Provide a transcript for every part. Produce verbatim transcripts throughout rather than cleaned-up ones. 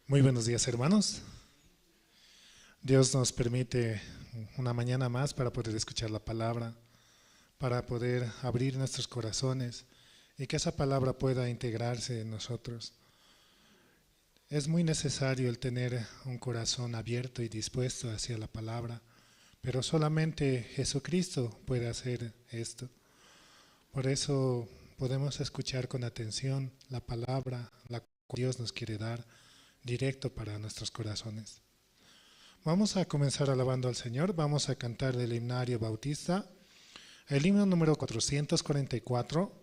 Muy buenos días, hermanos. Dios nos permite una mañana más para poder escuchar la palabra, para poder abrir nuestros corazones y que esa palabra pueda integrarse en nosotros. Es muy necesario el tener un corazón abierto y dispuesto hacia la palabra, pero solamente Jesucristo puede hacer esto. Por eso podemos escuchar con atención la palabra, la cual Dios nos quiere dar directo para nuestros corazones. Vamos a comenzar alabando al Señor. Vamos a cantar del himnario Bautista, el himno número cuatrocientos cuarenta y cuatro.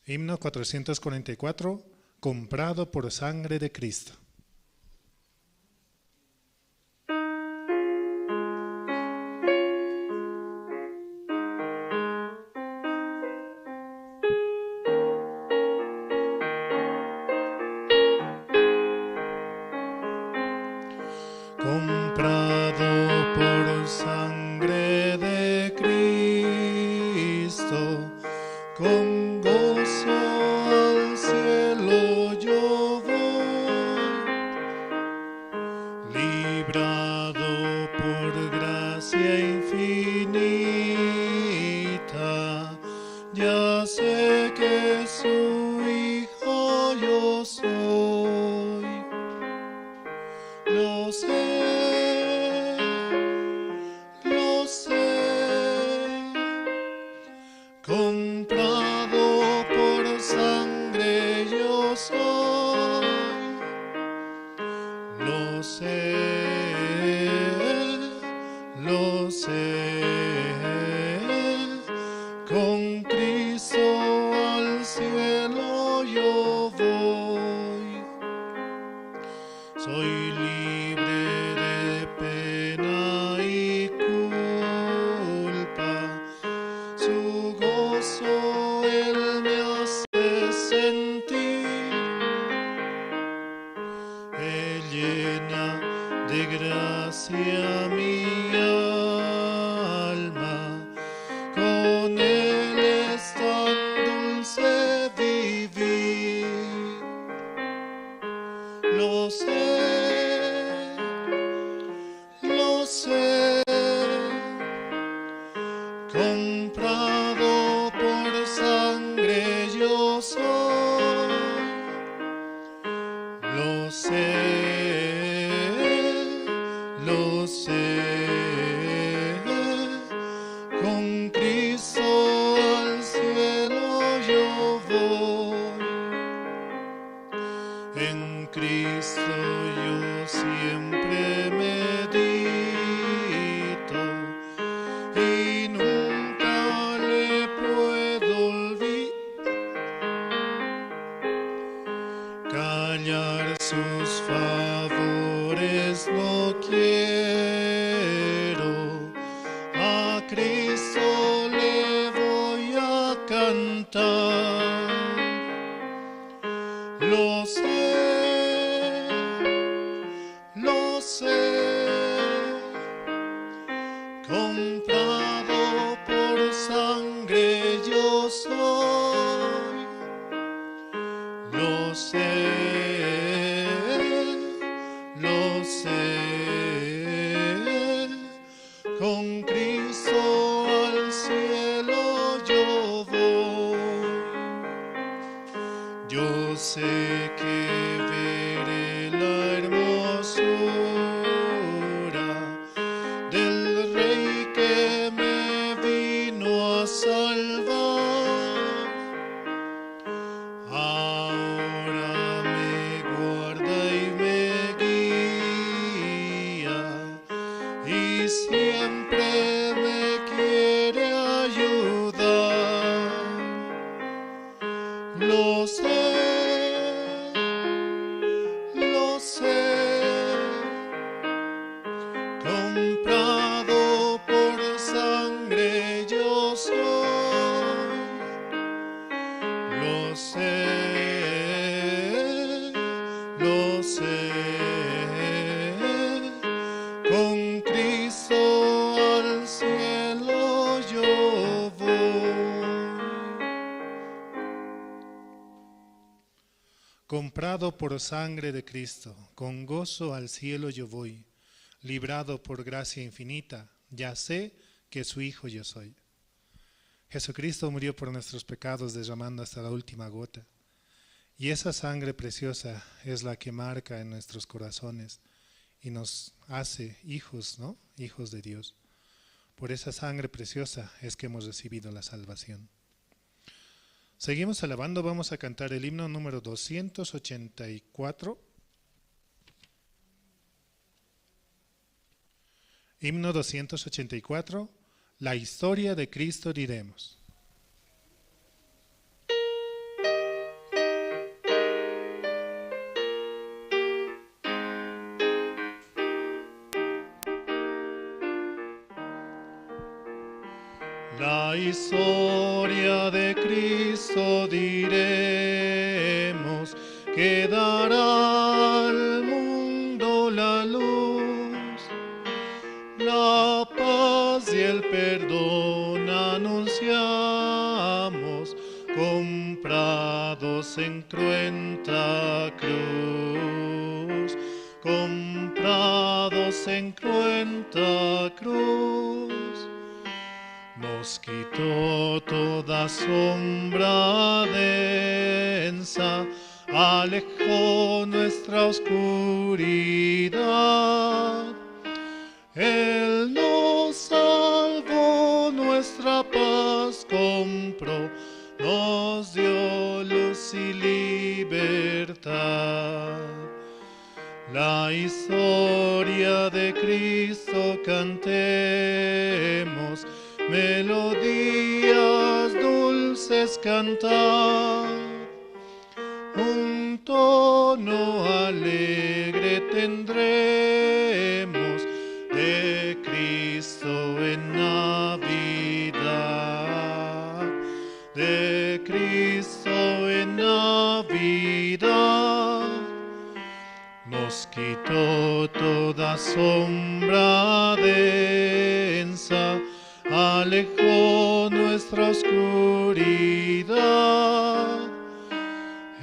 Himno cuatrocientos cuarenta y cuatro, Comprado por sangre de Cristo. Comprado por sangre de Cristo, con gozo al cielo yo voy, librado por gracia infinita, ya sé que su hijo yo soy. Lo sé, lo sé, comprado por sangre yo soy. Lo sé, lo sé, con Cristo al cielo yo voy. Soy libre de pena y culpa, su gozo él me hace sentir. Él llena de gracia mi alma, con él es tan dulce vivir. Lo sé, lo sé, comprado por sangre yo soy. Lo sé, lo sé, con Cristo al cielo yo voy. En Cristo yo siempre medito y nunca le puedo olvidar. Callar sus favores no quiero, a Cristo le voy a cantar. Lo sé, lo sé, comprado por sangre yo soy. Lo sé, lo sé, con Cristo al cielo yo voy. Yo sé que veré la hermosura del Rey que me vino a salvar. Ahora me guarda y me guía y siempre me quiere ayudar. Lo sé, lo sé, Comprado por sangre de Cristo, con gozo al cielo yo voy. Librado por gracia infinita, ya sé que su hijo yo soy. Jesucristo murió por nuestros pecados, derramando hasta la última gota. Y esa sangre preciosa es la que marca en nuestros corazones y nos hace hijos, ¿no? Hijos de Dios. Por esa sangre preciosa es que hemos recibido la salvación. Seguimos alabando, vamos a cantar el himno número doscientos ochenta y cuatro. Himno doscientos ochenta y cuatro, la historia de Cristo diremos. La historia de Cristo diremos, que dará al mundo la luz, la paz y el perdón anunciamos, comprados en cruenta cruz, comprados en cruenta cruz. Nos quitó toda sombra densa, alejó nuestra oscuridad. Él nos salvó, nuestra paz compró, nos dio luz y libertad. La historia de Cristo cantemos, melodías dulces cantad. Un tono alegre tendremos de Cristo en Navidad, de Cristo en Navidad. Nos quitó toda sombra densa, alejó nuestra oscuridad.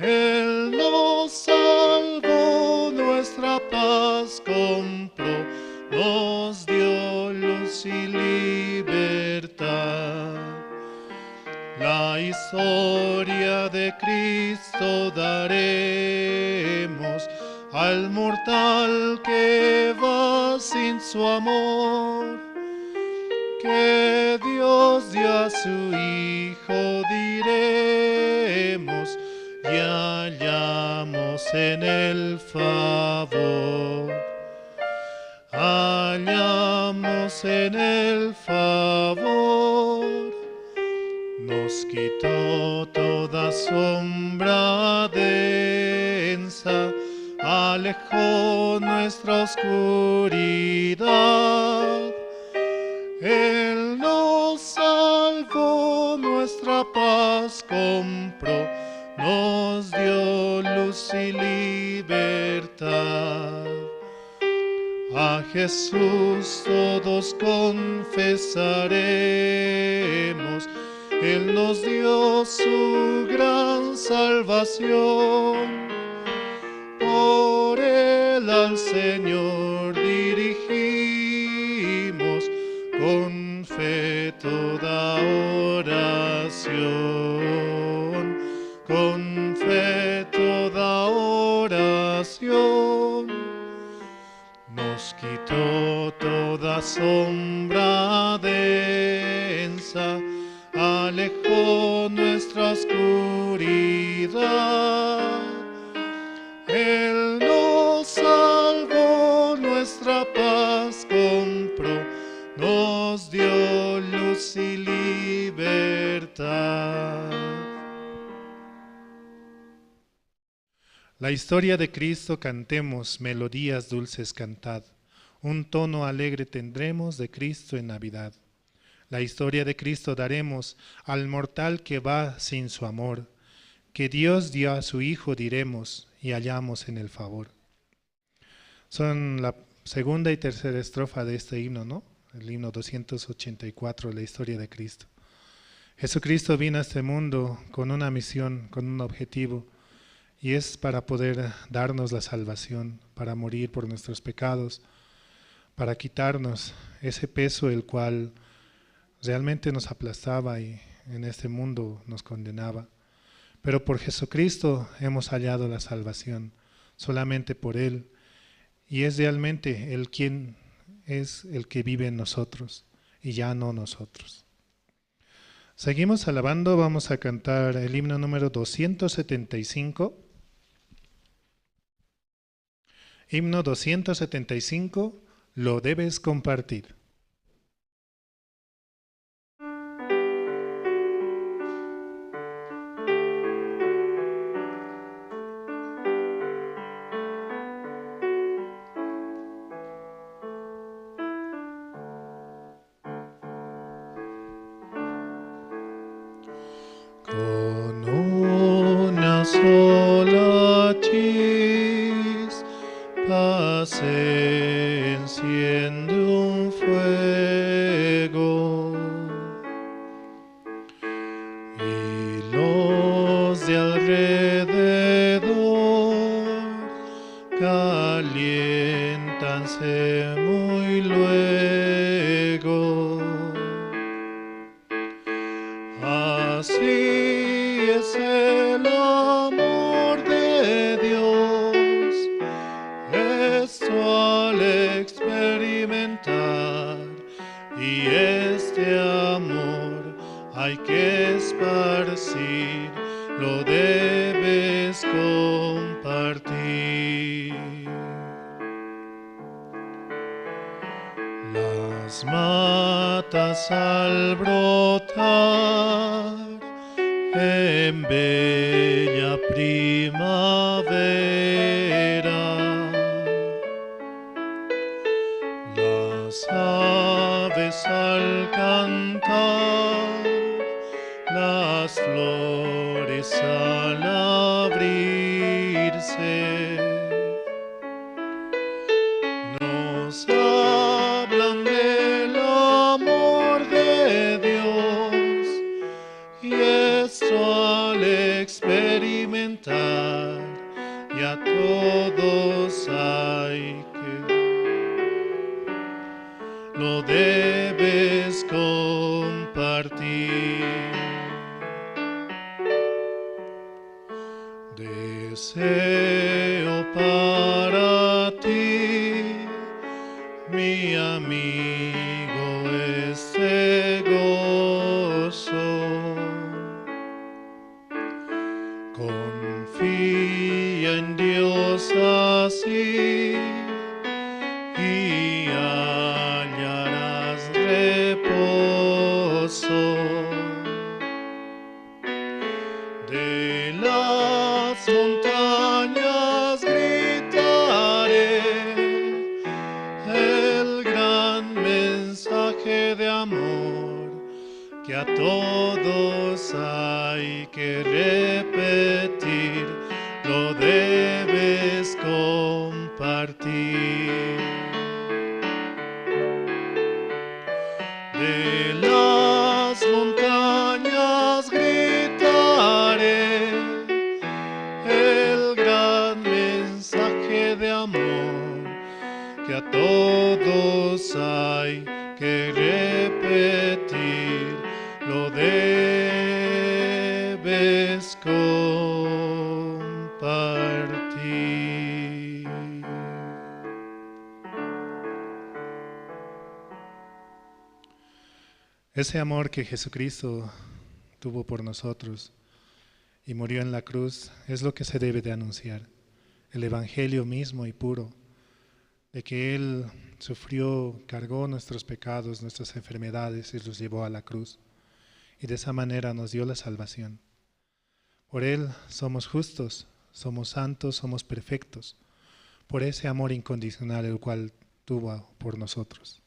Él nos salvó, nuestra paz compró, nos dio luz y libertad. La historia de Cristo daremos al mortal que va sin su amor, que Dios dio a su Hijo, diremos, y hallamos en el favor. Hallamos en el favor. Nos quitó toda sombra densa, alejó nuestra oscuridad. Él nos salvó, nuestra paz compró, nos dio luz y libertad. A Jesús todos confesaremos, Él nos dio su gran salvación. Por Él al Señor dirigimos con fe toda oración, con fe toda oración. Nos quitó toda sombra densa, alejó nuestra oscuridad. Él nos salvó, nuestra paz compró, nos dio luz y libertad. La historia de Cristo cantemos, melodías dulces cantad. Un tono alegre tendremos de Cristo en Navidad. La historia de Cristo daremos al mortal que va sin su amor, que Dios dio a su Hijo, diremos, y hallamos en el favor. Son la segunda y tercera estrofa de este himno, ¿no? El himno doscientos ochenta y cuatro, la historia de Cristo. Jesucristo vino a este mundo con una misión, con un objetivo, Y es para poder darnos la salvación, para morir por nuestros pecados, para quitarnos ese peso el cual realmente nos aplastaba y en este mundo nos condenaba. Pero por Jesucristo hemos hallado la salvación, solamente por Él. Y es realmente Él quien es el que vive en nosotros y ya no nosotros. Seguimos alabando, vamos a cantar el himno número doscientos setenta y cinco. Himno doscientos setenta y cinco, lo debes compartir. Con una sola chispa se enciende un fuego, y los de alrededor caliéntanse muy luego. Así es el amor de Dios, esto al experimentar, y este amor hay que esparcir, lo debes compartir. Las matas al brotar en bella primavera, las aves al cantar, las flores al abrirse, nos hablan del amor de Dios, y esto al experimentar, y a todos hay que lo debes compartir. Deseo para ti, mi amigo, este gozo. Confía en Dios así y hallarás reposo. De las montañas gritaré el gran mensaje de amor que a todos hay que repetir, lo debes compartir. De las montañas gritaré el gran mensaje de amor que a todos hay que repetir, lo debes compartir. Ese amor que Jesucristo tuvo por nosotros y murió en la cruz es lo que se debe de anunciar. El evangelio mismo y puro de que Él sufrió, cargó nuestros pecados, nuestras enfermedades y los llevó a la cruz. Y de esa manera nos dio la salvación. Por Él somos justos, somos santos, somos perfectos, por ese amor incondicional el cual tuvo por nosotros.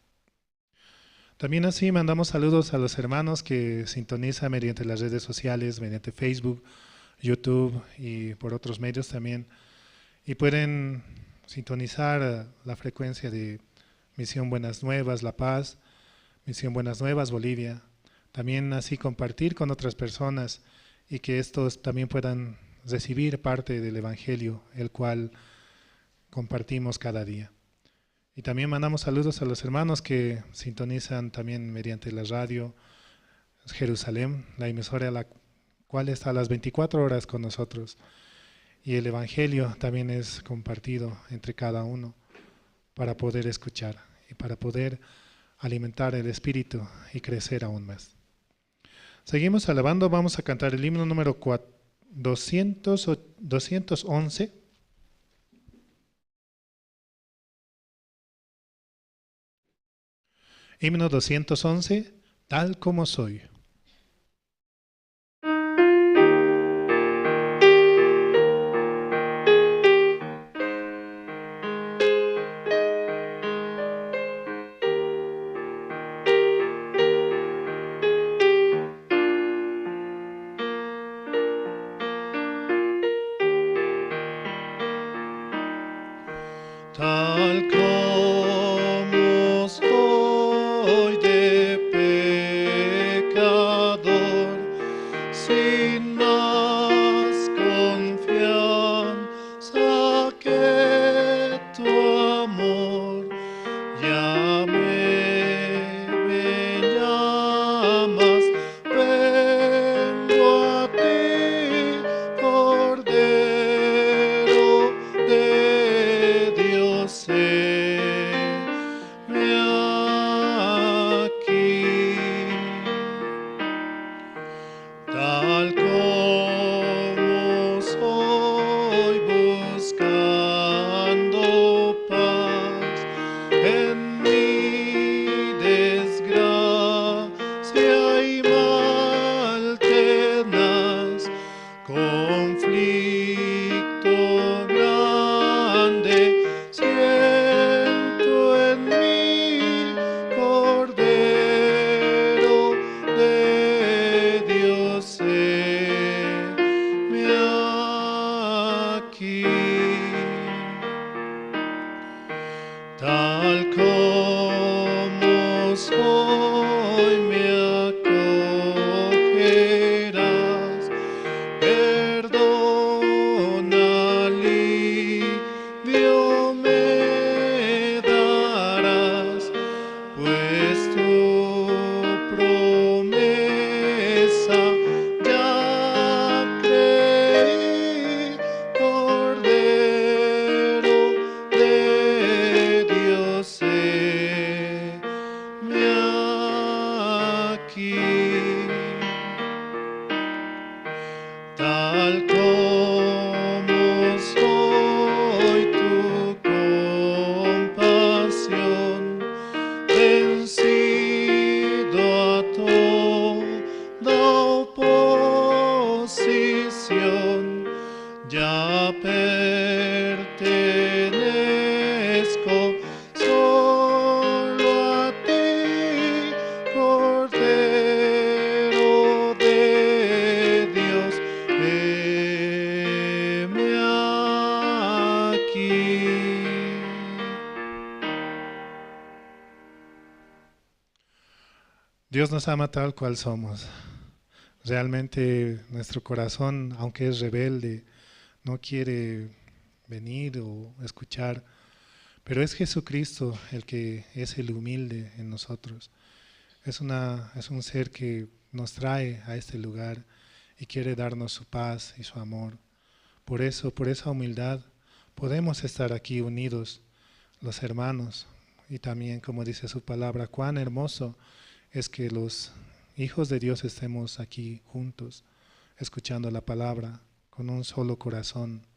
También así mandamos saludos a los hermanos que sintonizan mediante las redes sociales, mediante Facebook, YouTube y por otros medios también. Y pueden sintonizar, eh, la frecuencia de Misión Buenas Nuevas La Paz, Misión Buenas Nuevas Bolivia. También así compartir con otras personas y que estos también puedan recibir parte del Evangelio, el cual compartimos cada día. Y también mandamos saludos a los hermanos que sintonizan también mediante la radio Jerusalén, la emisora la cual está a las veinticuatro horas con nosotros. Y el Evangelio también es compartido entre cada uno para poder escuchar y para poder alimentar el espíritu y crecer aún más. Seguimos alabando, vamos a cantar el himno número cua-, doscientos o-, doscientos once. Himno doscientos once, Tal como soy. Tal como soy de pecador, sin más confianza que tu amor, ya me, me llamas, vengo a ti, Cordero de Dios, heme aquí. Tal como soy buscando paz en mi desgracia y mal tenaz, conflicto grande siento en mí, Cordero de Dios, heme aquí. Tal como soy me acogerás, perdón, alivio me darás, pues tu promesa ya creí, Cordero de Dios, heme aquí. Tal como soy tu compasión, vencido a toda oposición, ya pertenezco solo a ti, Cordero de Dios, heme aquí. Dios nos ama tal cual somos. Realmente nuestro corazón, aunque es rebelde, no quiere venir o escuchar, pero es Jesucristo el que es el humilde en nosotros. Es una, es un ser que nos trae a este lugar y quiere darnos su paz y su amor. Por eso, por esa humildad, podemos estar aquí unidos los hermanos. Y también, como dice su palabra, cuán hermoso es que los hijos de Dios estemos aquí juntos, escuchando la palabra, con un solo corazón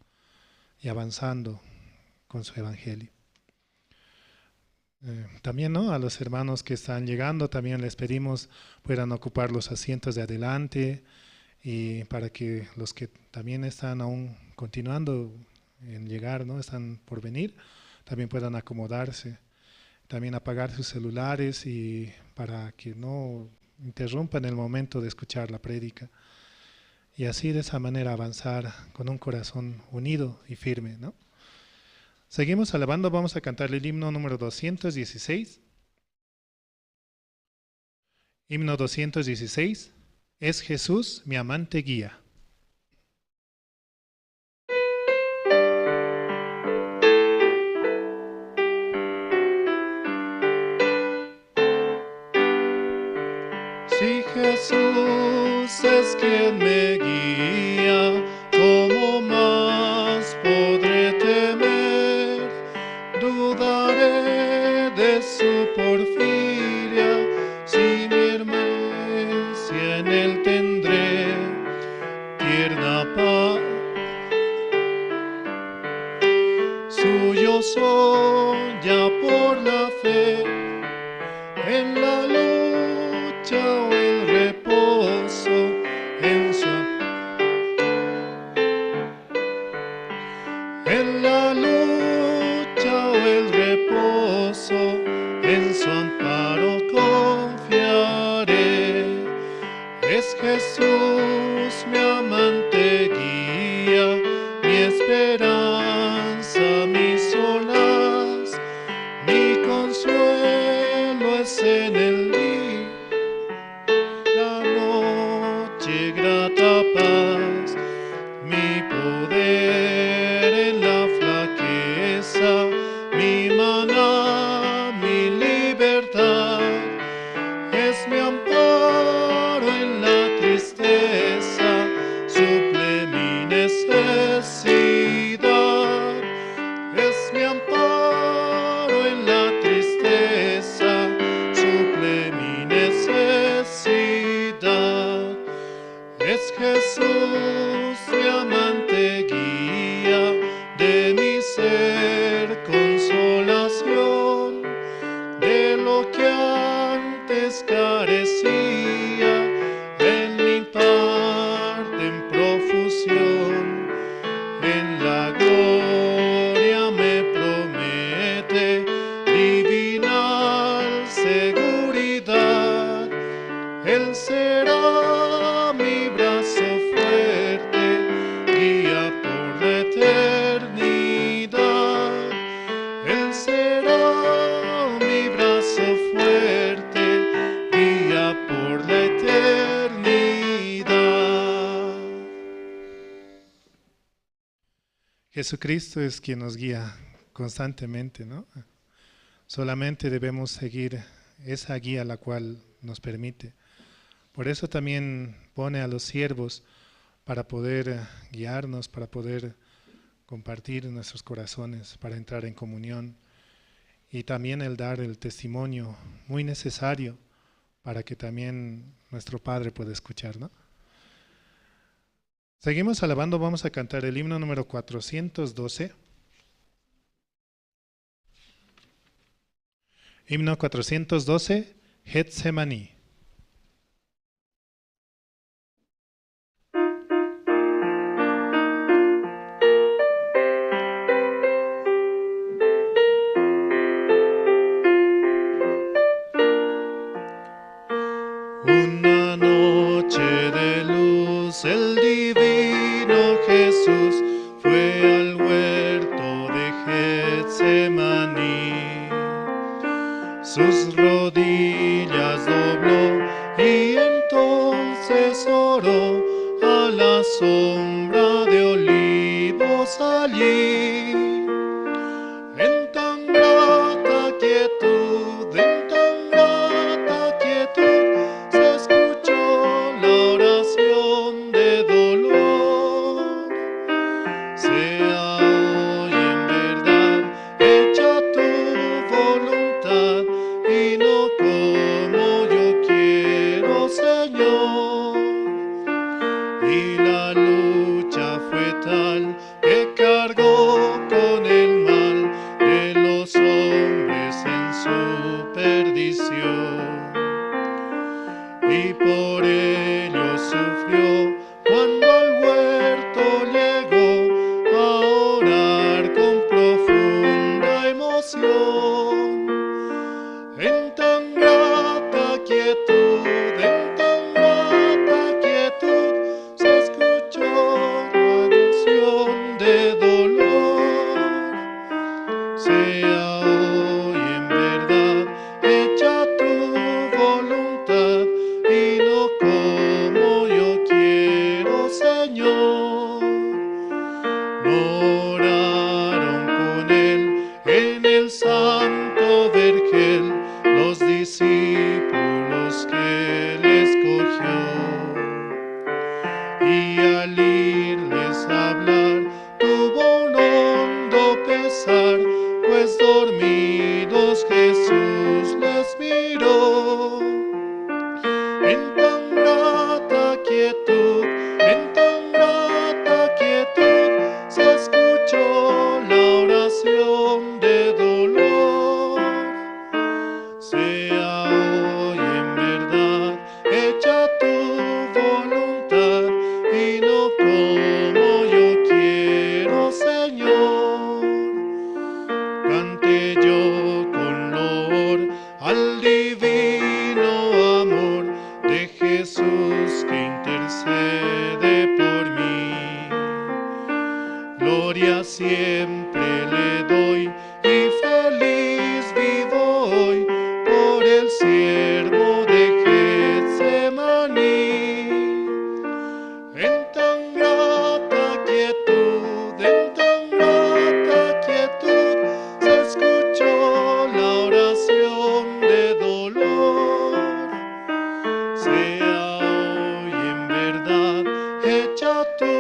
y avanzando con su evangelio. Eh, también, ¿no? A los hermanos que están llegando, también les pedimos puedan ocupar los asientos de adelante y para que los que también están aún continuando en llegar, ¿no? Están por venir, también puedan acomodarse, también apagar sus celulares y para que no interrumpan el momento de escuchar la prédica. Y así de esa manera avanzar con un corazón unido y firme, ¿no? Seguimos alabando, vamos a cantar el himno número doscientos dieciséis. Himno doscientos dieciséis, Es Jesús mi amante guía. Jesús es quien me guía, ¿cómo más podré temer? Dudaré de su porfiria, si mi hermana en él tendré tierna paz. Suyo soy ya por la fe, en la lucha o el reposo, en su, en la lucha o el reposo, en su amparo confiaré. Es Jesús mi amante guía, mi esperanza, mi solaz, mi consuelo es en el día, la noche grata paz, mi poder en la flaqueza, mi maná, mi libertad. Es mi amparo en la tristeza, suple mi necesidad. Es mi amparo en la tristeza, suple mi necesidad. Es Jesús mi amante guía, de mi ser consolación, de lo que antes carecía, en mi parte en profusión, en la gloria me promete divinal seguridad. Él será mi brazo fuerte, guía por la eternidad. Él será mi brazo fuerte, guía por la eternidad. Jesucristo es quien nos guía constantemente, ¿no? Solamente debemos seguir esa guía la cual nos permite. Por eso también pone a los siervos para poder, eh, guiarnos, para poder compartir nuestros corazones, para entrar en comunión y también el dar el testimonio muy necesario para que también nuestro Padre pueda escuchar, ¿no? Seguimos alabando, vamos a cantar el himno número cuatrocientos doce. Himno cuatrocientos doce, Getsemaní. Una noche de luz, el divino Jesús fue al huerto de Getsemaní. Sus rodillas dobló y entonces oró a la sombra de olivos allí. En tan grata quietud, en tan grata quietud, se escuchó la oración de dolor. Sea hoy en verdad hecha tu voluntad y no como yo quiero, Señor. Y la lucha fue tal que cargó dormidos Jesús les miró. En tan grata quietud, en tan grata quietud, se escuchó la oración de dolor. Sea hoy en verdad hecha tu voluntad y no como yo quiero, Señor. Cante yo con loor al divino amor de Jesús que intercede por mí. Gloria siempre le doy y feliz vivo hoy por el siervo de Getsemaní. En tan grata quietud, en tan grata quietud, se escuchó la oración de dolor. Sea hoy en verdad hecha tu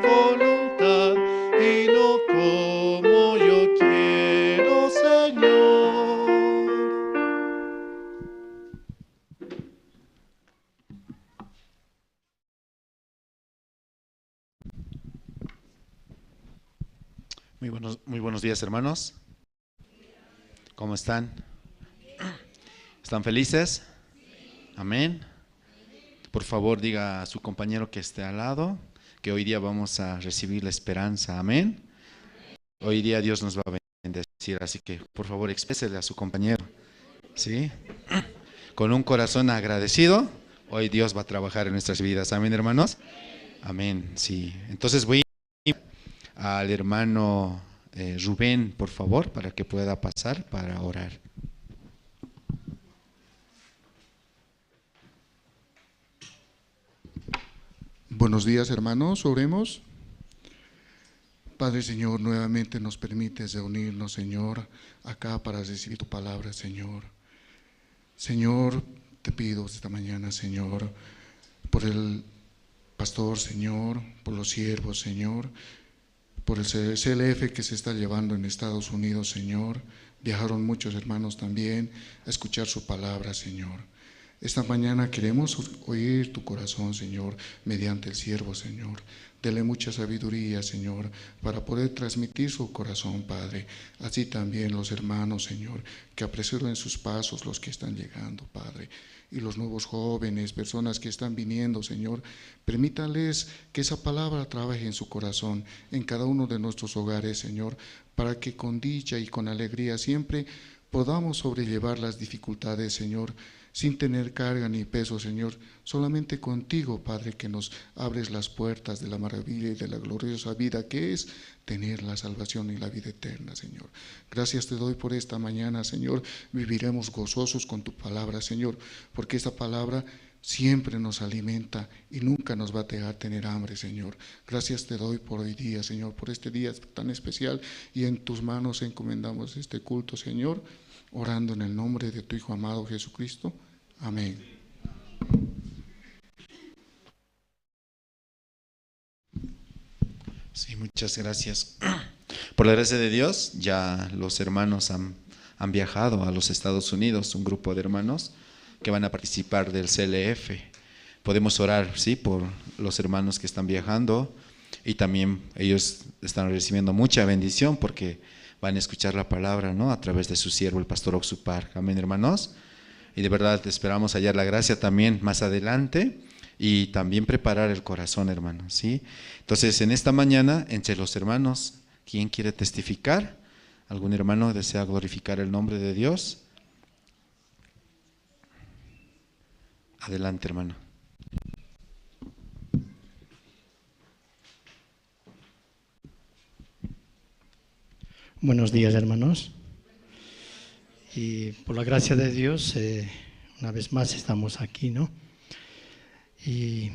voluntad y no como yo quiero, Señor. Muy buenos, muy buenos días, hermanos. ¿Cómo están? ¿Están felices? Amén. Por favor, diga a su compañero que esté al lado que hoy día vamos a recibir la esperanza. Amén. Hoy día Dios nos va a bendecir, así que por favor exprésele a su compañero. ¿Sí? Con un corazón agradecido, hoy Dios va a trabajar en nuestras vidas. Amén, hermanos. Amén. Sí. Entonces voy al hermano eh, Rubén, por favor, para que pueda pasar para orar. Buenos días, hermanos. Oremos. Padre Señor, nuevamente nos permites reunirnos, Señor, acá para recibir tu palabra, Señor. Señor, te pido esta mañana, Señor, por el pastor, Señor, por los siervos, Señor, por el C- C L F que se está llevando en Estados Unidos, Señor. Viajaron muchos hermanos también a escuchar su palabra, Señor. Esta mañana queremos oír tu corazón, Señor, mediante el siervo, Señor. Dele mucha sabiduría, Señor, para poder transmitir su corazón, Padre. Así también los hermanos, Señor, que apresuren sus pasos, los que están llegando, Padre. Y los nuevos jóvenes, personas que están viniendo, Señor, permítales que esa palabra trabaje en su corazón, en cada uno de nuestros hogares, Señor, para que con dicha y con alegría siempre podamos sobrellevar las dificultades, Señor, sin tener carga ni peso, Señor, solamente contigo, Padre, que nos abres las puertas de la maravilla y de la gloriosa vida que es tener la salvación y la vida eterna, Señor. Gracias te doy por esta mañana, Señor. Viviremos gozosos con tu palabra, Señor, porque esta palabra siempre nos alimenta y nunca nos va a dejar tener hambre, Señor. Gracias te doy por hoy día, Señor, por este día tan especial, y en tus manos encomendamos este culto, Señor, orando en el nombre de tu Hijo amado Jesucristo. Amén. Sí, muchas gracias. Por la gracia de Dios, ya los hermanos han, han viajado a los Estados Unidos, un grupo de hermanos que van a participar del C L F. Podemos orar, ¿sí? Por los hermanos que están viajando y también ellos están recibiendo mucha bendición porque van a escuchar la palabra, ¿no? A través de su siervo, el pastor Oxupar. Amén, hermanos. Y de verdad esperamos hallar la gracia también más adelante y también preparar el corazón, hermano, ¿sí? Entonces, en esta mañana, entre los hermanos, ¿quién quiere testificar? ¿Algún hermano desea glorificar el nombre de Dios? Adelante, hermano. Buenos días, hermanos. Y por la gracia de Dios, eh, una vez más estamos aquí, ¿no? Y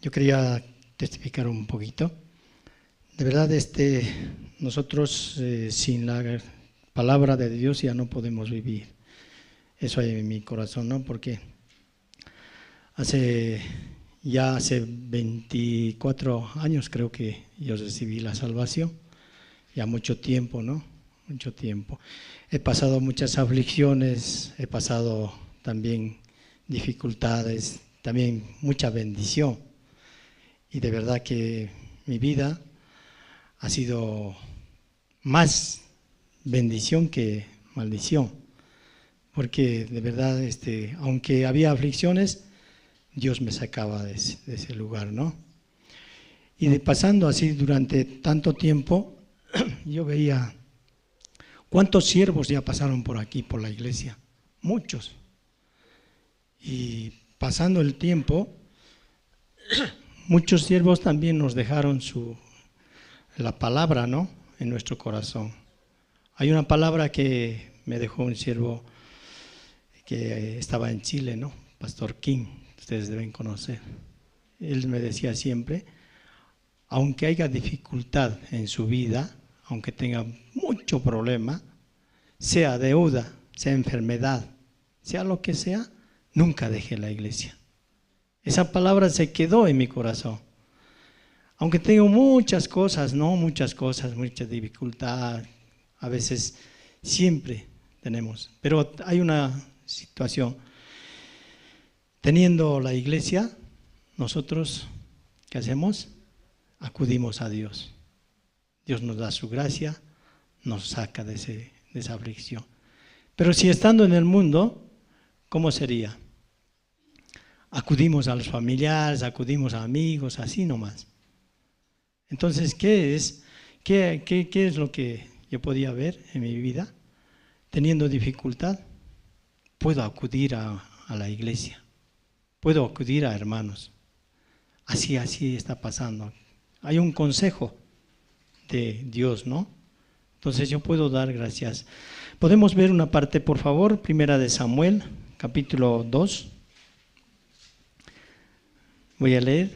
yo quería testificar un poquito. De verdad, este, nosotros eh, sin la palabra de Dios ya no podemos vivir. Eso hay en mi corazón, ¿no? Porque hace, ya hace veinticuatro años creo que yo recibí la salvación, ya mucho tiempo, ¿no? mucho tiempo. He pasado muchas aflicciones, he pasado también dificultades, también mucha bendición. Y de verdad que mi vida ha sido más bendición que maldición, porque de verdad, este, aunque había aflicciones, Dios me sacaba de ese, de ese lugar, ¿no? Y de, pasando así durante tanto tiempo, yo veía cuántos siervos ya pasaron por aquí, por la iglesia, muchos. Y pasando el tiempo, muchos siervos también nos dejaron su, la palabra, ¿no? En nuestro corazón. Hay una palabra que me dejó un siervo que estaba en Chile, ¿no? Pastor King, ustedes deben conocer. Él me decía siempre, aunque haya dificultad en su vida, aunque tenga mucho problema, sea deuda, sea enfermedad, sea lo que sea, nunca deje la iglesia. Esa palabra se quedó en mi corazón. Aunque tengo muchas cosas, ¿no? Muchas cosas, mucha dificultad, a veces siempre tenemos. Pero hay una situación. Teniendo la iglesia, nosotros, ¿qué hacemos? Acudimos a Dios. Dios nos da su gracia, nos saca de ese, de esa aflicción. Pero si estando en el mundo, ¿cómo sería? Acudimos a los familiares, acudimos a amigos, así nomás. Entonces, ¿qué es, qué, qué, qué es lo que yo podía ver en mi vida? Teniendo dificultad, puedo acudir a, a la iglesia, puedo acudir a hermanos. Así, así está pasando. Hay un consejo de Dios, ¿no? Entonces yo puedo dar gracias. ¿Podemos ver una parte, por favor? Primera de Samuel, capítulo dos. Voy a leer.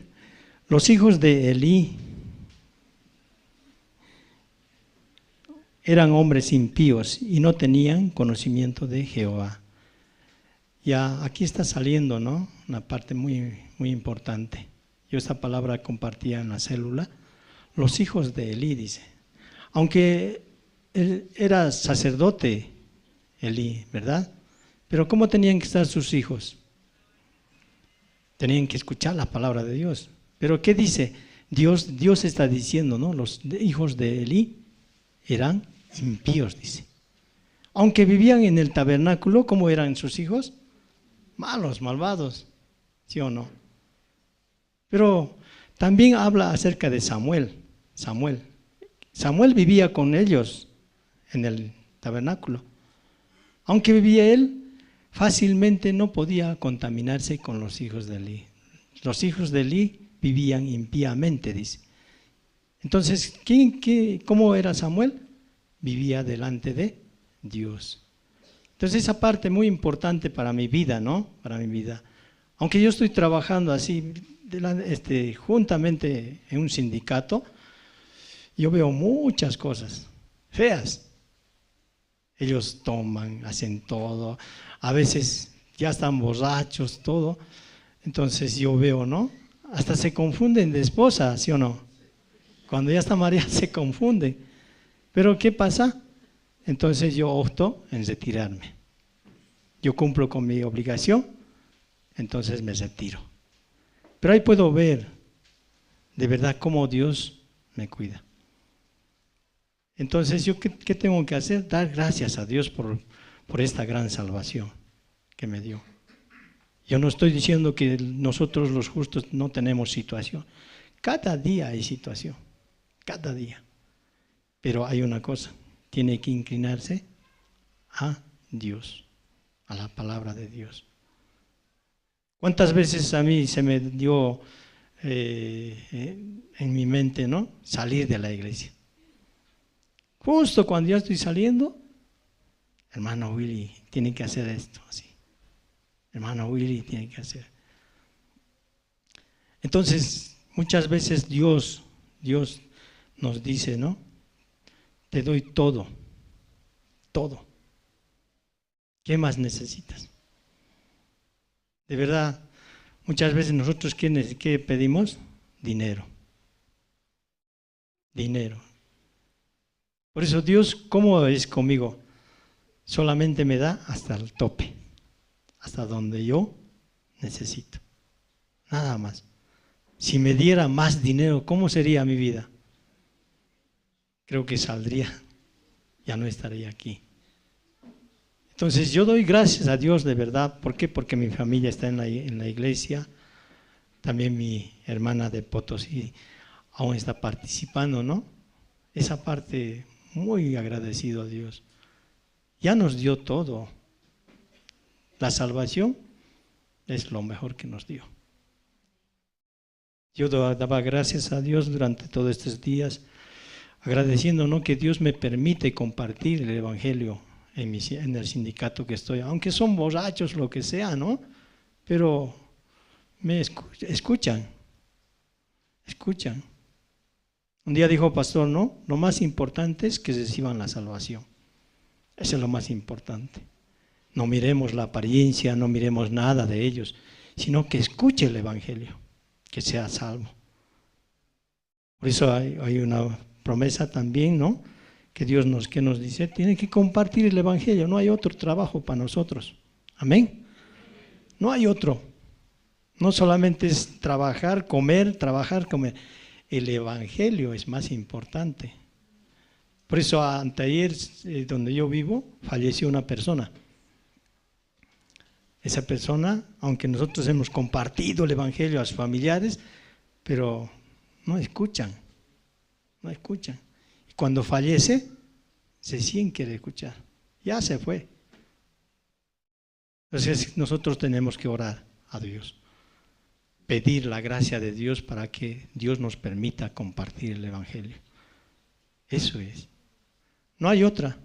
Los hijos de Elí eran hombres impíos y no tenían conocimiento de Jehová. Ya aquí está saliendo, ¿no? Una parte muy, muy importante. Yo esta palabra compartía en la célula. Los hijos de Elí, dice. Aunque él era sacerdote, Elí, ¿verdad? Pero ¿cómo tenían que estar sus hijos? Tenían que escuchar la palabra de Dios. Pero ¿qué dice? Dios, Dios está diciendo, ¿no? Los de- hijos de Elí eran impíos, dice. Aunque vivían en el tabernáculo, ¿cómo eran sus hijos? Malos, malvados, ¿sí o no? Pero también habla acerca de Samuel. Samuel. Samuel vivía con ellos en el tabernáculo. Aunque vivía él, fácilmente no podía contaminarse con los hijos de Elí. Los hijos de Elí vivían impíamente, dice. Entonces, ¿quién, qué, cómo era Samuel? Vivía delante de Dios. Entonces, esa parte muy importante para mi vida, ¿no? Para mi vida. Aunque yo estoy trabajando así, delan- este, juntamente en un sindicato, yo veo muchas cosas feas. Ellos toman, hacen todo, a veces ya están borrachos, todo. Entonces yo veo, ¿no? Hasta se confunden de esposa, ¿sí o no? Cuando ya está mareada se confunden. Pero ¿qué pasa? Entonces yo opto en retirarme. Yo cumplo con mi obligación, entonces me retiro. Pero ahí puedo ver de verdad cómo Dios me cuida. Entonces, ¿yo qué, qué tengo que hacer? Dar gracias a Dios por, por esta gran salvación que me dio. Yo no estoy diciendo que nosotros los justos no tenemos situación. Cada día hay situación. Cada día. Pero hay una cosa. Tiene que inclinarse a Dios, a la palabra de Dios. ¿Cuántas veces a mí se me dio eh, eh, en mi mente, ¿no? Salir de la iglesia. Justo cuando ya estoy saliendo, hermano Willy, tiene que hacer esto, así. Hermano Willy, tiene que hacer. Entonces, muchas veces Dios, Dios nos dice, ¿no? Te doy todo, todo. ¿Qué más necesitas? De verdad, muchas veces nosotros, ¿qué, nece- qué pedimos? Dinero. Dinero. Por eso Dios, ¿cómo es conmigo? Solamente me da hasta el tope, hasta donde yo necesito. Nada más. Si me diera más dinero, ¿cómo sería mi vida? Creo que saldría, ya no estaría aquí. Entonces yo doy gracias a Dios de verdad. ¿Por qué? Porque mi familia está en la, en la iglesia, también mi hermana de Potosí aún está participando, ¿no? Esa parte, muy agradecido a Dios. Ya nos dio todo. La salvación es lo mejor que nos dio. Yo da- daba gracias a Dios durante todos estos días, agradeciendo, ¿no?, que Dios me permite compartir el evangelio en mi si- en el sindicato que estoy, aunque son borrachos, lo que sea, ¿no? Pero me escu- escuchan, escuchan. Un día dijo pastor, ¿no? Lo más importante es que reciban la salvación. Eso es lo más importante. No miremos la apariencia, no miremos nada de ellos, sino que escuche el evangelio, que sea salvo. Por eso hay, hay una promesa también, ¿no? Que Dios nos, que nos dice, tiene que compartir el evangelio, no hay otro trabajo para nosotros. Amén. No hay otro. No solamente es trabajar, comer, trabajar, comer. El evangelio es más importante. Por eso anteayer, eh, donde yo vivo, falleció una persona. Esa persona, aunque nosotros hemos compartido el evangelio a sus familiares, pero no escuchan, no escuchan. Y cuando fallece, se siguen quiere escuchar. Ya se fue. Entonces nosotros tenemos que orar a Dios, pedir la gracia de Dios para que Dios nos permita compartir el evangelio. Eso es. No hay otra.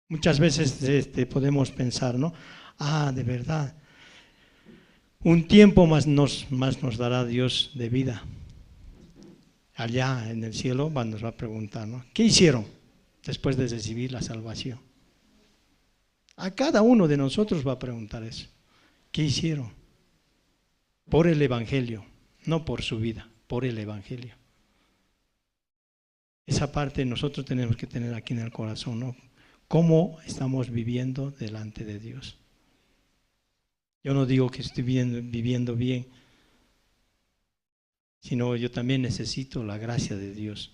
Muchas veces, este, podemos pensar, ¿no? Ah, de verdad. Un tiempo más nos, más nos dará Dios de vida. Allá en el cielo va- nos va a preguntar, ¿no? ¿Qué hicieron después de recibir la salvación? A cada uno de nosotros va a preguntar eso. ¿Qué hicieron? Por el evangelio, no por su vida, por el evangelio. Esa parte nosotros tenemos que tener aquí en el corazón, ¿no? ¿Cómo estamos viviendo delante de Dios? Yo no digo que estoy viviendo, viviendo bien, sino yo también necesito la gracia de Dios,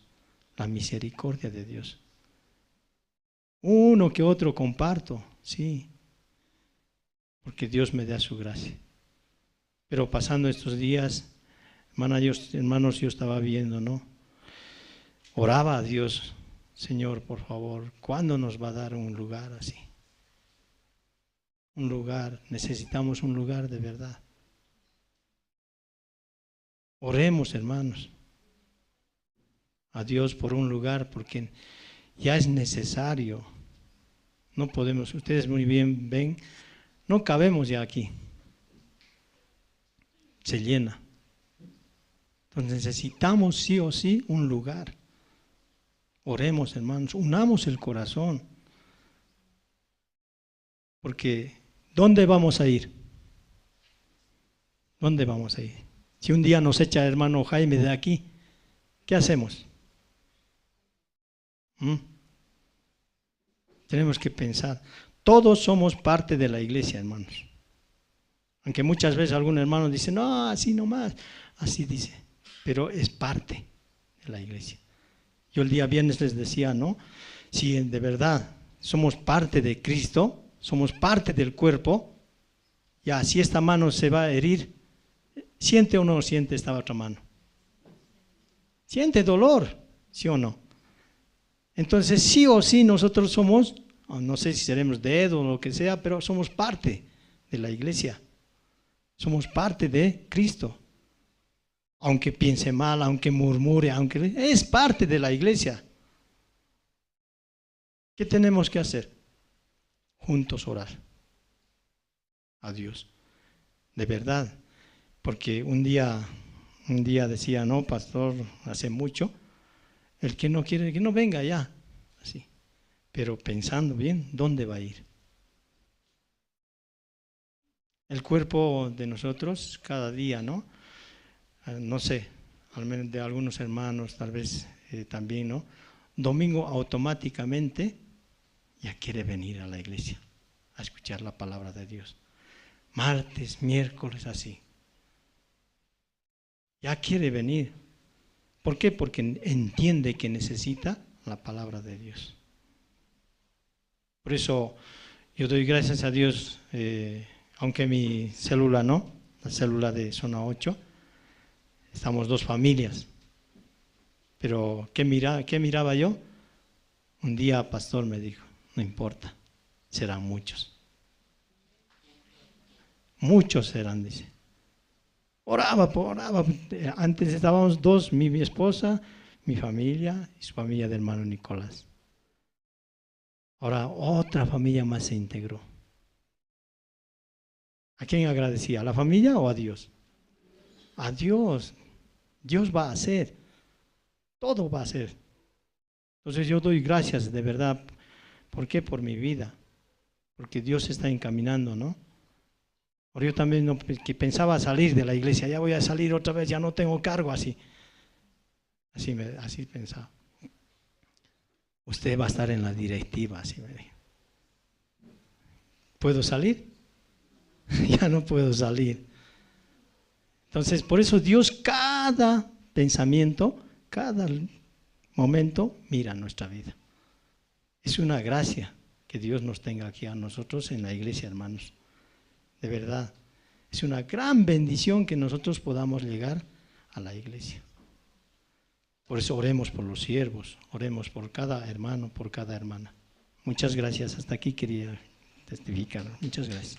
la misericordia de Dios. Uno que otro comparto, sí, porque Dios me da su gracia. Pero pasando estos días, hermana, yo, hermanos, yo estaba viendo, ¿no? Oraba a Dios, Señor, por favor, ¿cuándo nos va a dar un lugar así? Un lugar, necesitamos un lugar de verdad. Oremos, hermanos, a Dios por un lugar, porque ya es necesario. No podemos, ustedes muy bien ven, no cabemos ya aquí. Se llena. Entonces necesitamos sí o sí un lugar. Oremos, hermanos, unamos el corazón. Porque, ¿dónde vamos a ir? ¿Dónde vamos a ir? Si un día nos echa hermano Jaime de aquí, ¿qué hacemos? ¿Mm? Tenemos que pensar. Todos somos parte de la iglesia, hermanos. Aunque muchas veces algún hermano dice, no, así nomás, así dice, pero es parte de la iglesia. Yo el día viernes les decía, ¿no? Si de verdad somos parte de Cristo, somos parte del cuerpo, ya, si esta mano se va a herir, ¿siente o no siente esta otra mano? Siente dolor, ¿sí o no? Entonces, sí o sí nosotros somos, o no sé si seremos dedo o lo que sea, pero somos parte de la iglesia. Somos parte de Cristo. Aunque piense mal, aunque murmure, aunque es parte de la iglesia. ¿Qué tenemos que hacer? Juntos orar a Dios. De verdad. Porque un día, un día decía, no, pastor, hace mucho, el que no quiere, que no venga ya. Así. Pero pensando bien, ¿dónde va a ir? El cuerpo de nosotros, cada día, ¿no? Ah, no sé, al menos de algunos hermanos, tal vez, eh, también, ¿no? domingo automáticamente ya quiere venir a la iglesia a escuchar la palabra de Dios. Martes, miércoles, así. Ya quiere venir. ¿Por qué? Porque en-, entiende que necesita la palabra de Dios. Por eso yo doy gracias a Dios, eh, aunque mi célula no, la célula de zona ocho, estamos dos familias. Pero, ¿qué mira-, qué miraba yo? Un día pastor me dijo: "No importa, serán muchos. Muchos serán", dice. Oraba, por, oraba. Antes estábamos dos, mi, mi esposa, mi familia y su familia de hermano Nicolás. Ahora otra familia más se integró. ¿A quién agradecía? ¿A la familia o a Dios? A Dios. Dios va a hacer. Todo va a hacer. Entonces yo doy gracias de verdad. ¿Por qué? Por mi vida. Porque Dios está encaminando, ¿no? Porque yo también no, que pensaba salir de la iglesia, ya voy a salir otra vez, ya no tengo cargo, así. Así me, así pensaba. "Usted va a estar en la directiva", así me dijo. ¿Puedo salir? Ya no puedo salir. Entonces, por eso Dios cada pensamiento, cada momento mira nuestra vida. Es una gracia que Dios nos tenga aquí a nosotros en la iglesia, hermanos. De verdad, es una gran bendición que nosotros podamos llegar a la iglesia. Por eso oremos por los siervos, oremos por cada hermano, por cada hermana. Muchas gracias. Hasta aquí quería testificar. Muchas gracias.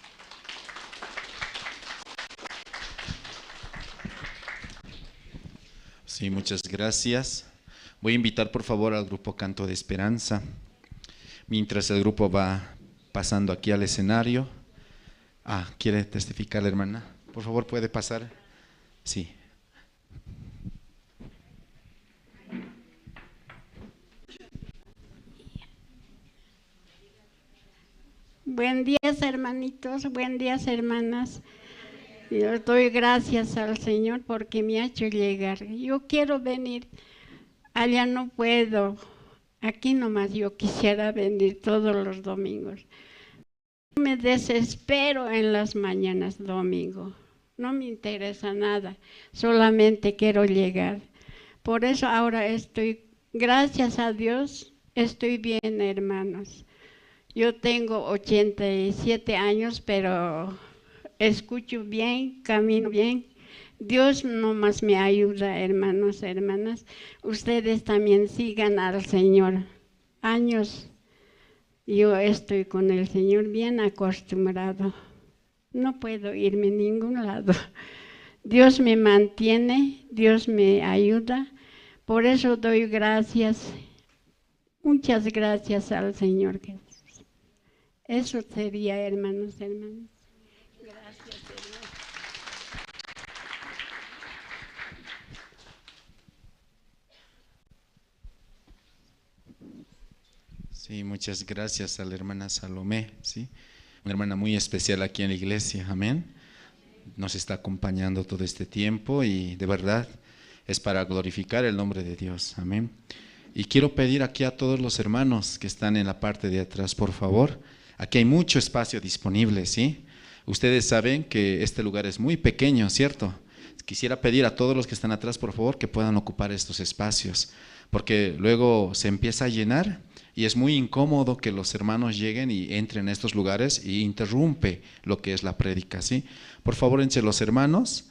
Sí, muchas gracias. Voy a invitar, por favor, al grupo Canto de Esperanza. Mientras el grupo va pasando aquí al escenario. Ah, ¿quiere testificar la hermana? Por favor, ¿puede pasar? Sí. Buen días, hermanitos, buen días, hermanas. Yo doy gracias al Señor porque me ha hecho llegar. Yo quiero venir, allá no puedo. Aquí nomás yo quisiera venir todos los domingos. Me desespero en las mañanas domingo. No me interesa nada. Solamente quiero llegar. Por eso ahora estoy, gracias a Dios, estoy bien, hermanos. Yo tengo ochenta y siete años, pero escucho bien, camino bien. Dios nomás me ayuda, hermanos, hermanas. Ustedes también sigan al Señor. Años yo estoy con el Señor bien acostumbrado. No puedo irme a ningún lado. Dios me mantiene, Dios me ayuda. Por eso doy gracias, muchas gracias al Señor Jesús. Eso sería, hermanos, hermanas. Gracias, hermanos. Sí, muchas gracias a la hermana Salomé, ¿sí? Una hermana muy especial aquí en la iglesia, amén. Nos está acompañando todo este tiempo y de verdad es para glorificar el nombre de Dios, amén. Y quiero pedir aquí a todos los hermanos que están en la parte de atrás, por favor, aquí hay mucho espacio disponible, ¿sí? Ustedes saben que este lugar es muy pequeño, ¿cierto? Quisiera pedir a todos los que están atrás, por favor, que puedan ocupar estos espacios, porque luego se empieza a llenar y es muy incómodo que los hermanos lleguen y entren a estos lugares y interrumpe lo que es la prédica, ¿sí? Por favor, entre los hermanos,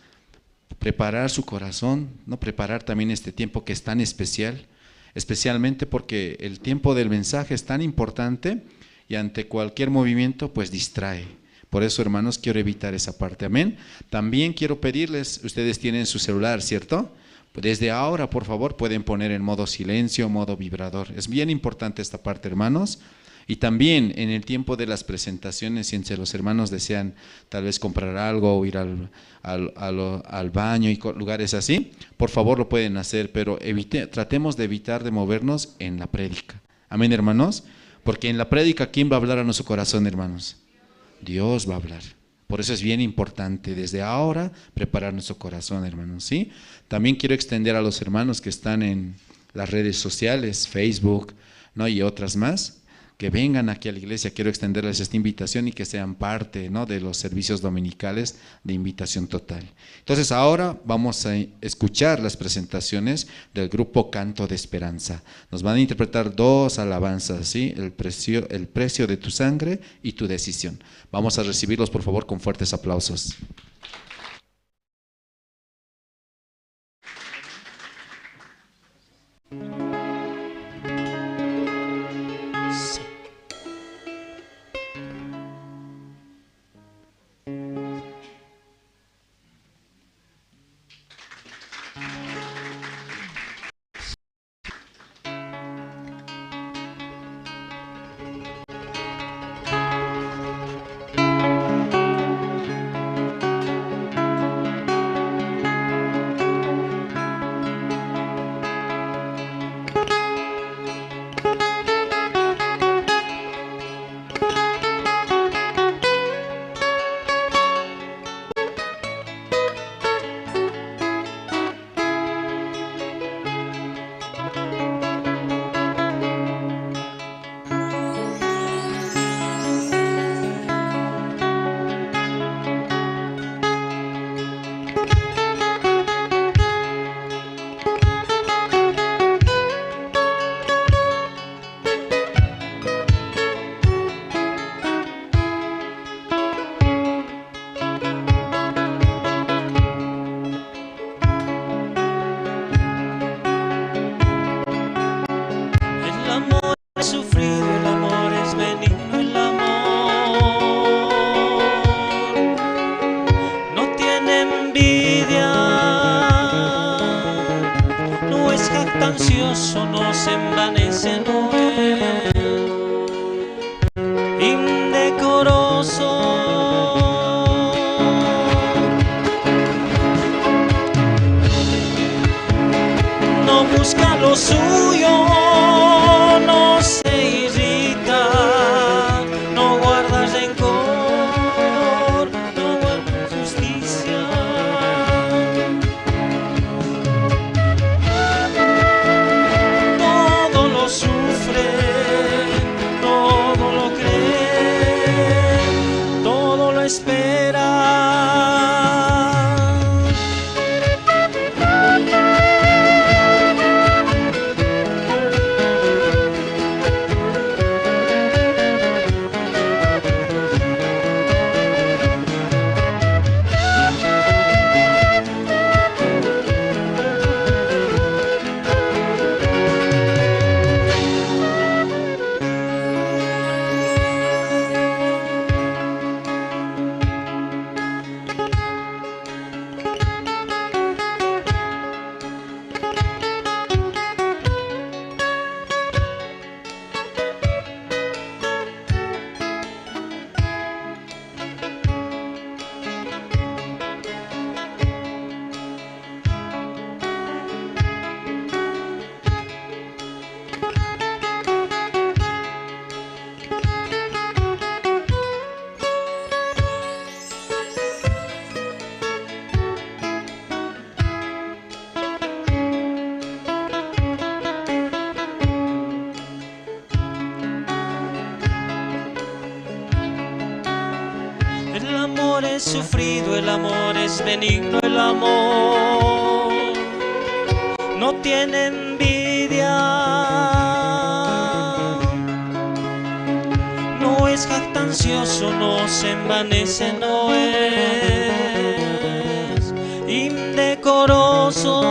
preparar su corazón, ¿no? Preparar también este tiempo que es tan especial, especialmente porque el tiempo del mensaje es tan importante y ante cualquier movimiento, pues, distrae. Por eso, hermanos, quiero evitar esa parte. Amén. También quiero pedirles, ustedes tienen su celular, ¿cierto? Desde ahora, por favor, pueden poner en modo silencio, modo vibrador. Es bien importante esta parte, hermanos. Y también en el tiempo de las presentaciones, si entre los hermanos desean tal vez comprar algo o ir al, al, a lo- al baño y co- lugares así, por favor lo pueden hacer, pero evite- tratemos de evitar de movernos en la prédica. Amén, hermanos. Porque en la prédica, ¿quién va a hablar a nuestro corazón, hermanos? Dios va a hablar. Por eso es bien importante desde ahora preparar nuestro corazón, hermanos, ¿sí? También quiero extender a los hermanos que están en las redes sociales, Facebook, ¿no? Y otras más, que vengan aquí a la iglesia. Quiero extenderles esta invitación y que sean parte, ¿no? De los servicios dominicales de invitación total. Entonces, ahora vamos a escuchar las presentaciones del grupo Canto de Esperanza. Nos van a interpretar dos alabanzas, ¿sí? El precio, el precio de tu sangre y tu decisión. Vamos a recibirlos, por favor, con fuertes aplausos. El amor es sufrido, el amor es benigno, el amor no tiene envidia, no es jactancioso, no se envanece, no es indecoroso. No busca lo suyo, no se irrita, no guarda rencor, no guarda injusticia. Todo lo sufre, todo lo cree, todo lo espera. El amor es sufrido, el amor es benigno, el amor no tiene envidia, no es jactancioso, no se envanece, no es indecoroso.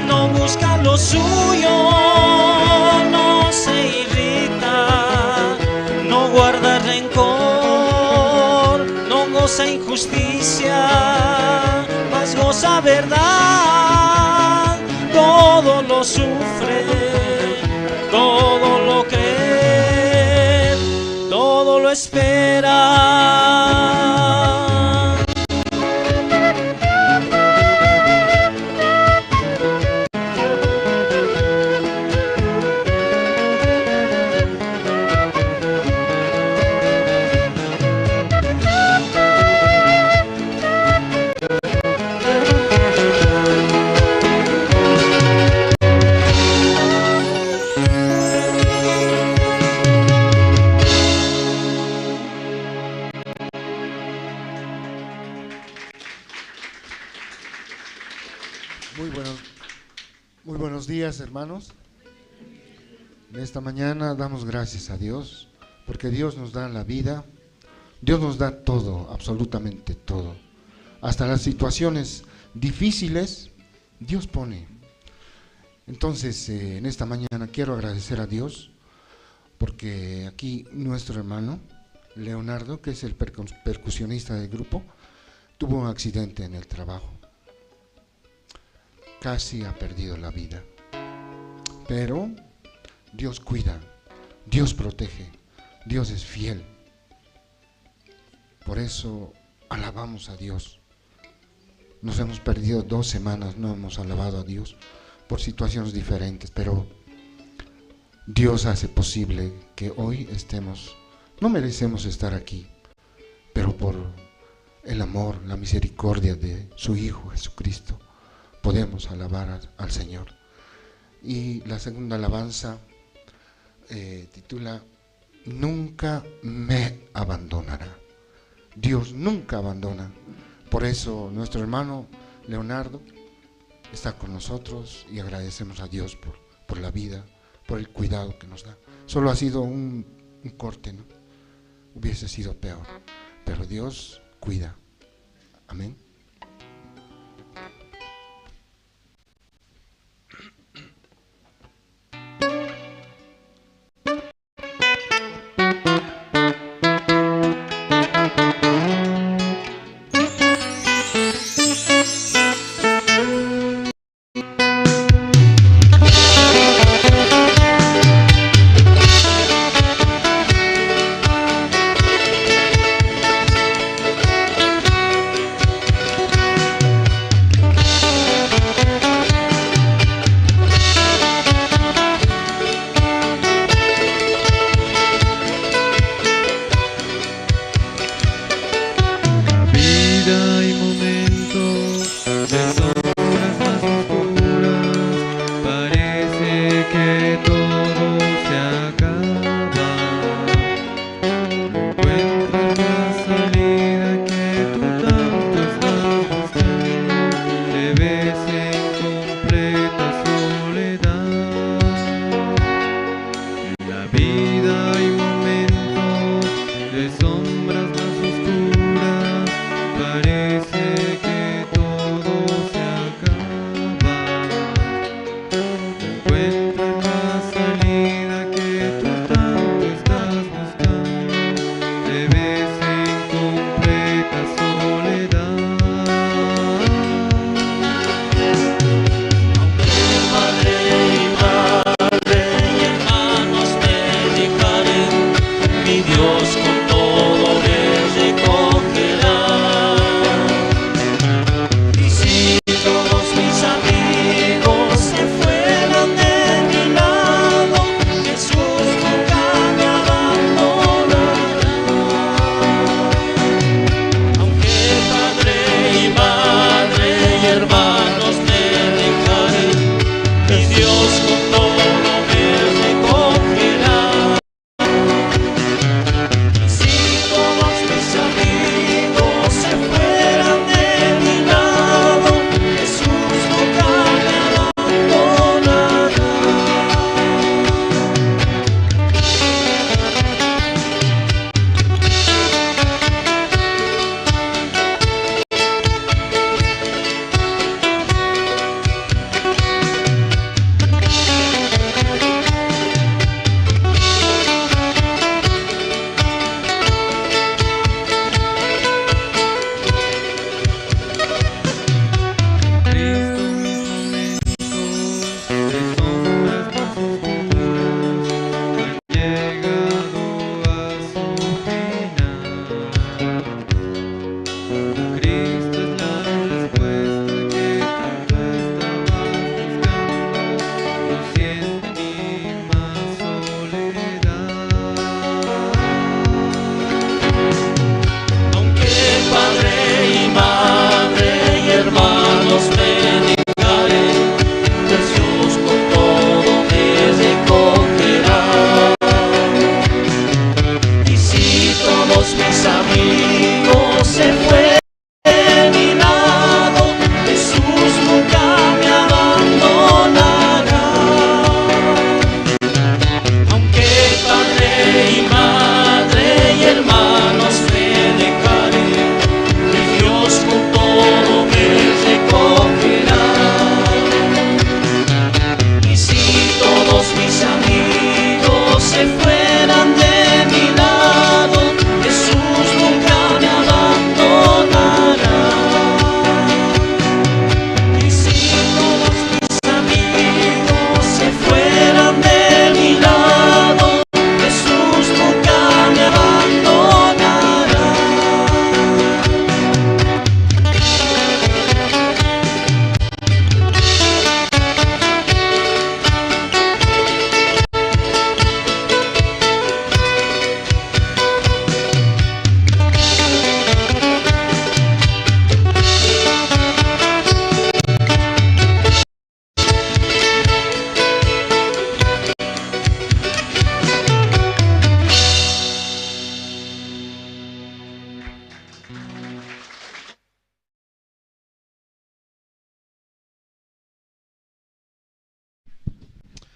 No busca lo suyo, no se irrita, no guarda rencor, no goza injusticia, mas goza verdad. Todo lo sufre, todo lo cree, todo lo espera. días, hermanos. En esta mañana damos gracias a Dios, porque Dios nos da la vida, Dios nos da todo, absolutamente todo. Hasta las situaciones difíciles, Dios pone. Entonces, eh, en esta mañana quiero agradecer a Dios, porque aquí nuestro hermano Leonardo, que es el percu-, percusionista del grupo, tuvo un accidente en el trabajo. Casi ha perdido la vida. Pero Dios cuida, Dios protege, Dios es fiel. Por eso alabamos a Dios. Nos hemos perdido dos semanas, no hemos alabado a Dios por situaciones diferentes, pero Dios hace posible que hoy estemos, no merecemos estar aquí, pero por el amor, la misericordia de su Hijo Jesucristo, podemos alabar al, al Señor. Y la segunda alabanza, eh, titula Nunca me abandonará. Dios nunca abandona. Por eso nuestro hermano Leonardo está con nosotros y agradecemos a Dios por, por la vida, por el cuidado que nos da. Solo ha sido un, un corte, ¿no? Hubiese sido peor. Pero Dios cuida. Amén. La vida hay momentos de sombras más oscuras, parece que todo se acaba. No encuentras la salida que tú tanto estás buscando, te ves en completa soledad. En la vida hay momentos de sombras más oscuras, parece que todo se acaba. No encuentras la salida que tú tanto estás buscando, te ves en completa soledad. Aunque madre y padre y hermanos me dejaren, mi Dios con todo me recogerá. Y si todos mis amigos se fueran de mi lado, Jesús nunca me abandonará. Aunque padre y madre y hermanos me dejaren, mi Dios con todo me recogerá. Si todos mis amigos se fueran de mi lado, Jesús nunca me abandonará.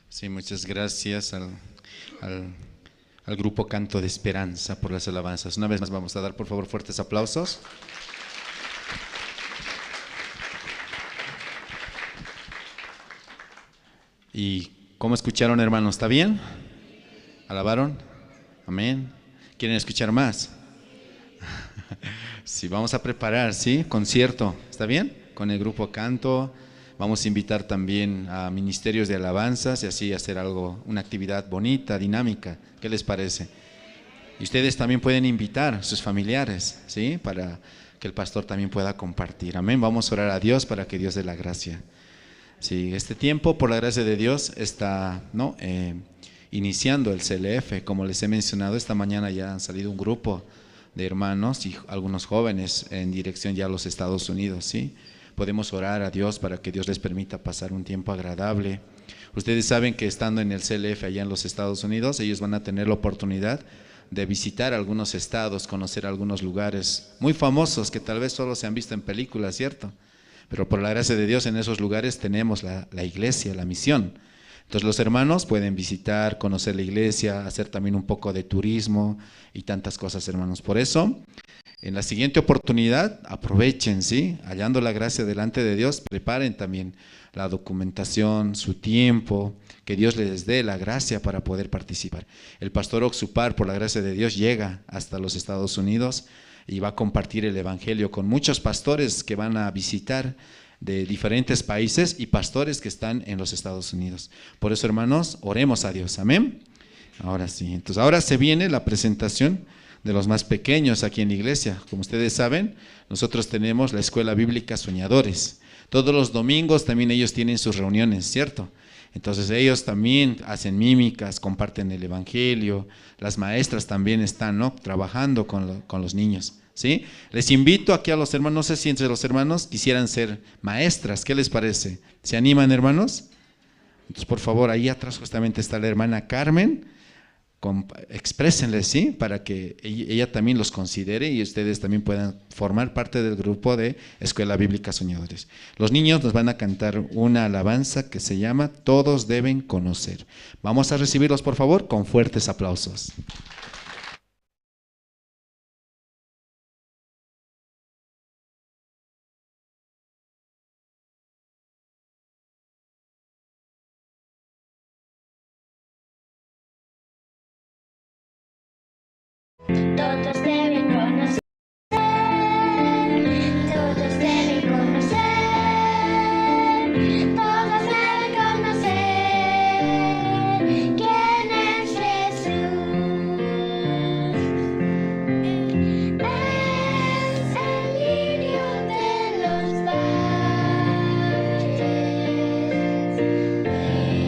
Sí, muchas gracias al, al, al grupo Canto de Esperanza por las alabanzas. Una vez más vamos a dar, por favor, fuertes aplausos. ¿Y cómo escucharon, hermanos? ¿Está bien? ¿Alabaron? Amén. ¿Quieren escuchar más? Sí, vamos a preparar, ¿sí? Concierto, ¿está bien? Con el grupo Canto. Vamos a invitar también a ministerios de alabanzas y así hacer algo, una actividad bonita, dinámica. ¿Qué les parece? Y ustedes también pueden invitar a sus familiares, ¿sí? Para que el pastor también pueda compartir. Amén. Vamos a orar a Dios para que Dios dé la gracia. Sí, este tiempo, por la gracia de Dios, está, ¿no? Eh, iniciando el C L F. Como les he mencionado, esta mañana ya han salido un grupo de hermanos y algunos jóvenes en dirección ya a los Estados Unidos, ¿sí? Podemos orar a Dios para que Dios les permita pasar un tiempo agradable. Ustedes saben que estando en el C L F allá en los Estados Unidos, ellos van a tener la oportunidad de visitar algunos estados, conocer algunos lugares muy famosos que tal vez solo se han visto en películas, ¿cierto? Pero por la gracia de Dios en esos lugares tenemos la, la iglesia, la misión. Entonces los hermanos pueden visitar, conocer la iglesia, hacer también un poco de turismo y tantas cosas, hermanos. Por eso, en la siguiente oportunidad, aprovechen, ¿sí? Hallando la gracia delante de Dios, preparen también la documentación, su tiempo, que Dios les dé la gracia para poder participar. El pastor Oxupar, por la gracia de Dios, llega hasta los Estados Unidos y va a compartir el evangelio con muchos pastores que van a visitar de diferentes países y pastores que están en los Estados Unidos. Por eso, hermanos, oremos a Dios. Amén. Ahora sí. Entonces, ahora se viene la presentación de los más pequeños aquí en la iglesia. Como ustedes saben, nosotros tenemos la Escuela Bíblica Soñadores. Todos los domingos también ellos tienen sus reuniones, ¿cierto? Entonces ellos también hacen mímicas, comparten el evangelio. Las maestras también están, ¿no? Trabajando con lo, con los niños, ¿sí? Les invito aquí a los hermanos, no sé si entre los hermanos quisieran ser maestras. ¿Qué les parece? ¿Se animan, hermanos? Entonces, por favor, ahí atrás justamente está la hermana Carmen. Comp-, exprésenle, ¿sí? Para que ella, ella también los considere y ustedes también puedan formar parte del grupo de Escuela Bíblica Soñadores. Los niños nos van a cantar una alabanza que se llama Todos deben conocer. Vamos a recibirlos, por favor, con fuertes aplausos. Todos deben conocer, todos deben conocer, todos deben conocer quién es Jesús. Es el niño de los valles,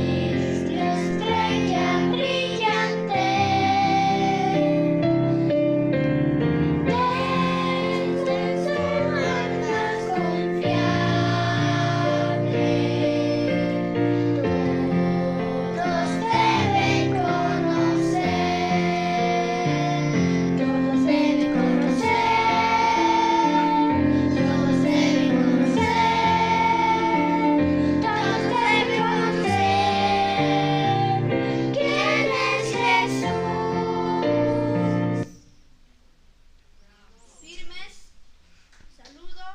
es la estrella brillante. Desde su alma confiable, todos deben conocer, todos deben conocer, todos deben conocer, todos deben conocer quién es Jesús. Firmes. Saludo.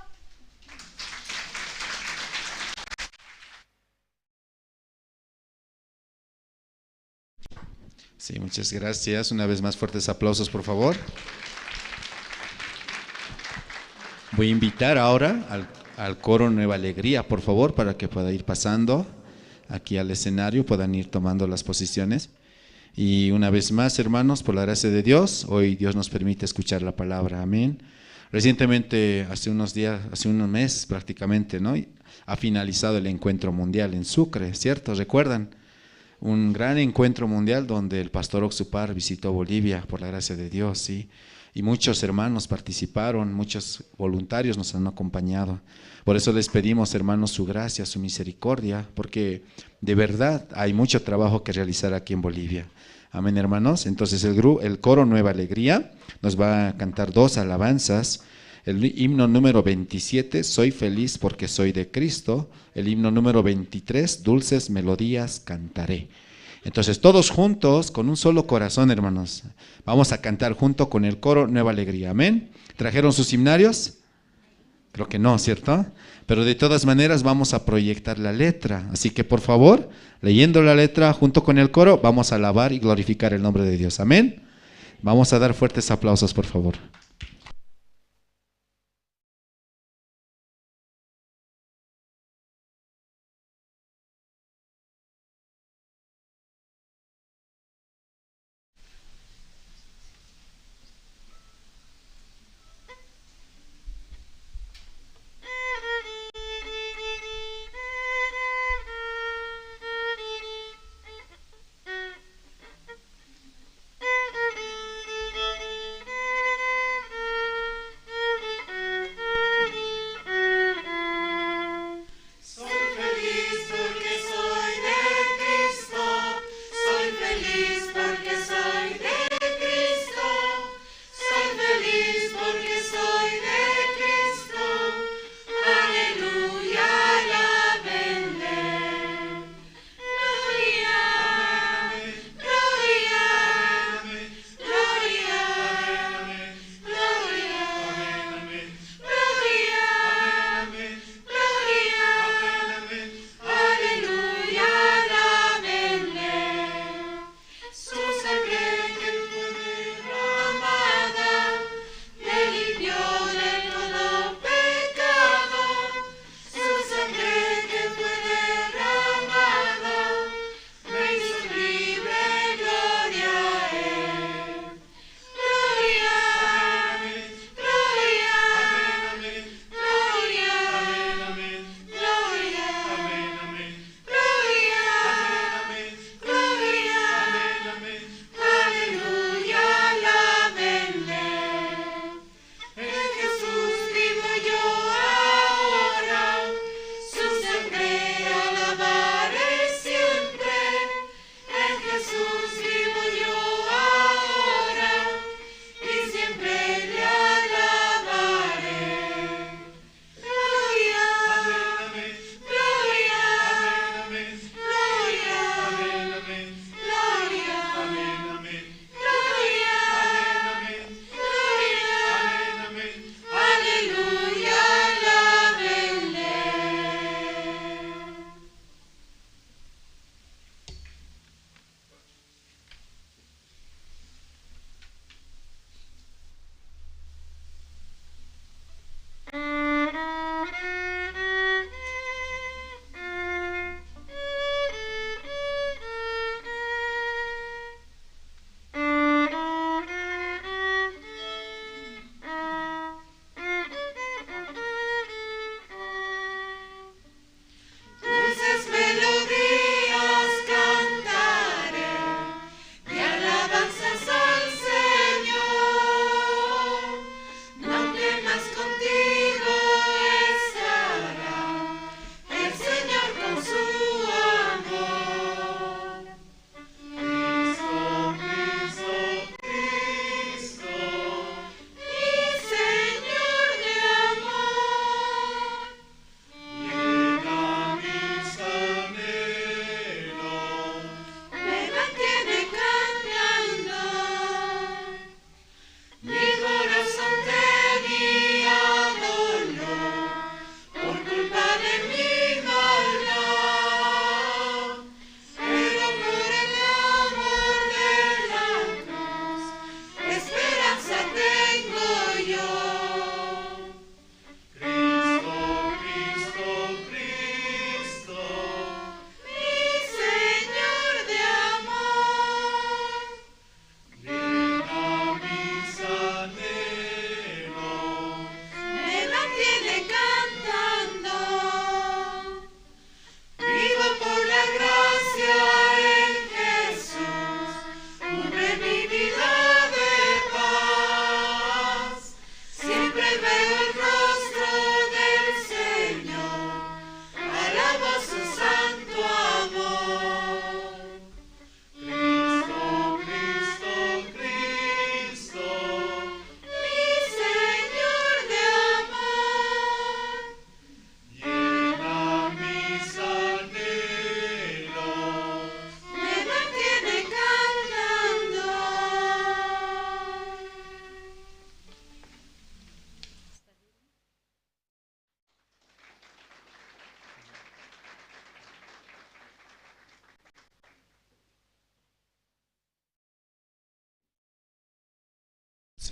Sí, muchas gracias. Una vez más, fuertes aplausos, por favor. Voy a invitar ahora al, al coro Nueva Alegría, por favor, para que pueda ir pasando aquí al escenario, puedan ir tomando las posiciones. Y una vez más, hermanos, por la gracia de Dios, hoy Dios nos permite escuchar la palabra. Amén. Recientemente, hace unos días, hace un mes prácticamente, ¿no? Ha finalizado el encuentro mundial en Sucre, ¿cierto? ¿Recuerdan? Un gran encuentro mundial donde el pastor Oxupar visitó Bolivia, por la gracia de Dios, ¿sí? Y muchos hermanos participaron, muchos voluntarios nos han acompañado. Por eso les pedimos, hermanos, su gracia, su misericordia, porque de verdad hay mucho trabajo que realizar aquí en Bolivia. Amén, hermanos. Entonces el gru-, el coro Nueva Alegría nos va a cantar dos alabanzas. El himno número veintisiete, Soy feliz porque soy de Cristo. El himno número veintitrés, Dulces melodías cantaré. Entonces, todos juntos, con un solo corazón, hermanos, vamos a cantar junto con el coro Nueva Alegría. Amén. ¿Trajeron sus himnarios? Creo que no, ¿cierto? Pero de todas maneras vamos a proyectar la letra. Así que, por favor, leyendo la letra junto con el coro, vamos a alabar y glorificar el nombre de Dios. Amén. Vamos a dar fuertes aplausos, por favor.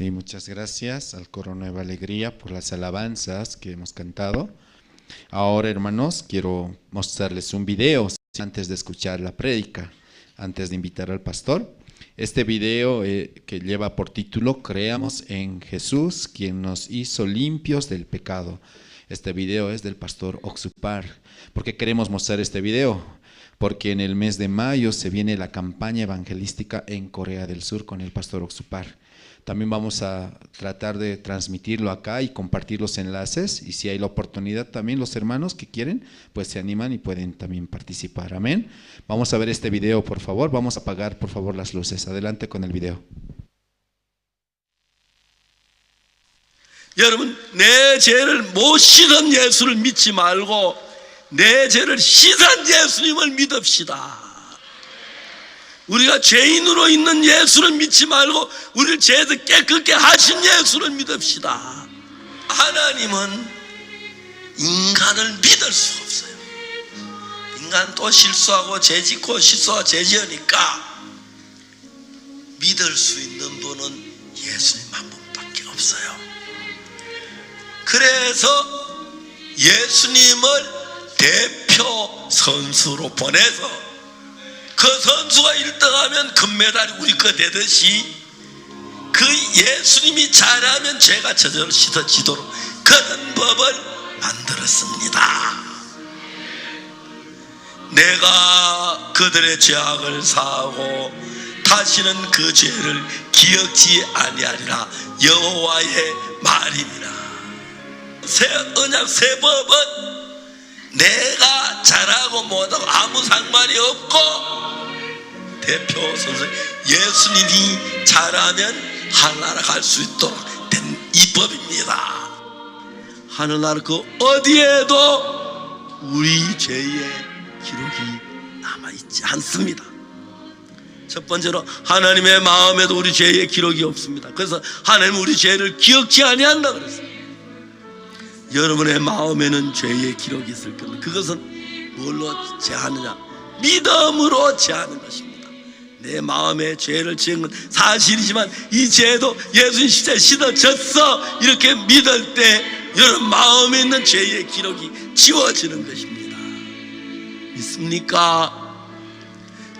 Sí, muchas gracias al coro Nueva Alegría por las alabanzas que hemos cantado. Ahora, hermanos, quiero mostrarles un video antes de escuchar la prédica, antes de invitar al pastor. Este video, eh, que lleva por título Creamos en Jesús, quien nos hizo limpios del pecado. Este video es del pastor Oxupar. ¿Por qué queremos mostrar este video? Porque en el mes de mayo se viene la campaña evangelística en Corea del Sur con el pastor Oxupar. También vamos a tratar de transmitirlo acá y compartir los enlaces. Y si hay la oportunidad también los hermanos que quieren, pues se animan y pueden también participar. Amén. Vamos a ver este video, por favor. Vamos a apagar, por favor, las luces. Adelante con el video. 여러분, 내 죄를 못 씻은 예수를 믿지 말고 내 죄를 씻은 예수님을 믿읍시다. 우리가 죄인으로 있는 예수를 믿지 말고 우리를 죄에서 깨끗게 하신 예수를 믿읍시다. 하나님은 인간을 믿을 수가 없어요. 인간 또 실수하고 죄 짓고 실수하고 죄 지으니까 믿을 수 있는 분은 예수님 한 분밖에 없어요. 그래서 예수님을 대표 선수로 보내서 그 선수가 일 등 하면 금메달이 우리 거 되듯이 그 예수님이 잘하면 죄가 저절로 씻어지도록 그런 법을 만들었습니다. 내가 그들의 죄악을 사하고 다시는 그 죄를 기억지 아니하리라. 여호와의 말이니라. 새 언약 새 법은 내가 잘하고 못하고 아무 상관이 없고 대표 선수 예수님이 잘하면 하늘나라 갈 수 있도록 된 이 법입니다. 하늘나라 그 어디에도 우리 죄의 기록이 남아있지 않습니다. 첫 번째로 하나님의 마음에도 우리 죄의 기록이 없습니다. 그래서 하나님 우리 죄를 기억지 아니한다 그랬어요. 여러분의 마음에는 죄의 기록이 있을 겁니다. 그것은 뭘로 제하느냐? 믿음으로 제하는 것입니다. 내 마음에 죄를 지은 건 사실이지만 이 죄도 예수님 십자가에 씻어졌어 이렇게 믿을 때 여러분 마음에 있는 죄의 기록이 지워지는 것입니다. 믿습니까?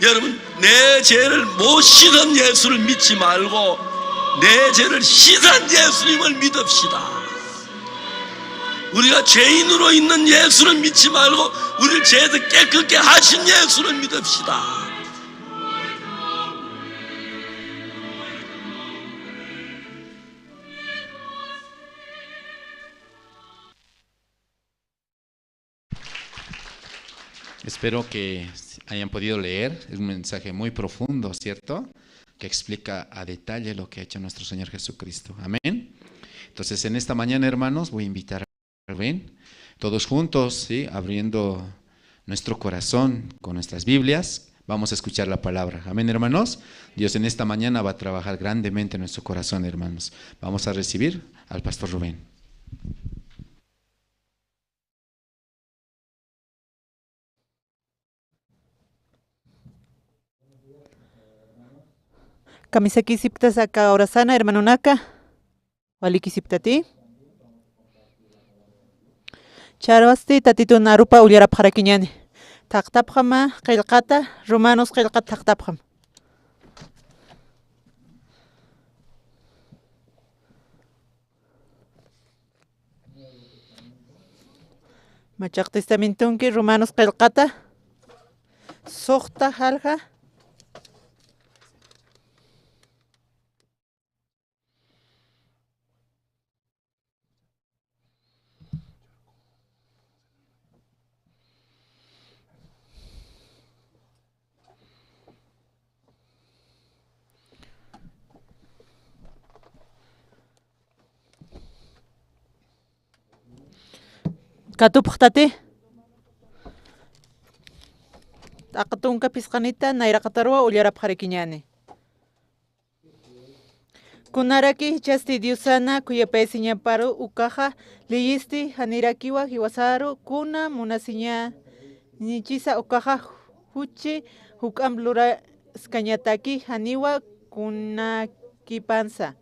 여러분, 내 죄를 못 씻은 예수를 믿지 말고 내 죄를 씻은 예수님을 믿읍시다. 우리가 죄인으로 있는 예수를 믿지 말고 우리를 죄에서 깨끗게 하신 예수를 믿읍시다. Espero que hayan podido leer. Es un mensaje muy profundo, ¿cierto? Que explica a detalle lo que ha hecho nuestro Señor Jesucristo. Amén. Entonces, en esta mañana, hermanos, voy a invitar a Rubén, todos juntos, ¿sí? Abriendo nuestro corazón con nuestras Biblias, vamos a escuchar la palabra. Amén, hermanos. Dios en esta mañana va a trabajar grandemente en nuestro corazón, hermanos. Vamos a recibir al pastor Rubén. Kamisakisipktasa aka urasana, hermanonaka. Walikisipktati. Ch'arwasti Tatitun arupa ullarapxarakiñäni. Thaqtapxama qillqata, Romanos qillqata thaqtapxam. Machaq Testamentunki, Romanos qillqata, suxta jalja. Katupxtati. T'aqa tunka phisqanita nayraqataruwa ullarapxarakiñäni. Kunaraki jichhasti Diosana khuyapayasiñaparu ukaxa, leyisti janirakiwa jiwasaru kuna munasiñänichisa ukaxa, juchi juk'amp luraskañataki janiwa kunakipansa.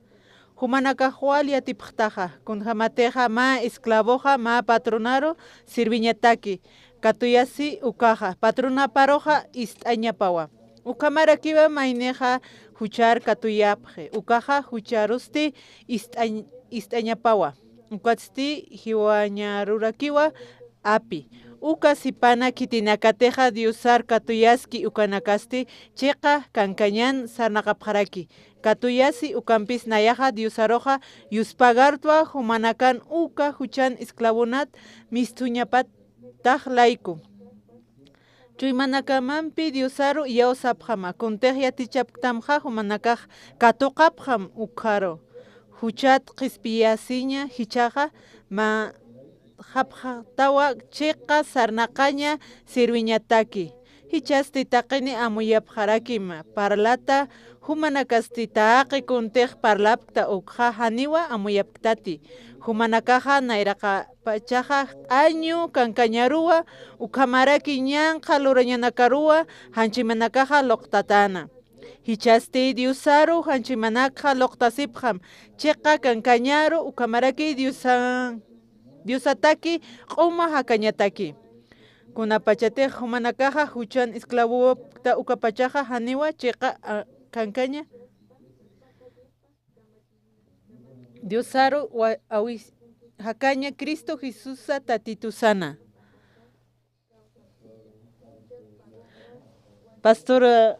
Jumanakax wal yatipxtaxa, kunjämatixa mä esclavoxa mä patronaru sirviñataki, katuyasi ukaxa patronaparuxa ist'añapawa. Ukhamarakiwa maynixa juchar katuyapxi, ukaxa jucharusti ist'añ-, ist'añapawa. Ukatsti jiwañarurakiwa api. Uka sipana khitinakatixa Diosar katuyaski ukanakasti chiqa kankañan sarnaqapxaraki. Katuyasi ukampis nayaxa Diosaruxa yuspagartwa jumanakan uka juchan esclavonat misthuñapatax layku. Chuymanakamampi Diosaru iyawsapxama, kuntix yatichapktamxa jumanakax katuqapxam ukharu. Juchat qhispiyasiña jichhaxa mä japxatawa chiqa sarnaqaña sirviñataki. Jichhasti taqini amuyapxarakima, parlata jumanakasti taqi kuntix parlapkta ukxa janiwa amuyapktati. Jumanakaxa nayraqapachaxa q'añu kankañaruwa, ukhamaraki ñanqha lurañanakaruwa janchimanakaxa luqtatäna. Jichhasti Diosaru janchimanakxa luqtasipxam, chiqa kankañaru ukhamaraki Diosan-, Diosataki q'uma jakañataki. Kunapachatix jumanakaxa juchan esclavopkta ukapachaxa janiwa chiqa, a, kankaña. Diosaru wa-, awis-, jakaña Cristo Jesusa Tatitusana. Pastor, eh,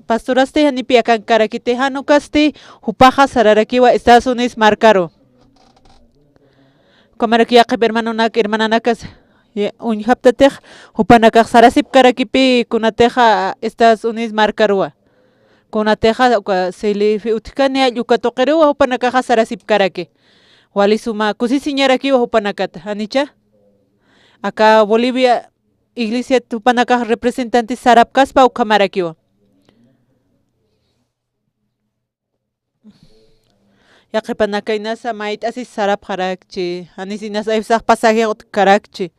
pastorasti janipi akankarakiti, jan ukasti jupaxa sararakiwa Estados Unidos markaru. Ukhamaraki yaqhip hermanonak, hermananakas, ya, uñjaptatix, jupanakax sarasipkarakipï kunatixa Estados Unidos markaruwa. Kunatixa uka C L F utjkani jall uka tuqiruwa jupanakaxa sarasipkaraki. Wali suma kusisiñarakiwa jupanakat, janicha? Aka Bolivia iglesiat jupanakax representantes sarapkaspa ukhamarakiwa. Yaqhipanaka inasa mayt'asis sarapxarakchi, janis inas aypsax pasaje utjkarakchi.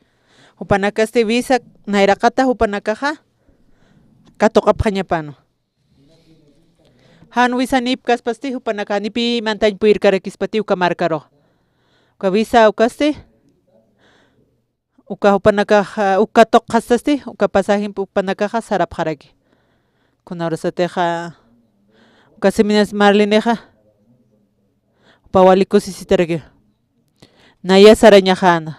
Jupanakasti visa nayraqata jupanakaxa katuqapxañapänwa. Jan visanïpkaspasti jupanaka janipï mantañ puyirkarakispati uka markaruxa. Uka visa ukasti, uka jupanakaxa, uka tuqxastasti, uka pasajimpi jupanakaxa sarapxaraki. Kuna urasatixa, uka Seminas Marlinixa, jupa wali kusisitarakiwa. Naya sarañaxäna.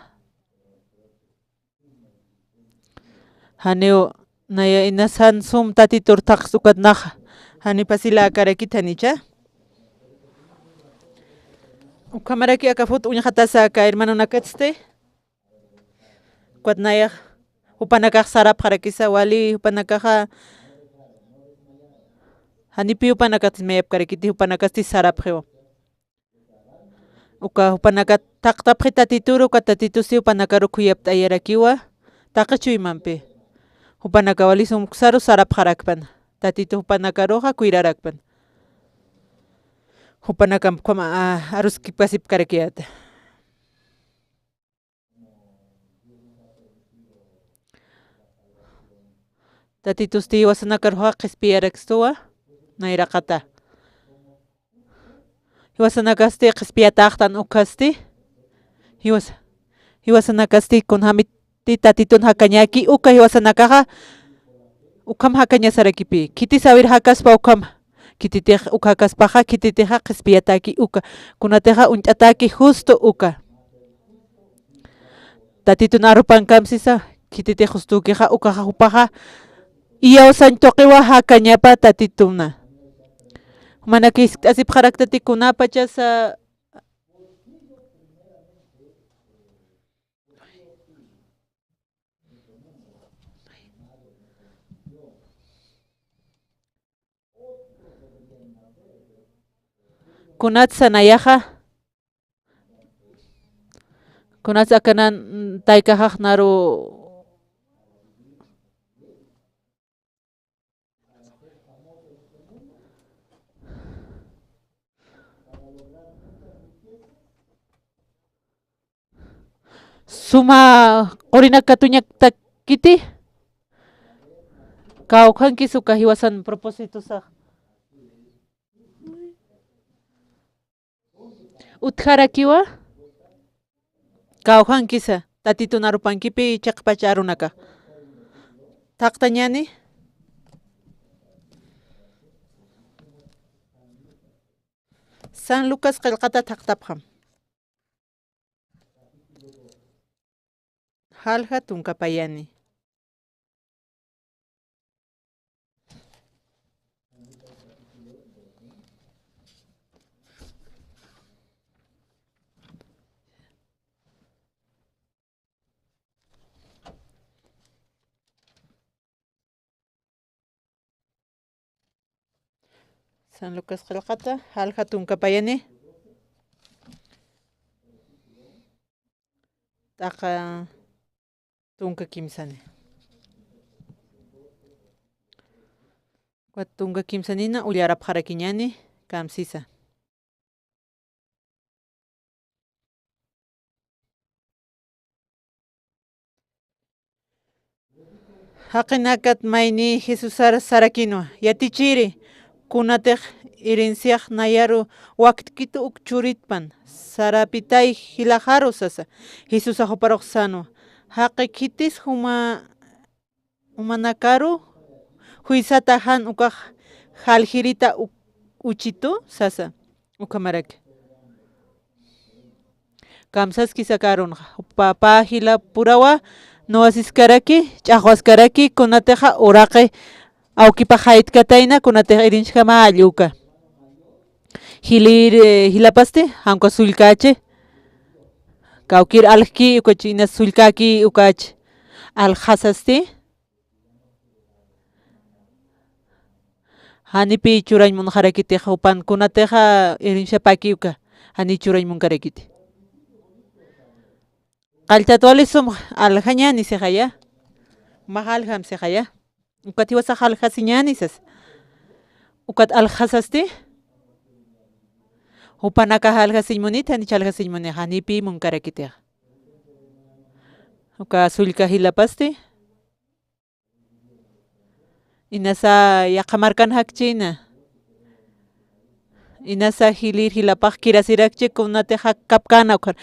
Janiw naya inas jan sum Tatitur thaqs ukat naxa. Janiw pasiläkarakit janicha. Ukhamaraki aka fut uñxatasa aka hermanonakatsti. Ukat nayax jupanakax sarapxarakisa wali jupanakaxa. Janipi jupanakatis mayapkarakiti jupanakasti sarapxiwa. Uka jupanakat thaqtapxi Tatituru, uka Tatitusti jupanakaru khuyapt'ayarakiwa, taqi chuymampi. Jupanaka wali sumksaru sarapxarakpan. Tatitu jupanakaruxa kuyrarakpan. Jupanakam ukhama, a, aruskipkasipkarakiyäta. Tatitusti jiwasanakaruxa qhispiyarakstuwa, nayraqata. Jiwasanakasti qhispiyatäxtan ukhasti. Jiwas-, jiwasanakasti kunjämiti Tatitun jakañäki uka jiwasanakaxa ukham jakañasarakipï. Khitis a ver jakaspa ukham. Khititix uka jakaspaxa, khititixa qhispiyatäki uka. Kunatixa uñt'atäki justo uka. Tatitun arupankamp sisa, khititix justukixa ukaxa jupaxa iyawsañ tuqiwa jakañapa Tatituna. Jumanaki jiskt'asipxaraktati kunapachasa. Kunatsa nayaxa, kunatsa akanan taykaxax naru suma qurinak katuñaktakiti, kawkhankis uka jiwasan propósitosax. Utjarakiwa. Kawjankisa, Tatitun arupankipi chiqpach arunakax. Thaqtañäni. San Lucas qillqata thaqtapxam. Jalja tunka payani. San Lucas qillqata, jalja tunka payani. T'aqa tunka kimsani. Ukat tunka kimsanina ullarapxarakiñäni, kamsisa. Jaqinakat mayni Jesusar sarakinwa, yatichiri, kunatix herenciax nayaru waktkit uk churitpan, sarapitay jilaxaru sasa. Jesusax juparux sänwa, jaqi khitis juma jumanakaru juysata jan ukax jaljirita u-, uchitu sasa. Ukhamaraki. Kamsaskisa karunxa. Pä, pä jilapurawa nuwasiskaraki, ch'axwaskaraki, kunatixa uraqi awkipax jaytkatayna, kunatix irinchkama alli uka. Jilir, eh, jilapasti, jan uka sullkachi. Kawkir aljki, ukachi inas sullkaki, ukachi. Aljasasti. Janipi churañ munxarakitix jupan kunatixa irinchapaki uka, jani churañ munkarakiti. Qalltat wali sum aljañäni sixaya. Max aljam sixaya. Ukat jiwasax aljasiñäni sas. Ukat aljasasti. Jupanakax aljasiñ munit, janich aljasiñ muni, janipi munkarakitix. Uka sullka jilapasti. Inasa yaqha markan jakchina. Inasa jilir jilapax kirasirakchi kunatixa kapkäna ukhar.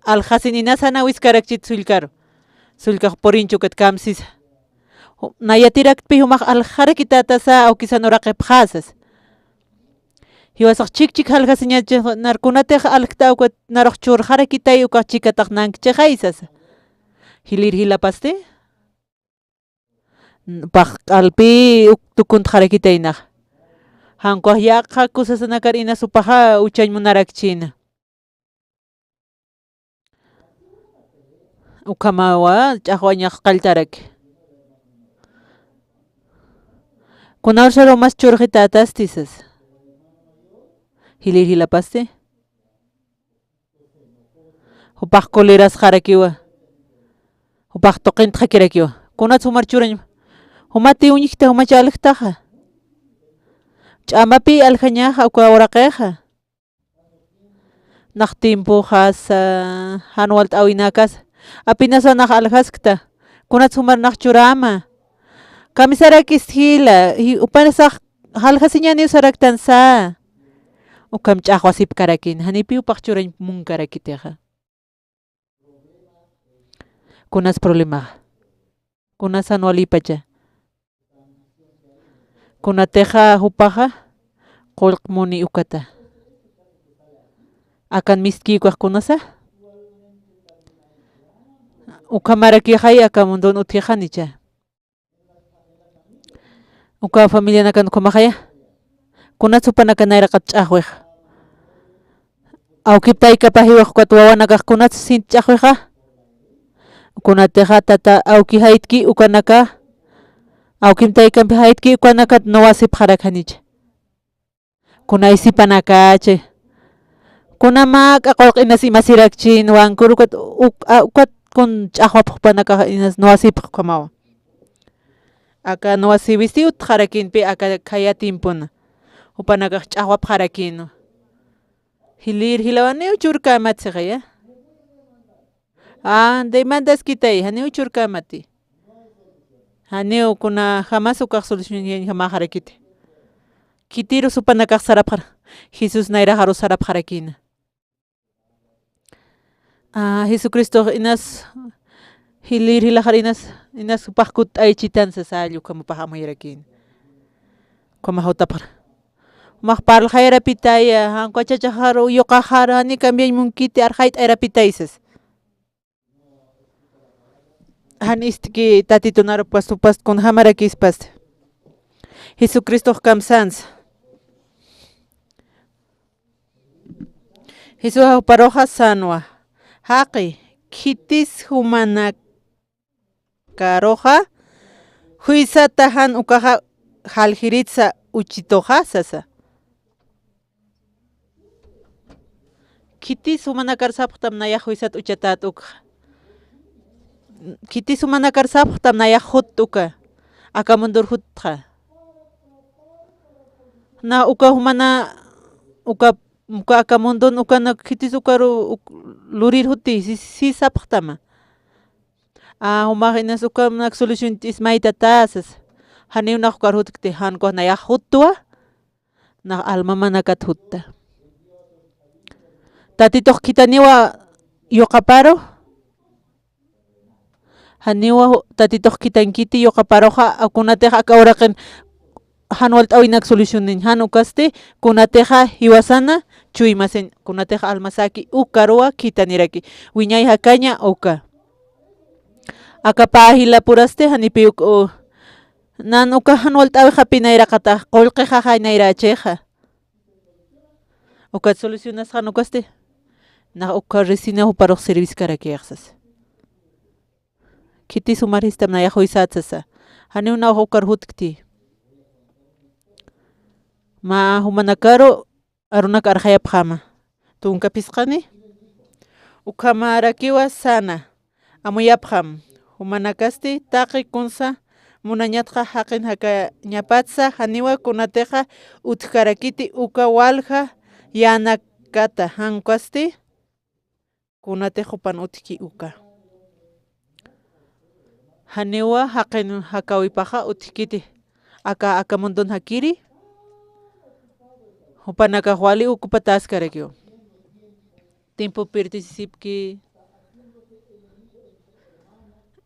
Aljasin inasa nawiskarakchit sullkaru. Sullkax purinchukat kamsisa. Ju-, nayatiraktpi jumax aljarakitata sa awkisan uraqipxäsas. Jiwasax chikchik aljasiñachi nar kunatix aljta ukat narux churxarakitay ukax chikatax nankchixay sasa. Jilir jilapasti. Pax q'alpi uk tukuntxarakitaynax. Jan ukax yaqha kusasanakar inas jupaxa uchañ munarakchina. Ukhamawa ch'axwañax qalltaraki. Kunawsaru mas churxitätasti sas. Jilir jilapasti. Jupax colerasxarakiwa. Jupax tuqintxakirakiwa. Kunats jumar churañ. Jumati uñjta, jumacha aljtaxa. Ch'amapi aljañaxa, uka uraqixa. Nax tiempoxasa, jan walt'äwinakasa. Apenas nax aljaskta. Kunats jumar nax churama. Kamisarakist jila, jupasax aljasiñäniw saraktan sa. Ukham ch'axwasipkarakïn, janipi jupax churañ munkarakitixa. Kunas problemaxa. Kunas jan walipacha. Kunatixa jupaxa qullq muni ukata. Akan mistki ukax kunasa. Ukhamarakixay aka mundun utjixanicha. Uka familianakan ukhamaxaya. Kunats jupanaka nayraqat ch'axwixa. Awkip taykapax jiwax ukat wawanakax kunats sint ch'axwixa. Kunatixa tata awki jaytki ukanaka. Awkim taykampi jaytki ukanakat nuwasipxarak janicha. Kuna isipanakachi. Kuna mä q'aq'urq inas imasirakchin wankür ukat uk-, a-, ukat kun ch'axwapx jupanakax inas nuwasipx ukhamawa. Aka nuwasiwisti utxarakïnpi aka khaya tiempona. Jupanakax ch'axwapxarakïnwa. Jilir jilawa janiw churkämat sixaya. A, demandaskitay, janiw churkämati. Janiw kuna jamas ukax solucionañjamäxarakiti. Khitirus jupanakax sarapxar, Jesús nayraxarus sarapxarakïna. Ah, Jesucristox inas, jilïr jilaxar inas, inas jupax kutt'ayichitan sasa, ukhamapax amuyarakïn. Ukhamax jutapxar. Jumax parlxayarapitaya, jan uka chachaxaru, yuqaxaru, jani cambiañ munkiti, arxayt'ayarapitay sasa. Jan ist'ki Tatitunaru pastu, pastu kunjamarakïspasti. Jesucristox kamsans. Jesús juparuxa sänwa. Jaqi, khitis jumanakaruxa, juysata jan ukaxa jaljiritsa uchituxa sasa. Khitis jumanakar sapxtam nayax juysat uchatat ukxa. Khitis jumanakar sapxtam nayax jut uka. Aka mundur jutxa. Na uka jumana, uka, uka aka mundun ukanak khitis ukaru uk-, lurir juti, si, si sapxtama. A, jumax inas ukanak solución t'ismaytata sasa. Janiw nax ukar jutkti, jan ukax nayax jutwa. Nax almamanakat jutta. Tatitux khitaniwa yuqaparu. Janiwa ju-, Tatitux khitankiti yuqaparuxa, a, kunatix aka uraqin jan walt'äwinak solucionañ, jan ukasti, kunatixa jiwasana, chuymasiñ, kunatix almasaki, ukaruwa khitaniraki. Wiñay jakaña uka. Aka pä jilapurasti, janipi uk-, u-, nan uka jan walt'äwixapi nayraqatax, qullqixaxay nayrächixa. Ukat solucionasxan ukasti, nax uka resina juparux serviskarakix sasa. Khitis jumar sistam nayax juysat sasa. Janiw nax ukar jutkti. Mä jumanakaru arunak arxayapxäma. Tunka phisqani. Ukhamarakiwa säna. Amuyapxam. Jumanakasti taqi kunsa munañatxa jaqin jakañapatsa, janiwa kunatixa utjkarakiti uka walja yänakata, jan ukasti kunatix jupan utjki uka. Janiwa jaqin jakäwipaxa utjkiti. Aka, aka mundun jakiri. Jupanakax wali ocupataskarakiwa. Tiempo perdisipki.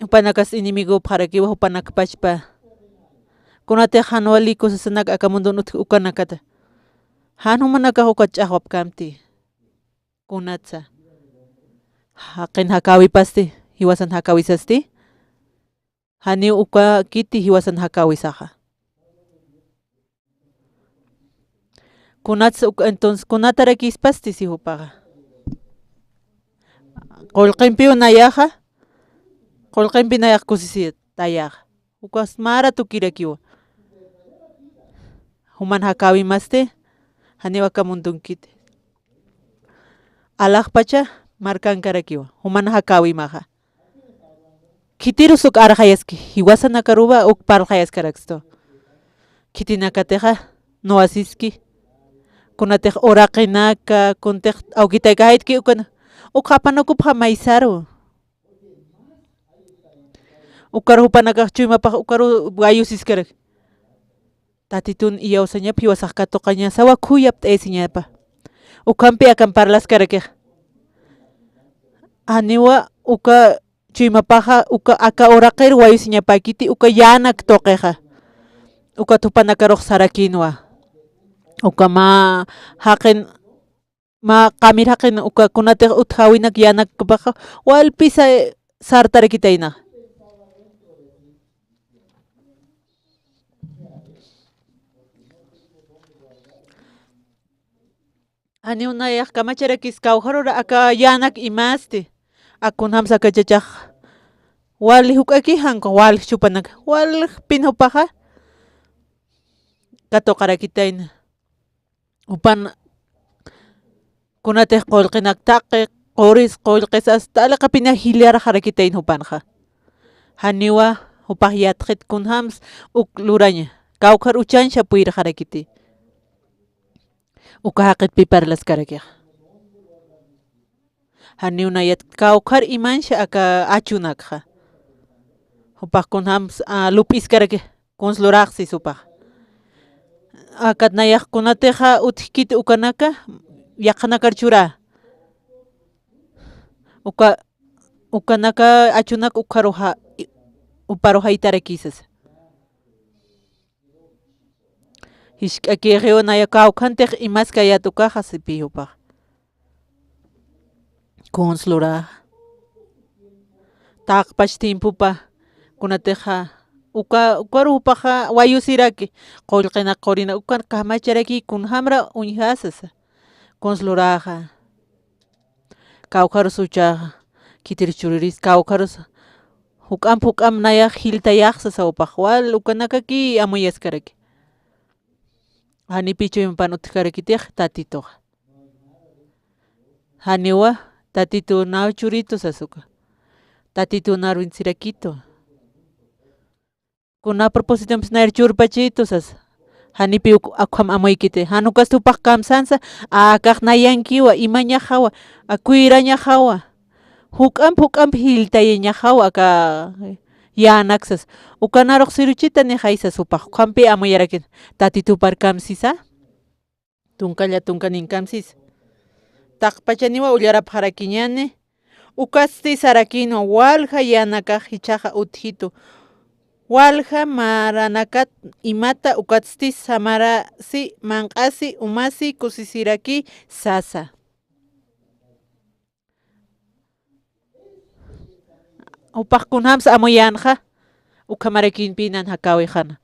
Jupanakas enemigopxarakiwa, jupanak pachpa. Kunatix jan wali cosasanak aka mundun utjki ukanakata. Jan jumanakax ukat ch'axwapkamti. Kunatsa. Jaqin jakäwipasti, jiwasan jakäwisasti. Janiw ukakiti jiwasan jakäwisaxa. Kunatsa uk-, entonces, kunatarakïspasti si jupaxa. Qullqimpiw nayaxa, qullqimpi nayax kusisitayaxa. Ukas mara tukirakiwa. Juman jakäwimasti, janiw aka mundunkiti. Alaxpacha markankarakiwa, juman jakäwimaxa. Khitirus uk arxayaski, jiwasanakaruwa uk parlxayaskarakstu. Khitinakatixa, nuwasiski. Kunatix uraqinaka, kuntix awkitaykaxaytki ukan, uk japanakupxa maysaru. Ukaru jupanakax chuymapax ukaru wayusiskarak. Tatitun iyawsañap jiwasax katuqañasawa khuyapt'ayasiñapa. Ukhampi akan parlaskarakix. Janiwa uka chuymapaxa, uka aka uraqir wayusiñapäkiti, uka yänak tuqixa. Ukat jupanakarux sarakïnwa. Uka mä jaqin Mä qamir jaqin uka kunatix utjäwinak yänakpaxa, walpisa sartarakitayna. Janiw nayax kamacharakis kawkharura aka yänak imasti. Ak kunjams aka chachax wali juk'aki, jan ukax wali chupanak. Walpin jupaxa katuqarakitayna. Jupan kunatix qullqinak taqi, quris, qullqis, hasta aliqapiña jillarxarakitayna jupanxa. Janiwa jupax yatxit kunjams uk luraña, kawkhar uchancha puyrxarakiti. Uka jaqitpi parlaskarakix. Janiw nayat kawkhar imancha aka achunakxa. Jupax kunjams, a, lup'iskarakix, kuns luraxsis jupax. Akat nayax kunatixa utjkit ukanaka, yaqhanakar chura. Uka, ukanaka achunak ukharuxa, i-, uparuxaytarakï sasa. Jisk'akïxiw naya kawkhantix imaskayät ukaxa sipï jupax. Kuns luraxa. Taqpach tiempopa, kunatixa, uka, ukaru jupaxa wayusiraki, qullqina qurina, ukan kamacharakï kunjamra uñjasasa. Kuns luraxa. Kawkharus uchaxa, khitir churiris kawkharus, juk'amp juk'amp nayax jiltayax sasa jupax, wal ukanakaki amuyaskaraki. Janiw pichuyumpan utjkarakitix Tatituxa. Janiwa, Tatitu naw churitu sasa uka. Tatitu naw bendecirakitu. Kuna propositompis nayar churpachitu sasa. Janipï uk-, akham amuykiti. Jan ukasti jupax kamsansa, akax nayankiwa, imañaxawa, akuyrañaxawa. Juk'amp, juk'amp jiltayañaxawa, aka yänak sasa. Ukanarux siruchita nixay sasa jupax. Ukhampï amuyarakit. Tatitupar kamsisa. Tunkalla tunkanin kamsisa. Taqpachaniwa ullarapxarakiñäni. Ukatsti sarakïnwa walja yänakax jichhaxa utjitu. Walja maranakat imata ukatsti samarasi, manq'asi, umasi, kusisirakï sasa. Jupax kunjams amuyänxa, ukhamarakïnpï nan jakäwixana.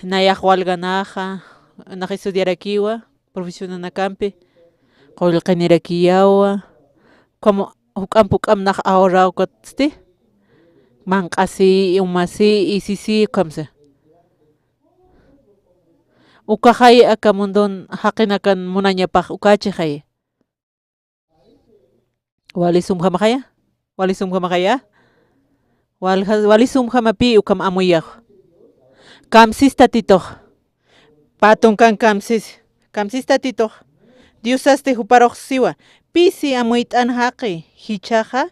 Nayax walganaxa, nax estudiarakiwa, profesionanakampi, qullqinirakïyawa, como juk'amp juk'amp nax ahorra ukatsti, manq'asi, umasi, isisi, ukhamsa. Ukaxay aka mundon jaqinakan munañapax ukachixay. Wali sumjamaxaya, wali sumjamaxaya. Walja-, wali sumjamapï ukham amuyax. Kamsis Tatitux. Pä tunkan kamsis. Kamsis Tatitux. Diosasti juparux siwa. Pisi amuyt'an jaqi, jichhaxa.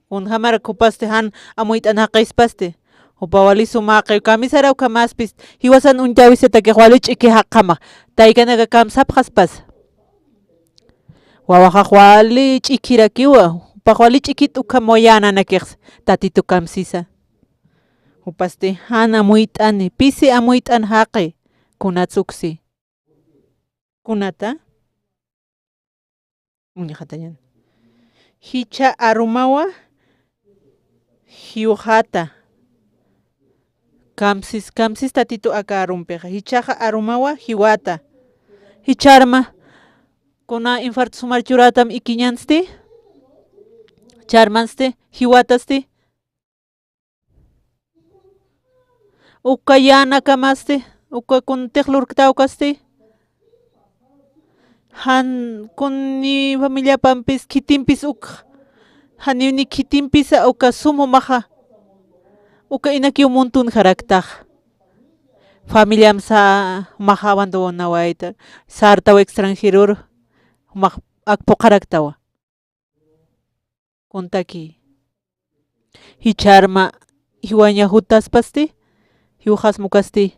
Kunjamarak jupasti jan amuyt'an jaqispasti. Jupa wali sumäqi, kamisara ukhamäspis, jiwasan uñtäwisatakix wali ch'iki jaqjamax. Taykanaka kamsapxaspas. Wawaxax wali ch'ikirakiwa, jupax wali ch'ikit ukham yänanakix, Tatitu kamsisa. Jupasti jan amuyt'ani, pisi amuyt'an jaqi, kunats uksi. Kunata? Uñjatañan. Jichha arumawa jiwxata. Kamsis, kamsis Tatitu aka arumpixa. Jichhaxa arumawa jiwata. Jichharma, kuna infarto sumar churätam ikiñansti. Charmansti, jiwatasti. Uka yänakamasti, uka kuntix lurktäwkasti. Jan kuni familiapampis, khitimpis uk, janiw ni khitimpisa uka sum jumaxa. Uka inakiw muntunxaraktax. Familiamsa jumaxa abandonawayta, sartaw extranjeroru, jumax ak phuqharaktawa. Kuntaki. Jichharma jiwaña jutaspasti, jiwxasma ukasti.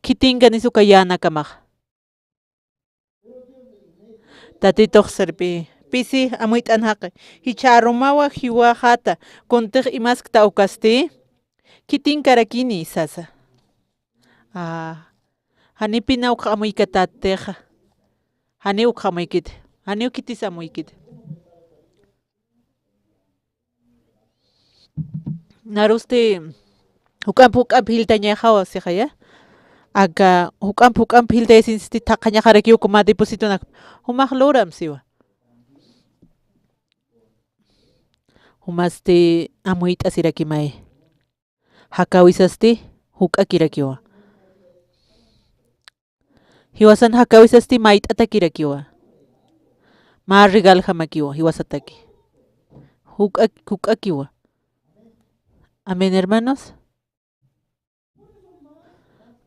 Khitinkanis uka yänakamax. Tatitux sirpi. Pisi amuyt'an jaqi. Jichha arumawa jiwaxata. Kuntix imaskta ukasti. Khitinkarakini sasa. Ah, janipï na ukxa amuykatätixa. Janiw ukxa amuykiti. Janiw khitis amuykiti. Narusti juk'amp juk'amp jiltañaxawa sixaya. Aka juk'amp juk'amp jiltayasinsti thaqhañaxarakiw uka mä depositonak. Jumax luram siwa. Jumasti amuyt'asirakimay. Jakäwisasti juk'akirakiwa. Jiwasan jakäwisasti mayt'atakirakiwa. Mä regaljamakiwa jiwasataki. Juk'ak-, juk'akiwa. Amén, hermanos.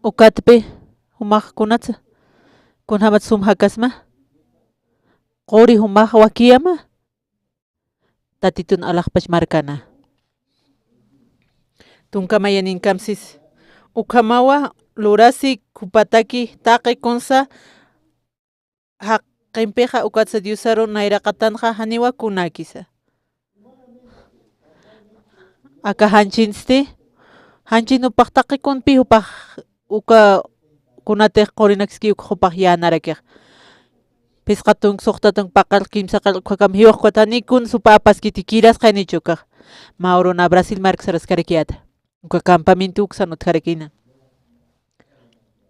Ukatpi, jumax kunatsa, kunjamat sum jakasma, quri jumax wakiyama, Tatitun alaxpach markana. Tunka mayanin kamsis. Ukhamawa lurasi jupataki taqi kunsa jaq-, qimpixa ukatsa Diosaru nayraqatanxa janiwa kunakisa. Aka janchinsti, janchin jupax taqi kunpi jupax uka kunatix qurinakski uk jupax yänarakix. Phisqa tunk, suxta tunk, paqallq, kimsaqallq, ukhakam jiwaq ukat jani kun supa apaskiti, kirasqa janichu ukax. Mä uruna Brasil mark saraskarakiyäta. Uka campamento uksan utjarakïna.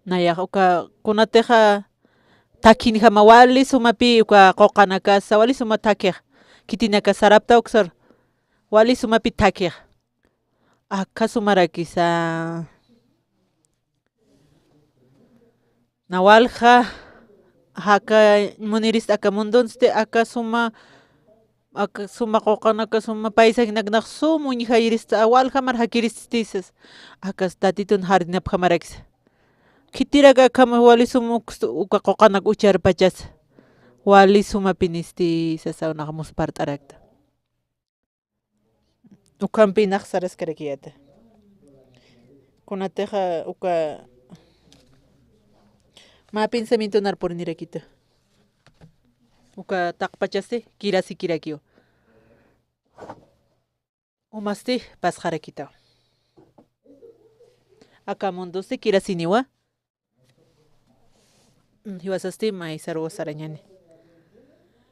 Nayax uka kunatixa thakhinjama wali sumapi uka quqanakasa wali suma thakhix. Khitinakas sarapta uksar wali sumapi thakhix. Aka sumarakisa. Na walja, jaka munirista aka mundunsti, aka suma, aka suma quqanaka, suma paisajinak nax sum uñjayirista, waljamar jakiristisa. Akas Tatitun jardinapjamarakisa. Khitirak akham wali sum uks-, uka quqanak ucharpachasa. Wali sumapinisti sasa nax muspart'arakta. Ukhampi nax saraskarakiyäta. Kunatixa uka mä pensamientonar purinirakita. Uka taqpachasti kirasikirakiw. Umasti pasxarakitaw. Aka mundosti kirasiniwa. Mm, jiwasasti maysaruw sarañani.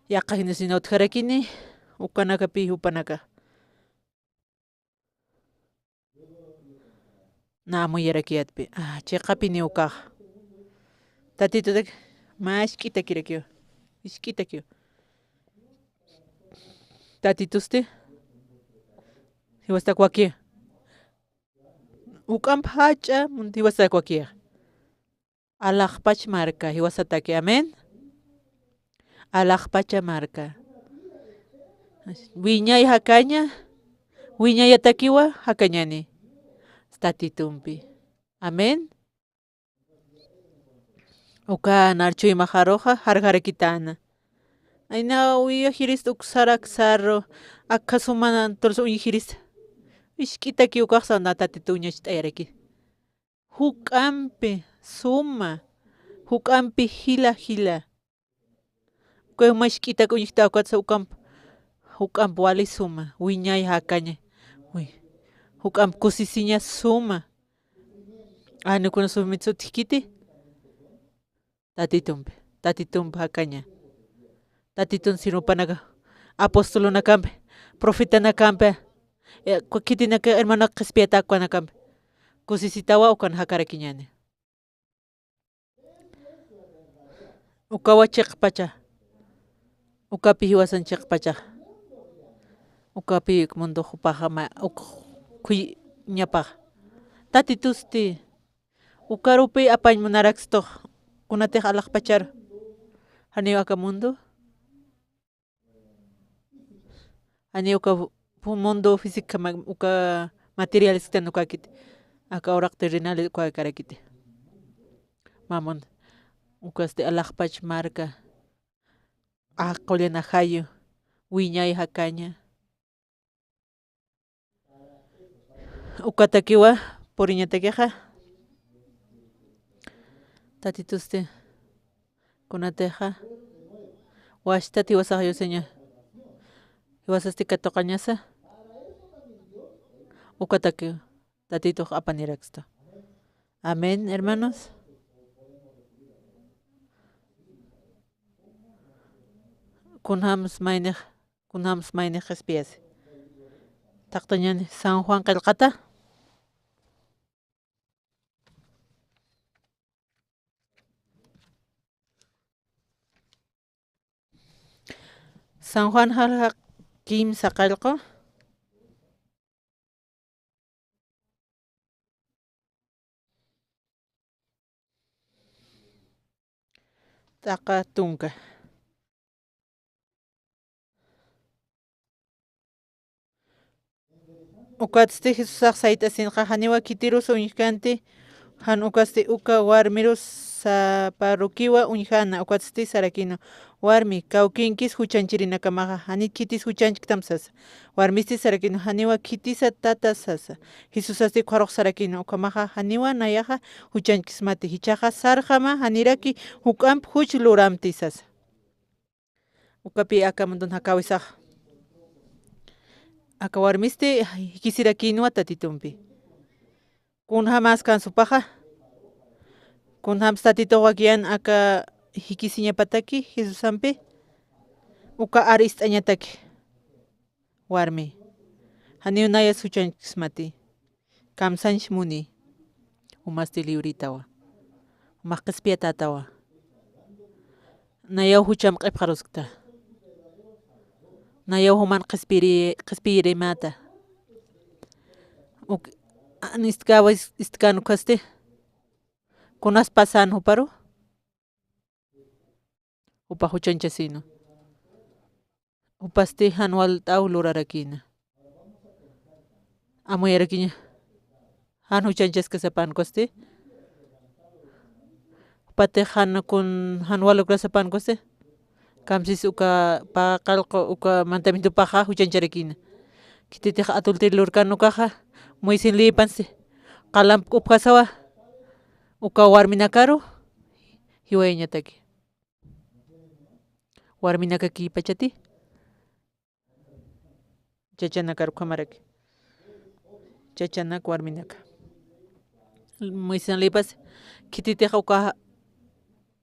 Yaqha jinasina utjarakini, ukanakapi jupanaka. Na amuyarakiyätpi, ah, chiqapini ukax. Tatitutak, mä isk'itakirakiw, isk'itakirakiw. Tatitusti, jiwastak wakiya. Juk'amp jach'a, mun-, jiwastak wakiya. Alaxpach marka, jiwasataki, amén. Alaxpacha marka. Wiñay jakaña, wiñayatakiwa jakañani. Tatitumpi. Amén. Uka narchuymaxaruxa, jarjarakitana. Ayna uyajirist uksarak sarru, akha sumana, entonces uñjirist. Isk'itaki ukaxsa na Tatitu uñacht'ayaraki. Juk'ampi suma, juk'ampi jila jila. Uka mä isk'itak uñjta ukatsa juk'amp, juk'amp wali suma, wiñay jakaña. Uy, juk'amp kusisiña suma. Ani kuna sumit sutjkiti. Tatitumpi, Tatitumpi jakaña. Tatitun sirvipanaka, apostolonakampi, profetanakampi, eh, ku-, khitinaka hermano qhispiyata ukanakampi. Kusisitawa ukan jakarakiñani. Ukawa chiqpacha. Ukapi jiwasan chiqpacha. Ukapi mundo jupaxa ma, uk, khuy, ñapax. Tatitusti. Ukarupi apañ munarakstux, kunatix alaxpachar, janiw aka mundo, janiw uka fu-, mundo física ma-, uka materialistan ukakiti, aka uraq terrenal ukakarakiti. Mamun, ukasti alaxpach marka, aqullan ajayu, wiñay jakaña. Ukatakiwa puriñatakixa, Tatitusti, kunatixa, wachtat jiwasax yusiña, jiwasasti katuqañasa, ukatakiw Tatitux apaniraksta. Amén, hermanos. Kunjams maynix Kunjams maynix qhispiyasi. Taqtañani San Juan qillqata. San Juan jalja kimsa qallqu. T'aqa tunka. Ukatsti Jesusax sayt'asinxa, janiwa khitirus uñjkanti, jan ukatsti uka warmirus saparukiwa uñjäna, ukatsti sarakïnwa: Warmi, kawkinkis juchañchirinakamaxa, janit khitis juchañchktam, sasa. Warmisti sarakïnwa: Janiwa khitisa, tata, sasa. Jesusasti ukxarux sarakïnwa: Ukhamaxa janiwa nayaxa juchañchksmati, jichhaxa sarxama janiraki juk'amp juch luramti, sasa. Ukapi aka mundun jakawisax. Aka warmisti jikisirakïnwa Tatitumpi. Kunjamas kan supaxa. Kunjams Tatitux wakiyan aka jikisiñapataki Jesusampi. Uka ar ist'añataki. Warmi. Janiw nayas juchañchsmati. Kamsañch muni. Jumasti libritawa. Jumax qhispiyatätawa. Nayaw jucham q'ipxaruskta. Nayaw juman qhispiri-, qhispiyirimäta. Uk-, an istkawa is-, istkan ukasti. Kunas pasan juparu. Jupax juchañchasïnwa. Jupasti jan walt'aw lurarakïna. Amuyarakiña. Jan juchañchaskasapan ukasti. Jupatix jan kun, jan waluksasapan ukasti. Kamsis uka pä qallqu uka mandamientopaxa juchañcharakïna. Khititix adulterio lurkan ukaxa, Moisés leypansti qalamp upjasawa, uka warminakaru jiwayañataki. Warminakakïpachati. Chachanakar ukhamaraki. Chachanak warminaka. Moisés leypas, khititix uka,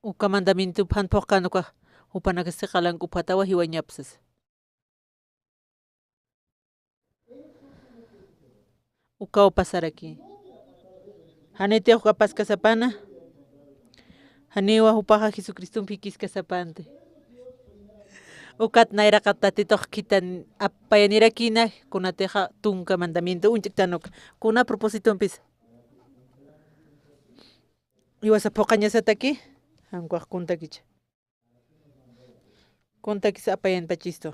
uka mandamiento jan phuqkan uka, jupanakasti qalank upjatawa jiwañapsas. Ukaw pasaraki. Janitix uka paskasapana. Janiwa jupaxa Jesucristompi jikiskasapanti. Ukat nayraqat Tatitux khitan apayanirakïna, kunatixa tunka mandamiento uñt'ktan uka. Kuna propositompis. Jiwasa phuqañasataki, jan ukax kuntakicha. Kuntakis apayanpachistu.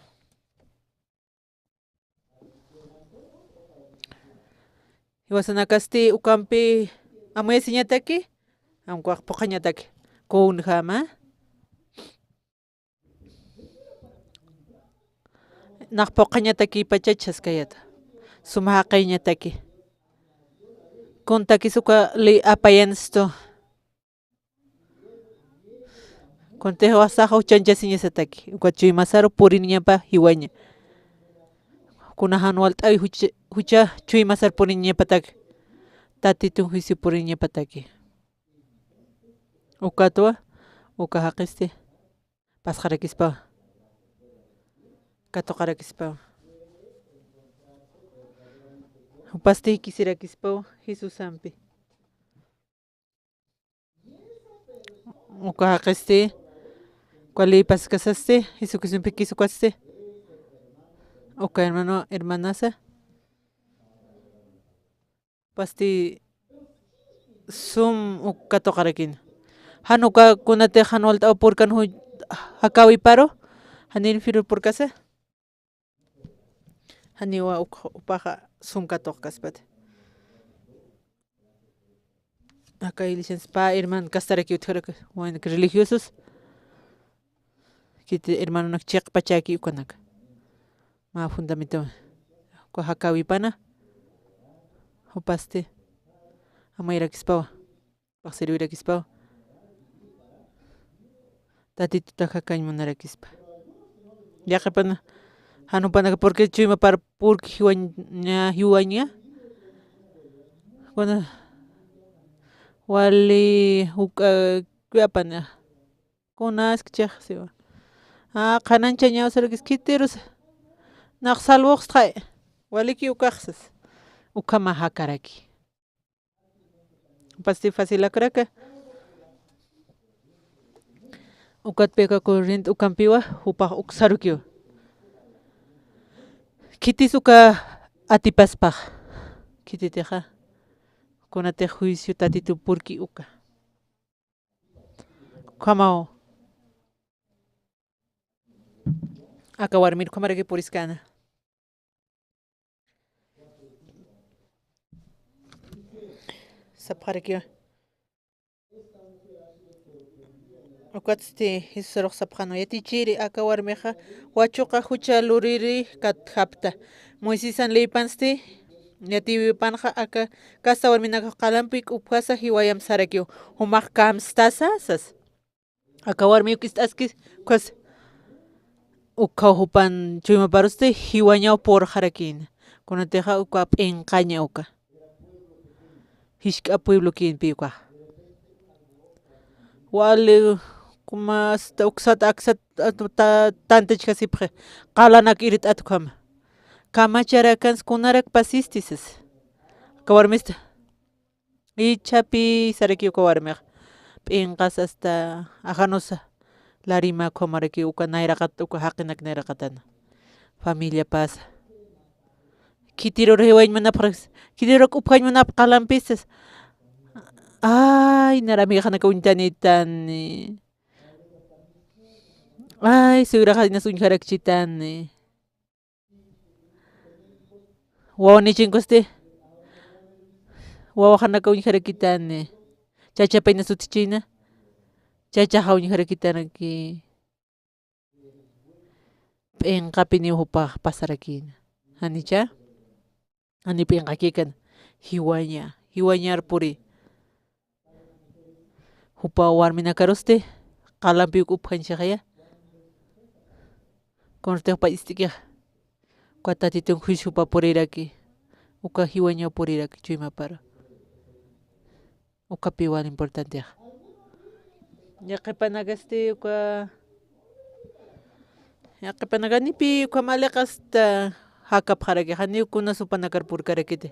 Jiwasanakasti ukampi amuyasiñataki, jan ukax phuqañataki. Kunjama. Nax phuqañatakïpachachas kayata. Suma jaqïñataki. Kuntakis uka ley apayanstu. Kunatix jiwasax juchañchasiñasataki, uka chuymasaru puriniñapa jiwaña. Kuna jan walt'äwi jucha, jucha chuymasar puriniñapataki. Tatitun juicio puriniñapataki. Ukatwa, uka jaqisti. Pasxarakispawa. Katuqarakispawa. Jupasti jikisirakispawa Jesusampi. Uka jaqisti, uka ley paskasasti, Jesucristompi jikis ukasti. Uka hermano, hermanasa. Pasti sum uk katuqarakïna. Jan uka kunatix jan walt'aw purkan ju-, jakäwiparu, jan infierno purkasa. Janiwa uk, upaxa sum katuqkaspati. Aka iglesians pä hermano kastaraki utjaraki, waynaki religiosos. Khiti hermanonak chiqpachaki ukanaka. Mä fundamento. Uka jakäwipana. Jupasti. Amayarakispawa. Paqsiriwirakispaw. Tatituta jakañ munarakispa. Yaqipana, jan jupanaka, porque chuymapar purki jiwaña, jiwaña. Kuna wali juk'a, kuyapana. Kunaskchix siwa. A, qhanañchañaw sarakis khitirus. Nax salvoxstxay. Waliki ukaxsas. Ukhama jakaraki. Pasti facilakraka. Ukatpï aka corriente ukampiwa, jupax uksarukiwa. Khitis uka atipaspax. Khititixa. Kunatix juicio Tatitu purki uka. Ukhamaw. Aka warmir ukhamaraki puriskana. Sapxarakiwa. Ukatsti Jesusarux sapxanwa, yatichiri, aka warmixa wachuqa jucha luriri katjapta. Moisesan leypansti yatiwipanxa aka kasta warminakax qalampi k'upjasa jiwayam sarakiw. Jumax kamstasa sas. Aka warmi uk ist'aski, ukas. Ukhaw jupan chuymaparusti jiwañaw purxarakïna. Kunatixa uka p'inqaña uka. Jisk'a pueblokïnpi ukax. Wali, kumasta, uksat, aksat, ta-, ta-, tantachkasipxi. Qalanak irt'at ukhama. Kamacharakansa kunarak pasisti sas. Aka warmista. Ichhapi saraki uka warmix. P'inqas asta ajanusa. Larima ukhamaraki uka nayraqat, uka jaqinak nayraqatana. Familiapasa. Khitirur jiwañ munapxarakis. Khitirurak upjañ munapx qalampisas. Ay, narami janak uñtanitani. Ay, sugraxanas uñjarakchitani. Wawanichinku usti. Wawaxanaka uñjarakitani. Chachapayna sutichina. Chachaxa uñjarakitanaki. P'inqapiniw jupax pasarakïna. Janicha? Jani p'inqakikan. Jiwaña. Jiwañar puri. Jupa warminakarusti, qalampiw upjañchixaya. Kunatix jupa ist'ikix. Uka Tatitun juicio jupa puriraki. Uka jiwañaw puriraki, chuymaparu. Ukapiw wal importantix. Yaqhipanakasti uka Yaqhipanaka janipi ukham aliqasta jakapxarakix, janiw kunas jupanakar purkarakiti.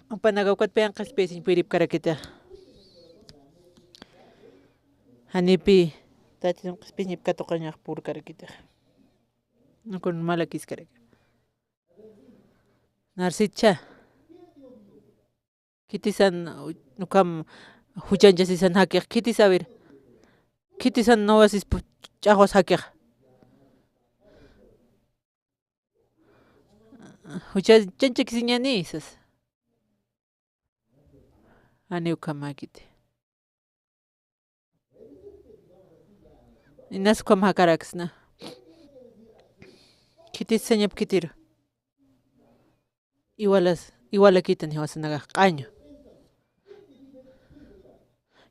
Jupanaka ukat p'inqaspisiñ puripkarakiti. Janipi Tatitun qhispiñap katuqañax purkarakiti. Ukun malakiskaraki. Narsitcha. Khitisan, ukham juchanchasisan jakix, khitis, a ver. Khitisan nuwasis pu-, ch'axwas jakix. Juchanchakisiñani sas. Jani ukhamäkiti. Inas ukham jakaraksna. Khitis sañap khitiru. Iwalas, iwalakitan jiwasanakax q'añu.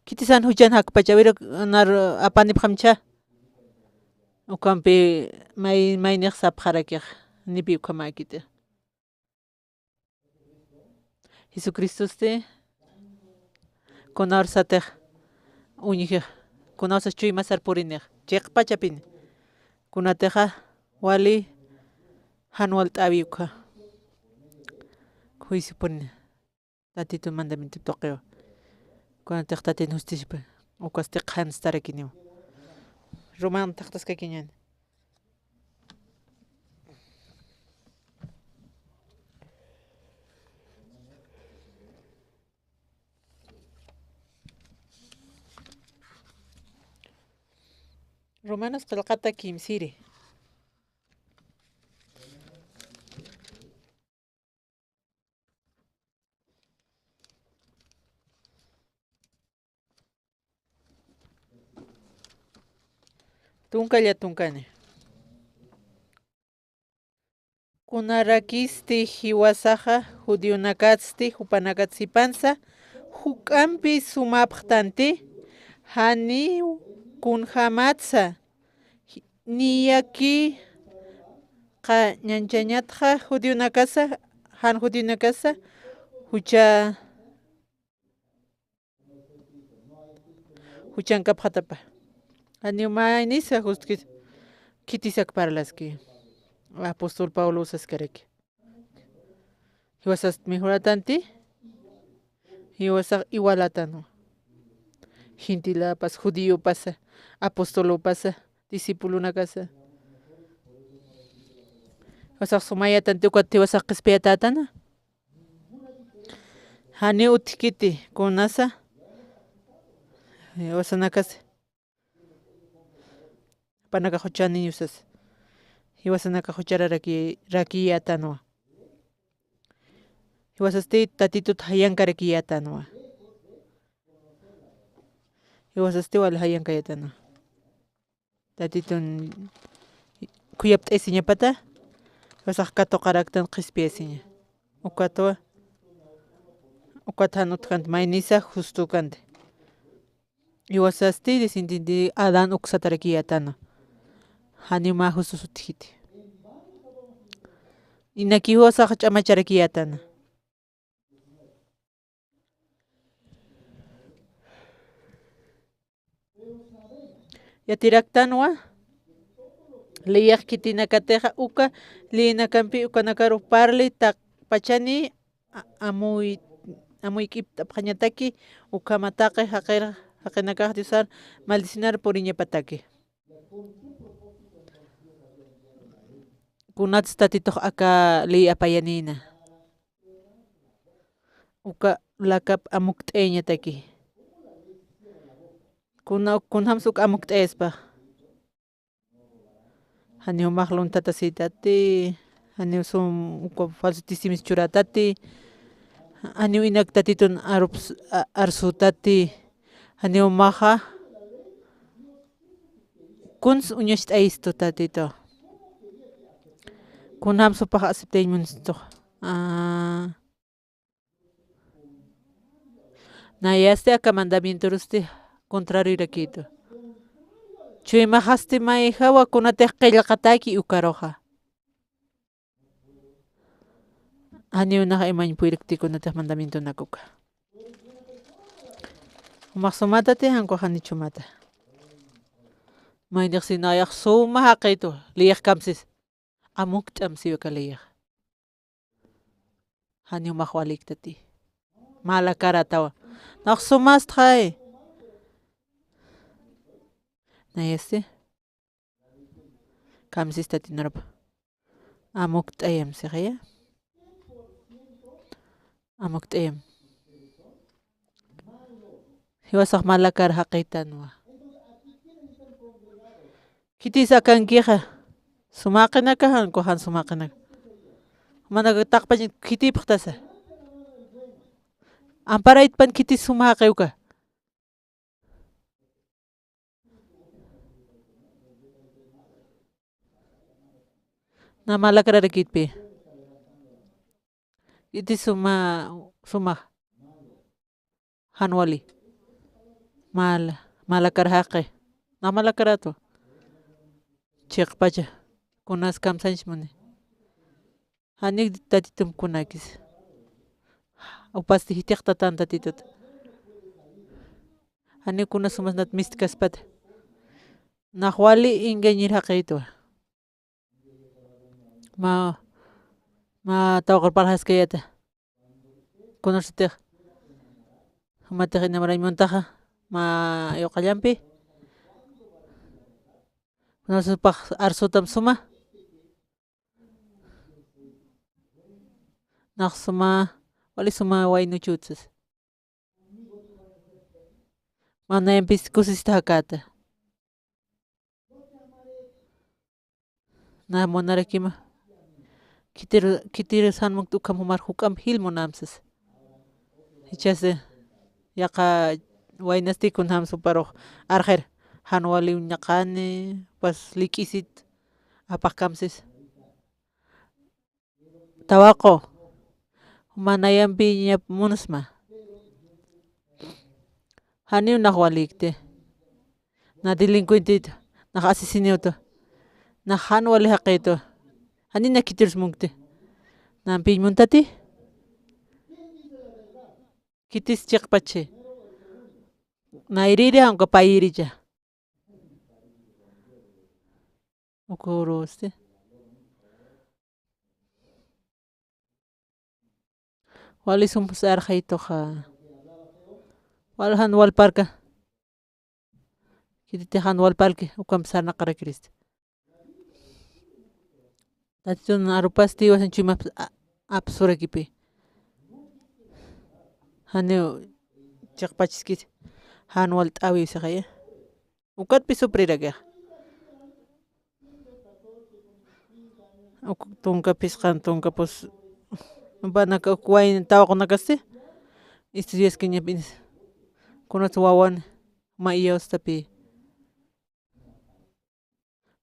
Khitisan juchan jakpacha, a ver, nar apanipxamcha. Ukhampi may, maynix sapxarakix, janipi ukhamäkiti. Jesucristosti, kunawsatix uñjix, kunawsas chuymasar purinix, chiqpachapini. Kunatixa, wali, jan walt'äwi ukha. Juicio purina. Tatitun mandamiento tuqiwa. Kunatix Tatin justispa. Ukasti qhanstarakiniwa. Roman taqtaskakiñäni. Romanos qillqata kimsiri. Tunkalla tunkani. Kunarakisti jiwasaxa judionakatsti jupanakat sipansa juk'ampi sumapxtanti, janiw kunjämatsa, niyakï qallqañañatxa judionakasa, jan judionakasa, jucha juchankapxatapa. Janiw maynisa juskis, khitisak parlaski. Apóstol Pablo saskaraki. Jiwasast mejoratanti, jiwasax igualatanwa. Gentilapasa, judiopasa, apostolopasa, discipulonakasa. Jiwasax sumayatanti, ukat jiwasax qhispiyatätana. Janiw utjkiti, kunasa, eh, jiwasanakasa. Jupanakax juchaniw sas. Jiwasanakax juchararakï-, rakïyätanwa. Jiwasasti Tatitut jayankarakïyätanwa. Jiwasasti wal jayankayätanwa. Tatitun khuyapt'ayasiñapata, jiwasax katuqaraktan qhispiyasiña. Ukatwa, ukat jan utjkant maynisa justo ukanti. Jiwasasti, descendiente Adán uksatarakïyätana. Janiw mä justu sutjiti. Inaki jiwasax ch'amacharakiyätana. Yatiraktanwa, leyax khitinakatixa uka leyinakampi ukanakaru parli taqpachani a-, amuy-, amuyk'ipt'apxañataki, ukhama taqi jaqir-, jaqinakax Diosar maldicionar puriñapataki. Kunats Tatitux aka ley apayanïna. Uka lakap amukt'ayañataki. Kuna, kunjams uk amukt'ayaspa. Janiw jumax luntatasïtati, janiw sum uka falso testimis churätati, janiw inak Tatitun arups-, a-, arsütati, janiw jumaxa kuns uñacht'ayistu Tatitu. Kunjams jupax aceptañ munstux. Ah. Nayasti aka mandamientorusti contrariorakitu. Chuymaxasti mayjawa kunatix qillqataki ukaruxa. Janiw nax imañ puyrkti kunatix mandamientonak uka. Jumax sumatati, jan ukax janichumata. Maynix si nayax suma jaqitu, leyax kamsis. Amukt'am siwa aka leyax. Janiw jumax waliktati. Mä lakaratawa. Nax sumastxay. Nayasti. Kamsistati narupa. Amukt'ayam sixaya. Amukt'ayam. Jiwasax mä lakar jaqitanwa. Khitis akankixa. Suma jaqinaka jan ukax jan suma jaqinaka. Jumanaka taqpañ khitipxtasa. Amparaytpan khitis suma jaqi uka. Na mä lakrarakitpi. Khitis suma, suma. Jan wali. Mä la-, mä lakar jaqi. Na mä lakratu. Chiqpacha. Kunas kamsañs muni. Janik Tatitum kunakis. Upasti jithiqtatan Tatitut. Janik kunas sumasnat mistkaspata. Nax wali engañir jaqitwa. Mä, mä tawaqir parlxaskayata. Kunarsutix. Jumatix inamarañ muntaxa. Mä yuqallampi. Kunarsupax arsutam suma. Nax suma, wali suma waynuchutsas. Mä nayampis kusista jakata. Na munarakima. Khitir, khitir sanmukta ukham jumar juk'amp jil munamsas. Jichhasti, yaqha waynasti kunjams juparux arxir, jan wali uñaqani, pues lik'isit, apax kamsis. Tawaqu, juma nayampiñap munsma. Janiw nax walikti. Na delincuentitu, nax asesiniutu, nax jan wali jaqitu. Janiw na khitirus munkti. Nampiñ muntati. Khitis chiqpachi. Nayriri, aunque payiricha. Ukurusti. Wali sumsa arxaytuxa. Wal jan walparka. Khititix jan walparki, ukamp sarnaqarakirist. Tatitun arupasti iwasan chuymaps a-, apsurakipi. Janiw chiqpachiskis, jan walt'äwiw sixaya. Ukatpi suprirakixa. Uk tunka phisqan tunka pus, jupanaka uk wayna tawaqunakasti estudiaskiñapis. Kunats wawan mä iyawstapï.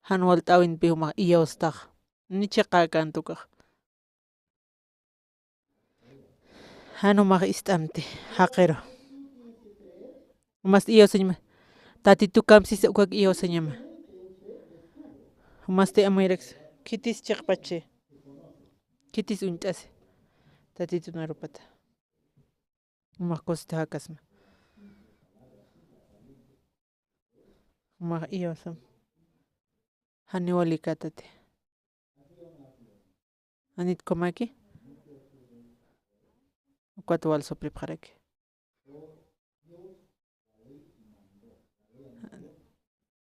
Jan walt'äwinpï jumax iyawstax. Ni chiqäkänti ukax. Jan jumax ist'amti, jaqiru. Jumas iyawsañma. Tatitu kamsisa ukak iyawsañama. Jumasti amuyaraksa. Khitis chiqpachi. Khitis uñt'asi. Tatitun arupata. Jumax kusti jakasma. Jumax iyawsam. Janiw walikätati. Janit ukhamaki. Ukat wal supripxaraki.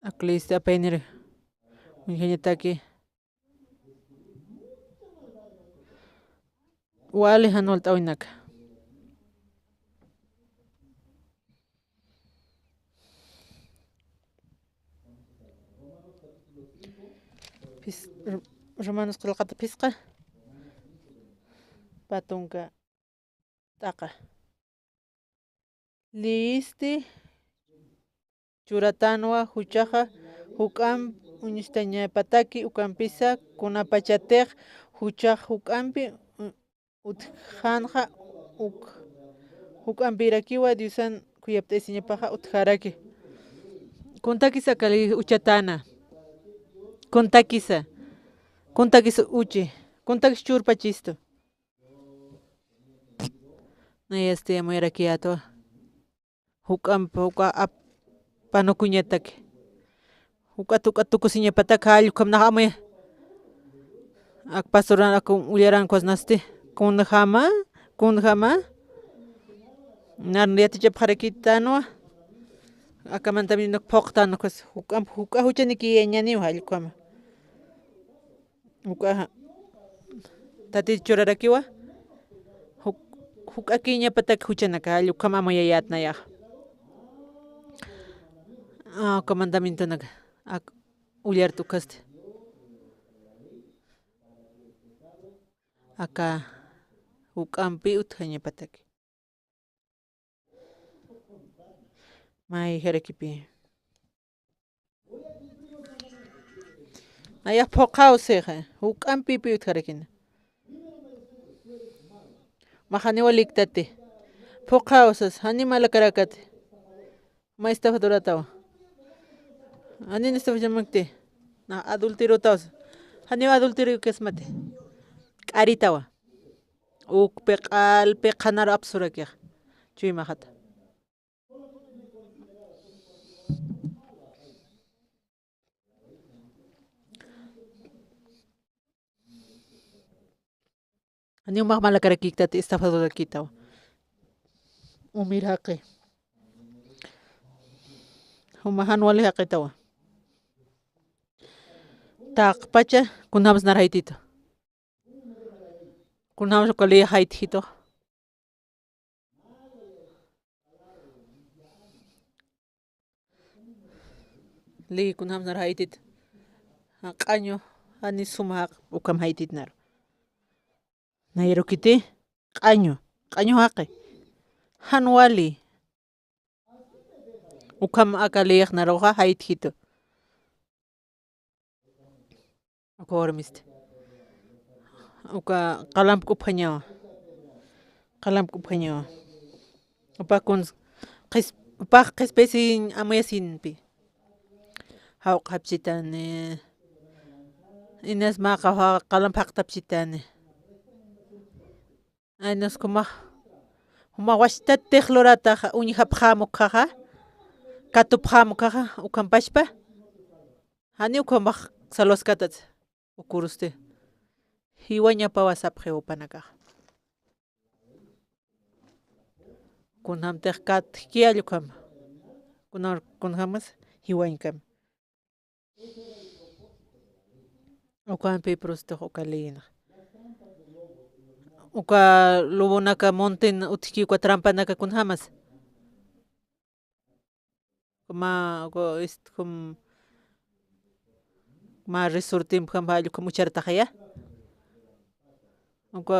Aklisti apaynir. Uñjañataki. Wali jan walt'äwinaka. Phis-, Romanos qillqata phisqa. Pä tunka t'aqa. Liyisti churatanwa juchaxa juk'amp uñstañapataki, ukampisa kunapachatix juchax juk'ampi u-, utjxänxa uk-, juk'ampirakiwa Diosan khuyapt'ayasiñapaxa utjaraki. Kuntakisa kali uchatäna. Kuntakisa. Kuntakisa uchi. Kuntakis churpachistu. Nayasti amuyarakiyätwa. Juk'amp, juk'a ap-, panukuñataki. Juk'at, juk'at tukusiñapatak jall ukham nax amuya. Ak pastoran ak ullaran kuwas nasti. Kunjama, kunjama. Nar yatichapxarakitänwa. Aka mandamiento phuqtän kuwas. Juk'amp, juk'a juchaniki yañaniw jall ukhama. Juk'a, Tatit churarakiwa, juk-, juk'akiñapatak juchanaka, jall ukham amuyayät nayax. Ah, uka mandamientonaka, ak-, ullarta ukhasti. Aka, juk'ampi utjañapataki. Mayjarakipi. Nayax phuqhaw sixa, juk'ampipi utjarakina. Mä janiw waliktati. Phuqhaw sas, janiw malakarakati. Mä estafadoratawa. Janiw estafachamakti. Nax adulterotaw sas. Janiw adulterow kasmati. K'aritawa. Ukpi q'alpi qhanaru apsurakix. Chuymaxata. Janiw mä malakarakïktati, estafadorakïtawa. Umir jaqi. Juma jan wali jaqitawa. Taqpacha, kunjams nar jaytita. Kunjams uka ley jaytjitu. Ley kunjams nar jaytit. Q'añu, jani suma jaq, ukham jaytit nar. Nayarukiti, q'añu, q'añu jaqi. Jan wali. Ukham aka leyix naruxa jaytjitu. Uka warmisti. Uka qalamp k'upjañawa. Qalamp k'upjañawa. Upa kun qis-, upax qhispisiñ amuyasinpi. Jawq'apchitani. Inas mä qalamp jaqtapchitani. Ay, nas kumax, jumax wachtatix lurataxa, uñjapxäm ukhaxa, katupxäm ukhaxa, ukham pachpa. Janiw ukhamax salvaskatatsa, ukurusti. Jiwañapawa sapxiw jupanakaxa. Kunjamtix katjkiyall ukhama. Kuna, kunjamas jiwañkam. Ukampi prustux uka leyinxa. Uka lobonaka monten utjki uka trampanaka kunjamas. Mä, uka, este, kum, mä resortimp jam jall ukham uchartaxaya. Uka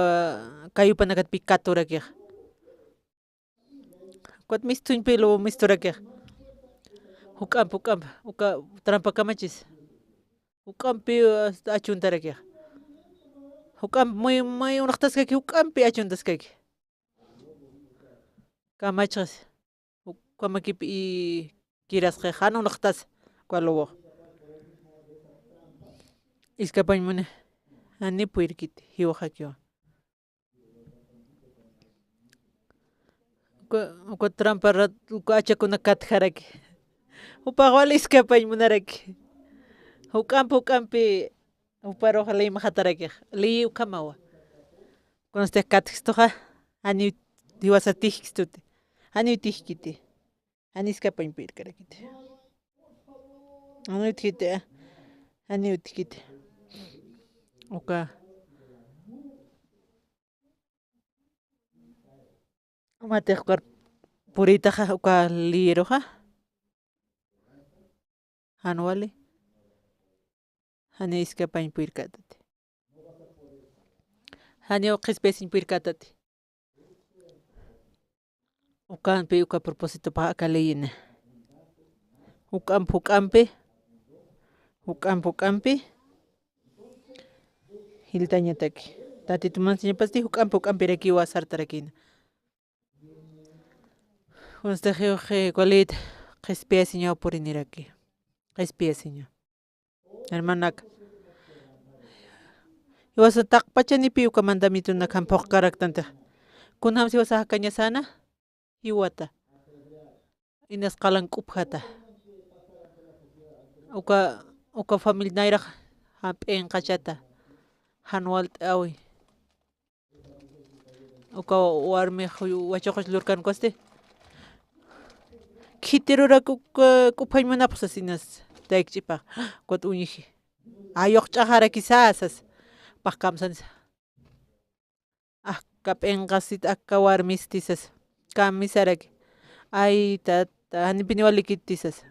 kayupanakat pikaturakix. Ukat mistuñpi lobo misturakix. Juk'amp, juk'amp, uka trampa kamachis. Juk'ampi, uh, achuntarakix. Juk'amp muy, muy unxtaskaki, juk'ampi achuntaskaki. Kamachis. Ukamakip i kirasqix jan unxtas uka lobo. iskapañ muni, jani purirkiti, jiwxakiwa. Uka, uka trampa rat, uka achakuna katjaraki. Jupax wali iskapañ munaraki. Juk'ampi, juk'ampi, juparux lïmxatarakix. Lï ukhamawa. Kunasti katjkistuxa, janiw jiwasa tijkstuti. Janiw tijkiti. Jani iskapañ purirkarakiti. Janiw utjkiti, janiw utjkiti. Uka. Umatix ukar purïtaxa uka lïruxa. Jan wali. Jani iskapañ purirkätati. Janiw qhispiyasiñ purirkätati. Ukampi, uka propósitopax aka leyina. Juk'amp, juk'ampi, juk'amp, juk'ampi, jiltañataki. Tatitu mansañapasti juk'amp, juk'ampirakiwa sartarakïna. Kunstix jiwxi, eh, walït qhispiyasiñaw puriniraki. Qhispiyasiñaw. Hermanaka. Jiwasa taqpachanipi uka mandamientonaka phuqkaraktantixa. Kunjams jiwasa jakañasana, jiwata. Inas qalan k'upjata. Uka, uka familia nayrax jan p'inqachata. Jan walt'äwi. Uka warmix wachuqus lurkan ukaski. Khitirurak uka k'upjañ munapxsas inas, taykch'ipax. Ukat uñji. Ayuqch'axarakisa sas. Pax kamsanisa. Aka p'inqasit, aka warmisti sas. Kamisaraki. Ay, tata, janipiniw walikiti sas.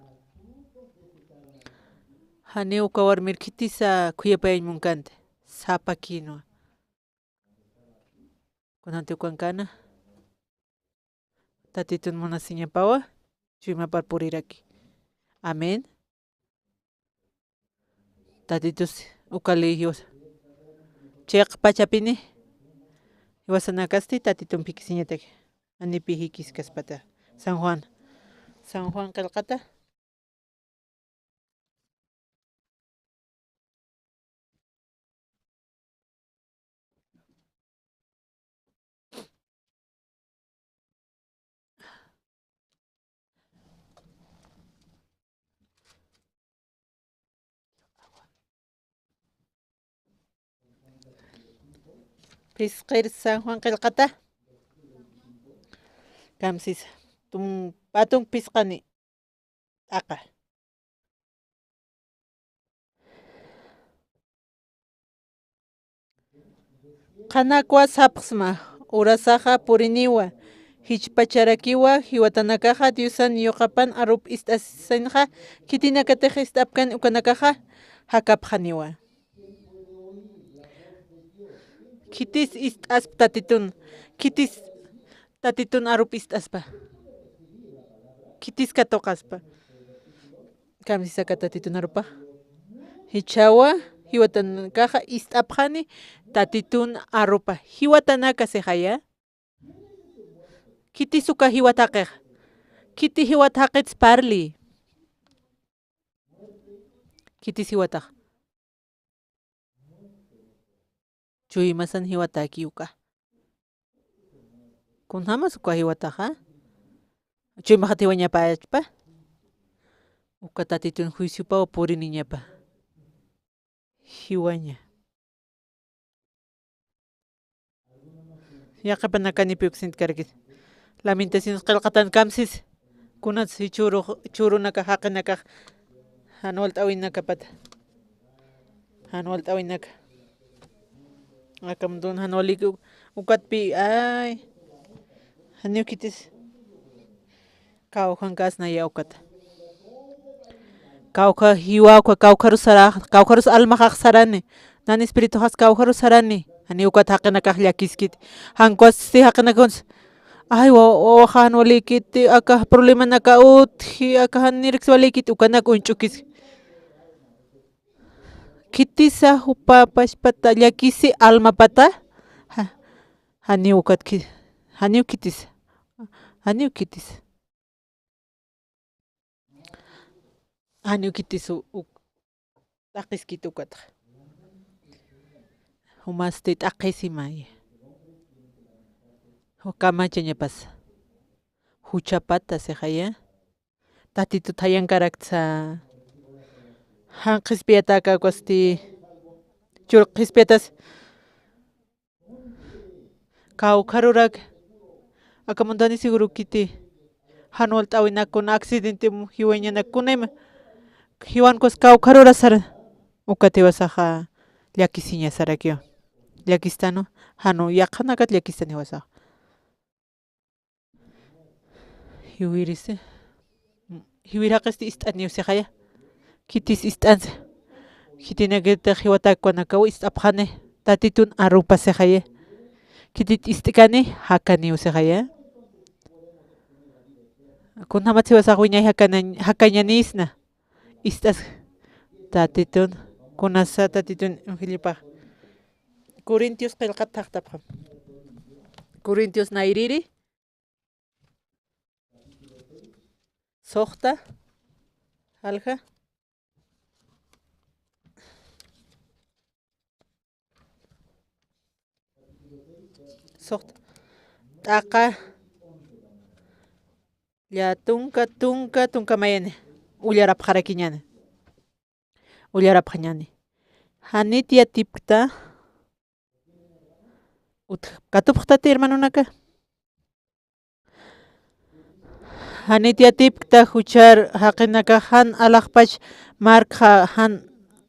Janiw uka warmir khitisa khuyapayañ munkanti. Sapakïnwa. Kunanti ukankana. Tatitun munasiñapawa, chuymapar puriraki. Amén. Tatitus uka ley jiwasa. Chiqpachapini. Jiwasanakasti tatitun p'ikisiñataki. Janipi jikiskaspata. San Juan. San Juan qillqata. Phisqir San Juan qillqata. Kamsisa. Tumpatun phisqani. T'aqa. Qhanakwa sapxsma, urasaxa puriniwa, jichpacharakiwa, jiwatanakaxa Diosan yuqapan arup ist'asinxa, khitinakatix ist'apkan ukanakaxa jakapxaniwa. Khitis ist'aspa Tatitun, khitis Tatitun arup ist'aspa. Khitis katuqaspa. Kamsisaka Tatitun arupa. Jichhawa, jiwatanakaxa ist'apxani Tatitun arupa. Jiwatanaka sixaya. Khitis uka jiwat jaqix. Khiti jiwat jaqits parli. Khitis jiwatax. Chuymasan jiwataki uka. Kunjamas uka jiwataxa. Chuymaxat jiwañapachpa. Uka Tatitun juiciopaw puriniñapa. Jiwaña. Yaqhipanakanipi uksinti karkis. Lamentaciones qillqatan kamsis. Kunats jichhüru, jichhürunaka jaqinakax. Jan walt'äwinakapata. Jan walt'äwinaka. Aka mundun jan waliki ukatpi, ay. Janiw khitis. Kawkhankas naya ukata. Kawkha jiwakwa, kawkharus sara, kawkharus almaxax sarani. Nan espirituxas kawkharus sarani. Janiw ukat jaqinakax llakiskiti. Jan ukat si jaqinakax, ay, wa-, wawaxa jan walikiti, aka problemanaka utji, aka jan nirks walikiti, ukanak uñch'ukis. Khitisa jupa pachpata, llakisi almapata. Ja-, janiw ukat khi-, janiw khitisa. Janiw khitisa. Janiw khitis u-, uk-, t'aqiskiti ukatxa. Jumasti t'aqhisimaya. Kamachañapasa. Juchapata sixaya. Tatitut jayankarakta. Jan qhispiyataka akwasti. Chur qhispiyatas. Kawkharurak. Aka muntani seguro kiti. Jan walt'äwinak kuna accidente jiwañanak kuna ima. Jiwankus kawkharura sara. Ukat jiwasaxa llakisiñasarakiwa. Llakistanu. Janu yaqhanakat llakistan jiwasaxa. Jiwirisi. Jiwir jaqisti ist'aniw sixaya. Khitis ist'ansa. Khitinakitix jiwatäkuwanakaw ist'apxani. Tatitun arupa sixaya. Khitit ist'kani jakaniw sixaya. Kunjamatsa jiwasax wiñay jakana-, jakañanisna. Ist'as. Tatitun. Kunasa tatitun evangeliopax. Corintios qillqat thaqtapxam. Corintios nayriri. Suxta. Jalja. Suxta. T'aqa. Lla tunka, tunka, tunka mayani. Ullarapxarakiñani. Ullarapxañani. Janit yatipkta. Utj-, katupxtati hermanonaka. Janit yatipkta juchar jaqinakax jan alaxpach markxa jan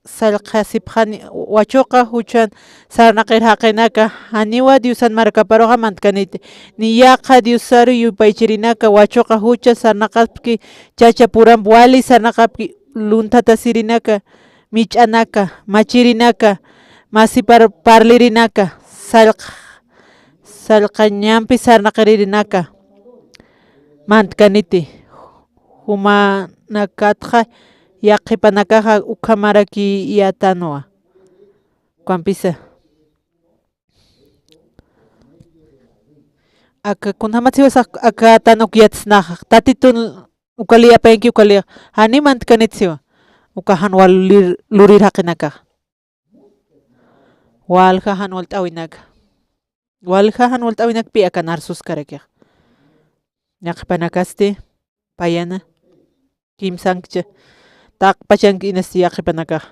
sallqasipxani wachuqa juchan sarnaqir jaqinaka janiwa Diosan markaparuxa mantkaniti. Ni yaqha Diosaru yupaychirinaka wachuqa jucha sarnaqapki chacha puramp wali sarnaqapki lunthatasirinaka mich'anaka, machirinaka, masipar parlirinaka, sallq-, sallqañampi sarnaqiririnaka, mantkaniti, jumanakatxa yaqhipanakaxa ukhamarakiyätanwa. Ukampisa. Aka kunjamatsa jiwasax aka tan uk yatsnaxa, tatitun uka liyapayki uka liya, jani mantkanit siwa, uka jan wal lir-, lurir jaqinakax. Walja jan walt'äwinaka. Walja jan walt'äwinakpi akan arsuskarakix. Yaqhipanakasti, payana, kimsankcha, taqpachanki inasti yaqhipanakax.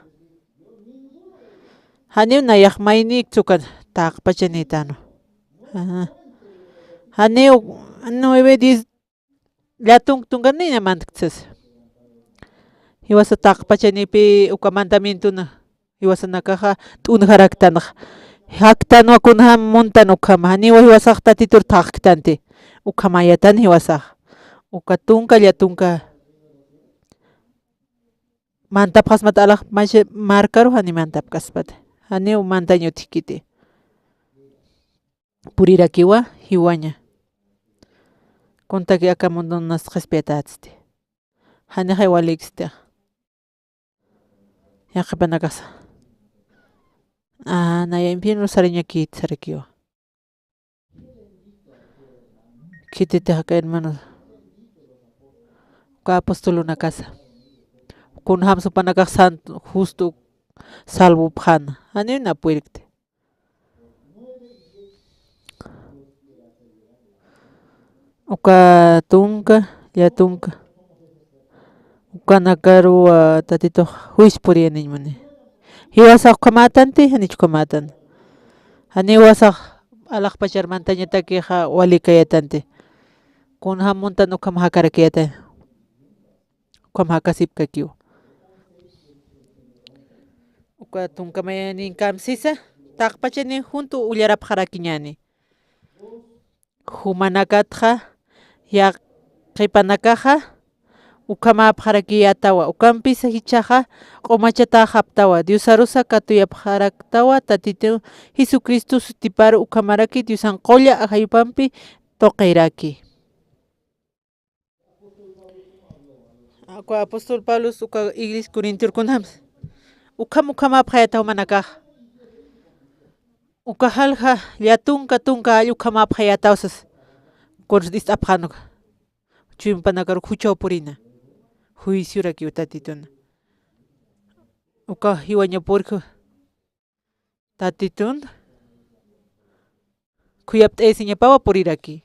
Janiw nayax maynik tsukan, taqpachanïtanwa. Ajá. Janiw nueve, diez, llatunk tunka nina mantktsas. Jiwasa taqpachanipi uka mandamientona, jiwasanakaxa t'unjaraktanxa. Jaktanwa kunjam muntan ukhama, janiwa jiwasax tatitur thaqktanti. Ukhamayatan jiwasax. Uka tunka llatunka. Mantapxasmat alax macha markaru jani mantapkaspat. Janiw mantañ utjkiti. Purirakiwa jiwaña. Kuntaki aka mundon nas qhispiyatätsti. Janixay waliksti. Yaqhipanakasa. Ah, naya infierno sarañakit sarakiwa. Khititix aka hermano. Uka apostolunakasa. Kunjam supanakax santo, justo, salvopxäna. Janiw na purirkti. Uka tunka, llatunka. Ukanakaruwa tatitux juicio puriyaniñmuni. Jiwasax ukhamätanti, janich ukhamätan. Janiw jiwasax alaxpachar mantañatakixa walikayatanti. Kunjam muntan ukham jakarakiyatan. Ukham jakasipkakiwa. Uka tunka mayaninkamp sisa, taqpachani juntu ullarapxarakiñäni. Jumanakatxa, yaqhipanakaxa, ukhamäpxarakiyätawa, ukampisa jichhaxa, q'umachatäxaptawa, Diosarusa katuyapxaraktawa, Tatitu Jesucristo sutiparu ukhamaraki, Diosan qulla ajayupampi tuqiraki. Uka apóstol Pablos uka iglesia Corintiorkunjams. Ukham ukhamäpxayätaw jumanakax. Uka jalja llatunka tunka all ukhamäpxayätaw sas. Kuns ist'apxän uka. Chuymanakar juchaw purina. Juiciorakiw tatituna. Uka jiwaña purkhu. Tatitun khuyapt'ayasiñapawa puriraki.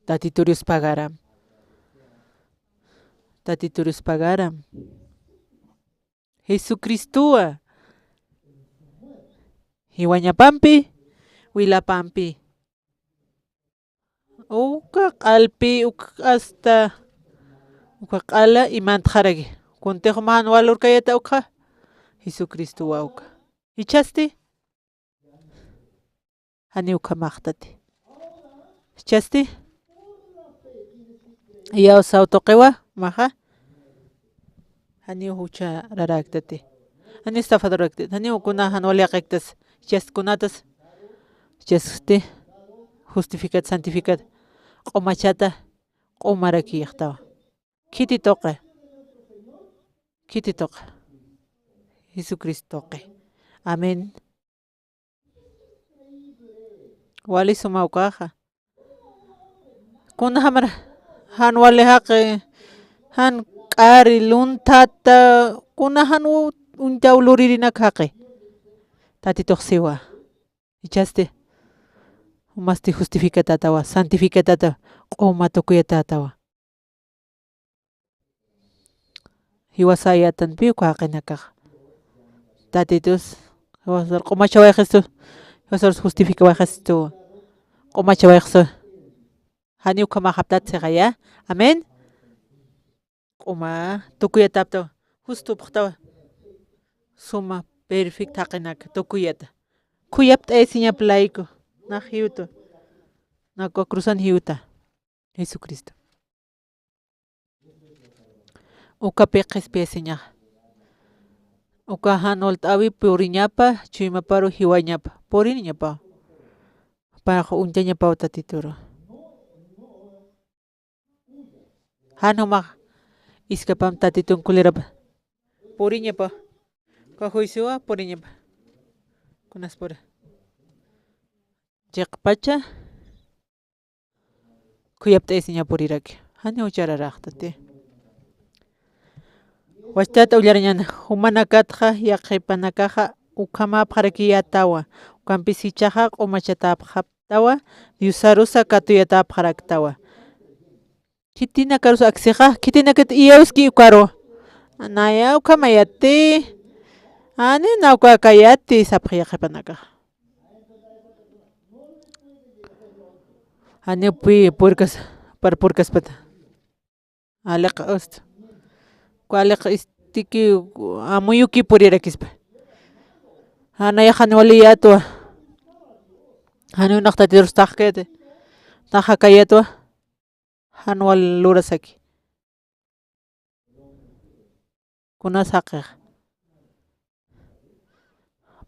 Tatitur yuspagaram. Tatitur yuspagaram. Jesucristuwa. Jiwañapampi, wilapampi. Uka q'alpi, uka hasta, uka q'ala imantxaraki. Kuntix mä jan walurkayata ukxa. Jesucristuwa uka. Jichhasti. Janiw ukhamaxtati. Jichhasti. Iyawsaw tuqiwa, maxa. Janiw juchararäktati. Janiw estafadoraktati. Janiw kuna jan wali yaqhiktas. Jichhasti kunatas. Jichhasti justificat, santificat. Q'umachata, q'umaraki yaqtawa. Khiti tuqi. Khiti tuqi. Jesucristo tuqi. Amén. Wali suma ukaxa. Kunjamar jan wali jaqi, jan k'ari, lunthata, kuna jan u-, uñtaw luririnak jaqi. Tatitux siwa. Jichhasti, jumasti justificatätawa, santificatätawa, q'uma tukuyatätawa. Jiwasayätanpi uka jaqinakax. Tatitus, jiwasar q'umachawayxistu, jiwasar justificawayxistu, q'umachawayxistu. Janiw ukhamaxaptat sixaya. Amén. Q'uma tukuyatäptawa, justupxtawa. Suma perfecta jaqinaka tukuyata. Khuyapt'ayasiñap layku, nax jiwtu. Nakuwa cruzan jiwta. Jesucristo. Ukapi qhispiyasiñaxa. Uka jan walt'äwi puriñapa, chuymaparu jiwañapa. Puriniñapa. Pax uñtañapaw Tatituru. Jan jumax iskapam Tatitun kulirapa. Puriñapa. Uka juiciowa puriñapa. Kunaspura. Chiqpacha. Khuyapt'ayasiña puriraki. Janiw juchararaxtati. Wachtat ullarañäni, jumanakatxa, yaqhipanakaxa, ukhamäpxarakiyätawa. Ukampis jichhaxa, q'umachatäpxaptawa, Diosarusa katuyatäpxaraktawa. Khitinakarusa aksixa, khitinakat iyawski ukaru. Naya ukhamayäti. Janiw na uka kayäti, sapxi yaqhipanakaxa. Janiw pï purkas, par purkaspata. Aliq usta. Uka aliq ist'iki, amuyuki purirakispa. Janiw nayax jan waliyätwa. Janiw nax Tatiturus taxkiti. Nax jakayätwa. Jan wal lurasaki. Kunas jaqix.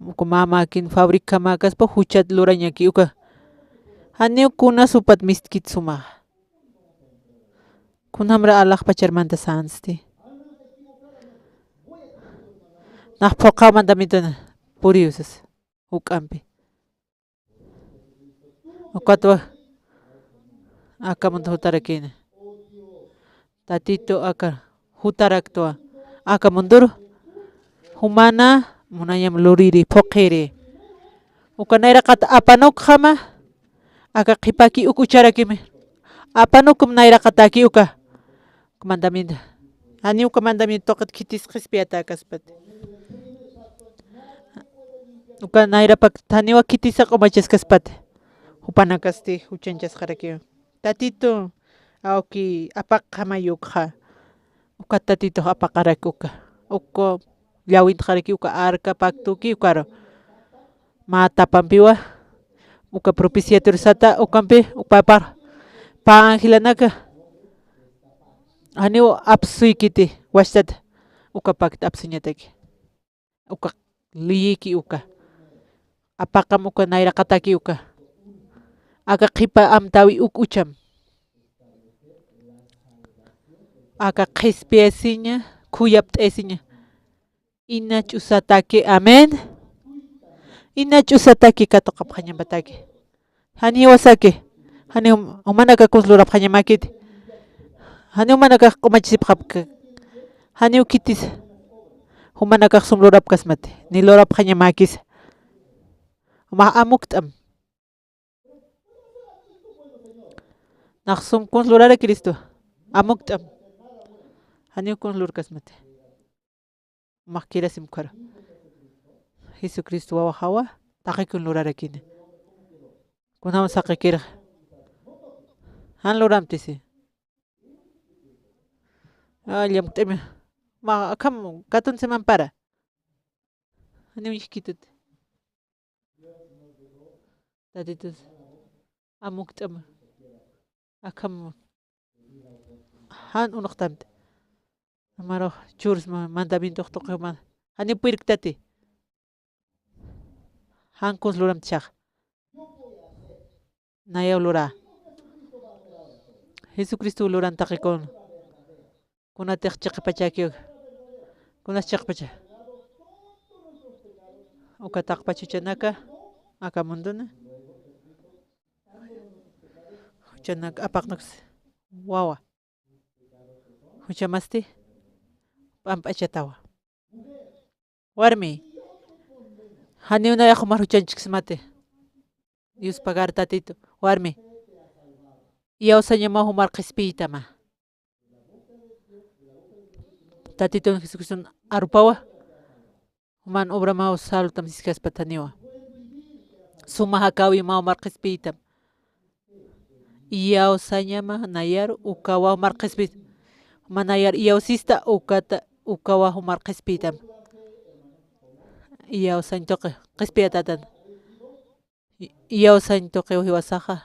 Uka mä mäkin fabricamäkaspa juchat lurañaki uka. Janiw kunas jupat mistkit sumaxa. Kunjamra alaxpachar mantasansti. Nax phuqhaw mandamienton puriw sas. Juk'ampi. Ukatwa aka mundo jutarakïna. Tatitu aka jutaraktwa. Aka munduru jumana munañam luriri, phuqhiri. Uka nayraqat apanukjama, aka qhipaki uk ucharakimi. Apanukum nayraqataki uka. Mandamiento. Janiw uka mandamiento tuqit khitis qhispiyatäkaspati. Uka nayrapak janiwa khitisa q'umachaskaspati. Jupanakasti juchanchasxarakiwa. Tatitu, awki apaqamayukxa. Uka Tatitux apaqaraki uka. Uka llawintxaraki uka arka pactoki ukaru. Mä tapampiwa, uka propiciatur sata, ukampi, uka pä angelanaka, janiw apsuykiti, wachtat, uka pakt apsuñataki, uka liyiki uka, apaqam uka nayraqataki uka, aka qhipa amtäwi uk ucham, aka qhispiyasiña, khuyapt'ayasiña. Ina ch'usataki, amén. Ina ch'usataki katuqapxañampataki. Janiw jiwasaki. Janiw jumanakakus lurapxañamäkiti. Janiw jumanakax q'umachisipxapki. Janiw khitis. Jumanakax sum lurapkasmati, ni lurapxañamäkisa. Mä amukt'am. Nax sum kuns lurarakiristu, amukt'am. Janiw kuns lurkasmati. Max kirasim ukhara. Jesucristo wawaxawa, taqi kun lurarakini. Kunam saqikirxa. Jan luramtisi. Ah, llamkt'imi. Ma, akham katunsimampara. Janiw iskitut. Tatitus. Amukt'ama. Akham. Jan unuqtamti. Amarux churus ma-, mandamientox tuqiw ma. Janiw pirktati. Jan kuns luramti chax. Nayaw lura. Jesucristo luran taqikun. Kunatix chiqpachaki. Kunas chiqpacha. Uka taqpach juchanaka, aka munduna. Juchanaka apaqnaks wawa. Juchamasti p'amp'achatawa. Warmi. Janiw nayax jumar juchanchksmati. Dios pagar tatitu. Warmi. Iyawsañama jumar qhispiytama. Tatitun Jesucriston arupawa. Juman obramaw salutam siskaspat janiwa. Suma jakawi mä jumar qhispiytam. Iyawsañama nayar ukawa jumar qhispiytam. Juma nayar iyawsista ukata ukawa jumar qhispiytam. Iyawsañ tuqi qhispiyatätan. I-, iyawsañ tuqiw jiwasaxa.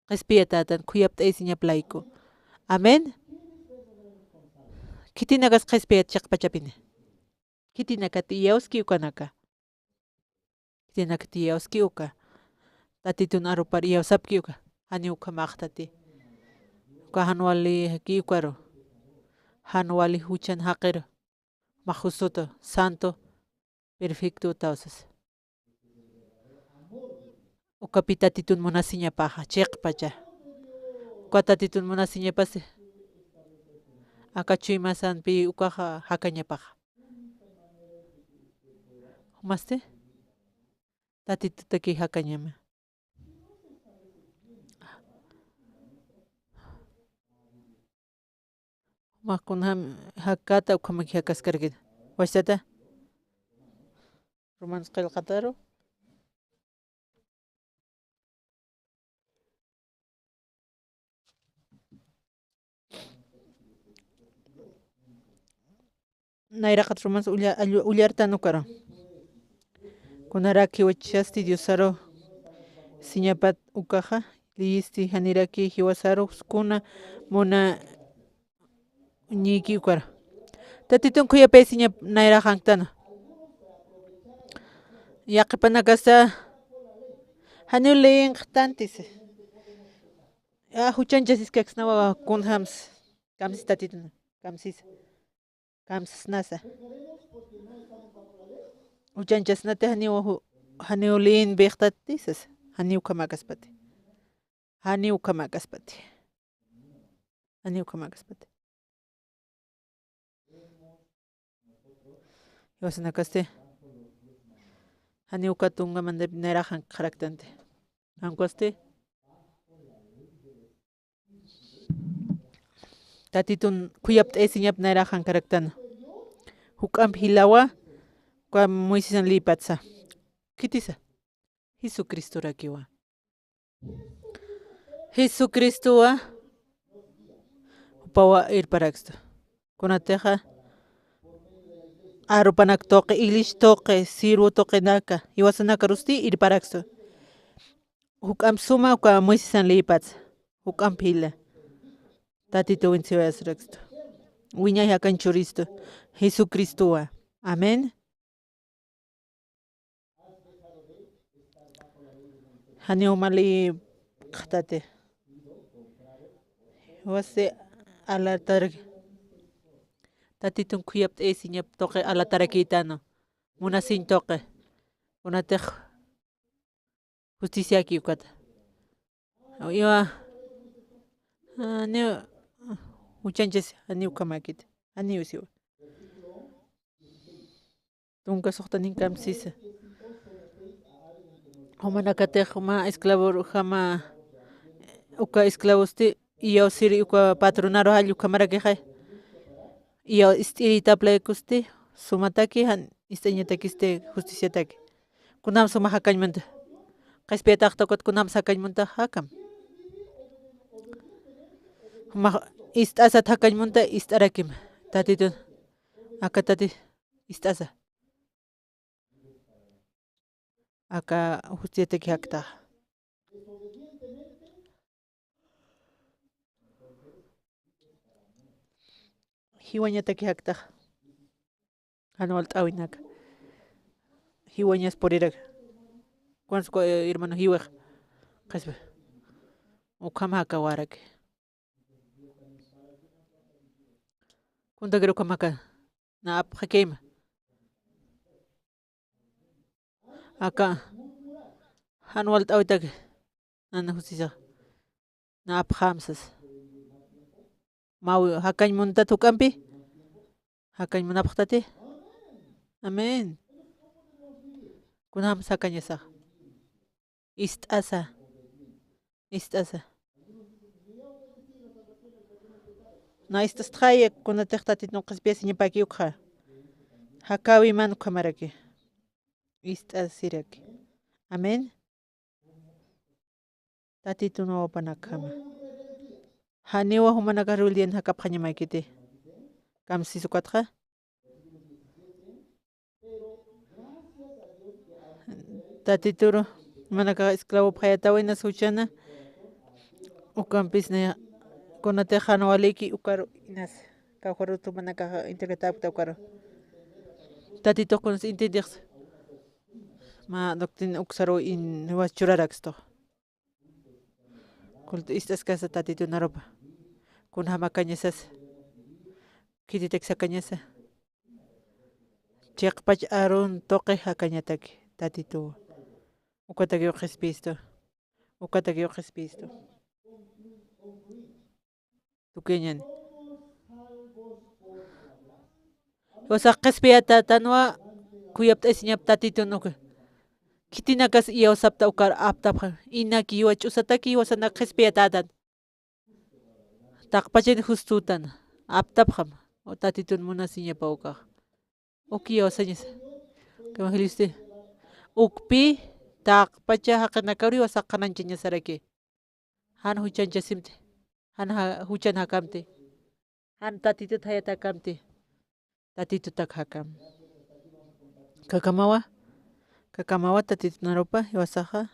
Qhispiyatätan khuyapt'aysiñap layku. Amén. Khitinakas qhispiyat chiqpachapini. Khitinakat iyawski ukanaka. Khitinakat iyawski uka. Tatitun arupar iyawsapki uka. Janiw ukhamax tati. Uka jan wali jaki ukaru. Jan wali juchan jaqiru. Mä justutu, santo, perfecto tawsas. Ukapi tatitun munasiñapaxa, chiqpacha. Uka tatitun munasiñapasi. Aka chuymasanpi ukaxa jakañapaxa. Jumasti? Tatitutaki jakañama. Mä kunjam jakata ukhamaki jakaskarkit. Wastata. Romanos qillqataru. Nayraqat Romanos ulla-, allu-, ullartan ukaru. Kunarak jiwachasti Diosaru siñapat ukaxa, liyisti janiraki jiwasaru kuna muna ñiki ukaru. Tatitun khuyapaysiñap nayraqanktan. Yaqhipanakasa janiw liyinqtantis. A, juchanchasiskaksnawa kunjams. Kamsis tatitun. Kamsis. Kamsisnasa. Juchanchasnati janiw ju-, janiw liyin bixtatisas. Janiw ukhamakaspati. Janiw ukhamakaspati. Janiw ukhamakaspati. Jiwasanakasti. Janiw uka tunka mandamiento nayraqan qharaktanti. Jan ukasti. Tatitun khuyapt'aysiñap nayraqan qharaktana. Juk'amp jilawa, uka Moisesan liypatsa. Khitisa. Jesucristorakiwa. Jesucristowa jupawa irparakstu. Kunatixa arupanak tuqi, iglesia tuqi, sirvo tuqinaka, jiwasanakarusti irparakstu. Juk'amp suma uka Moisesan liypatsa. Juk'amp jila. Tatitu wiñsiwayasirakstu. Wiñay jakan churistu. Jesucristowa. Amén. Janiw mali q'atati. Wasi alataraki. Tatitun khuyapt'aysiñap tuqi alatarakïtanu. Munasiñ tuqi. Kunatix justiciaki ukata. Iwa, janiw, juchanchas, janiw ukhamakit, janiw siwa. Tunka suxtanin kamsisa. Jumanakatix juma esclavor jama uka esclavosti, iyawsiri uka patronaru jall ukhamarakixay. Iyaw ist'iri taplaykusti, sumataki, jan ist'añatakisti justiciataki. Kunam suma jakañ munta. Qhispiyataxta ukat kunam jakañ munta jakam. Juma ist'asat jakañ munta ist'arakim. Tatitun. Aka tati ist'asa. Aka justiciataki jaktax. Jiwañataki jaktax. Jan walt'äwinaka. Jiwañas purirak. Kuns ku, eh, hermano jiwix. Qhispi. Ukham jakawarak. Kuntakir ukham jaka. Na apxakima. Aka. Jan walt'äwitaki. Nana justiciax. Na apxam sas. Mä jakañ muntat juk'ampi. Jakañ munapxtati. Amén. Kunjam jakañasax. Ist'asa. Ist'asa. Na ist'astxaya kunatix Tatitun qhispiyasiñapaki ukxa. Jakäwi man ukhamaraki. Ist'asiraki. Amén. Tatitun wawapanakjama. Janiwa jumanakax rebelión jakapxañamaykiti. Kamsis ukatxa. Tatituru jumanakax esclavopxayätawa inas juchana. Ukampis niya kunatix jan waliki ukaru inas. Kawkharut jumanakax interpretäpkta ukaru. Tatitux kunas intindixsa. Mä doctrina uksaru in, was churarakstux. Culto ist'askasa Tatitun arupa. Kunjam jakañasasa. Khititak jakañasa. Chiqpach arun tuqi jakañataki Tatituwa. Ukatakiw qhispiyistu. Ukatakiw qhispiyistu. Tukuyañäni. Jiwasax qhispiyatätanwa khuyapt'asiñap Tatitun uka. Khitinakas iyawsapta ukar aptapxam. Inaki jiwa ch'usataki jiwasanak qhispiyatätan. Taqpachan justütan. Aptapxam. Tatitun munasiñapa ukax. Uk iyawsañasa. Evangeliosti. Ukpi taqpacha jaqinakar jiwasax qhanañchañasaraki. Jan juchañchasimti. Jan ja-, juchan jakamti. Jan Tatitut jayat jakamti. Tatitutak jakam. Khakamawa. Khakamawa Tatitun arupa jiwasaxa.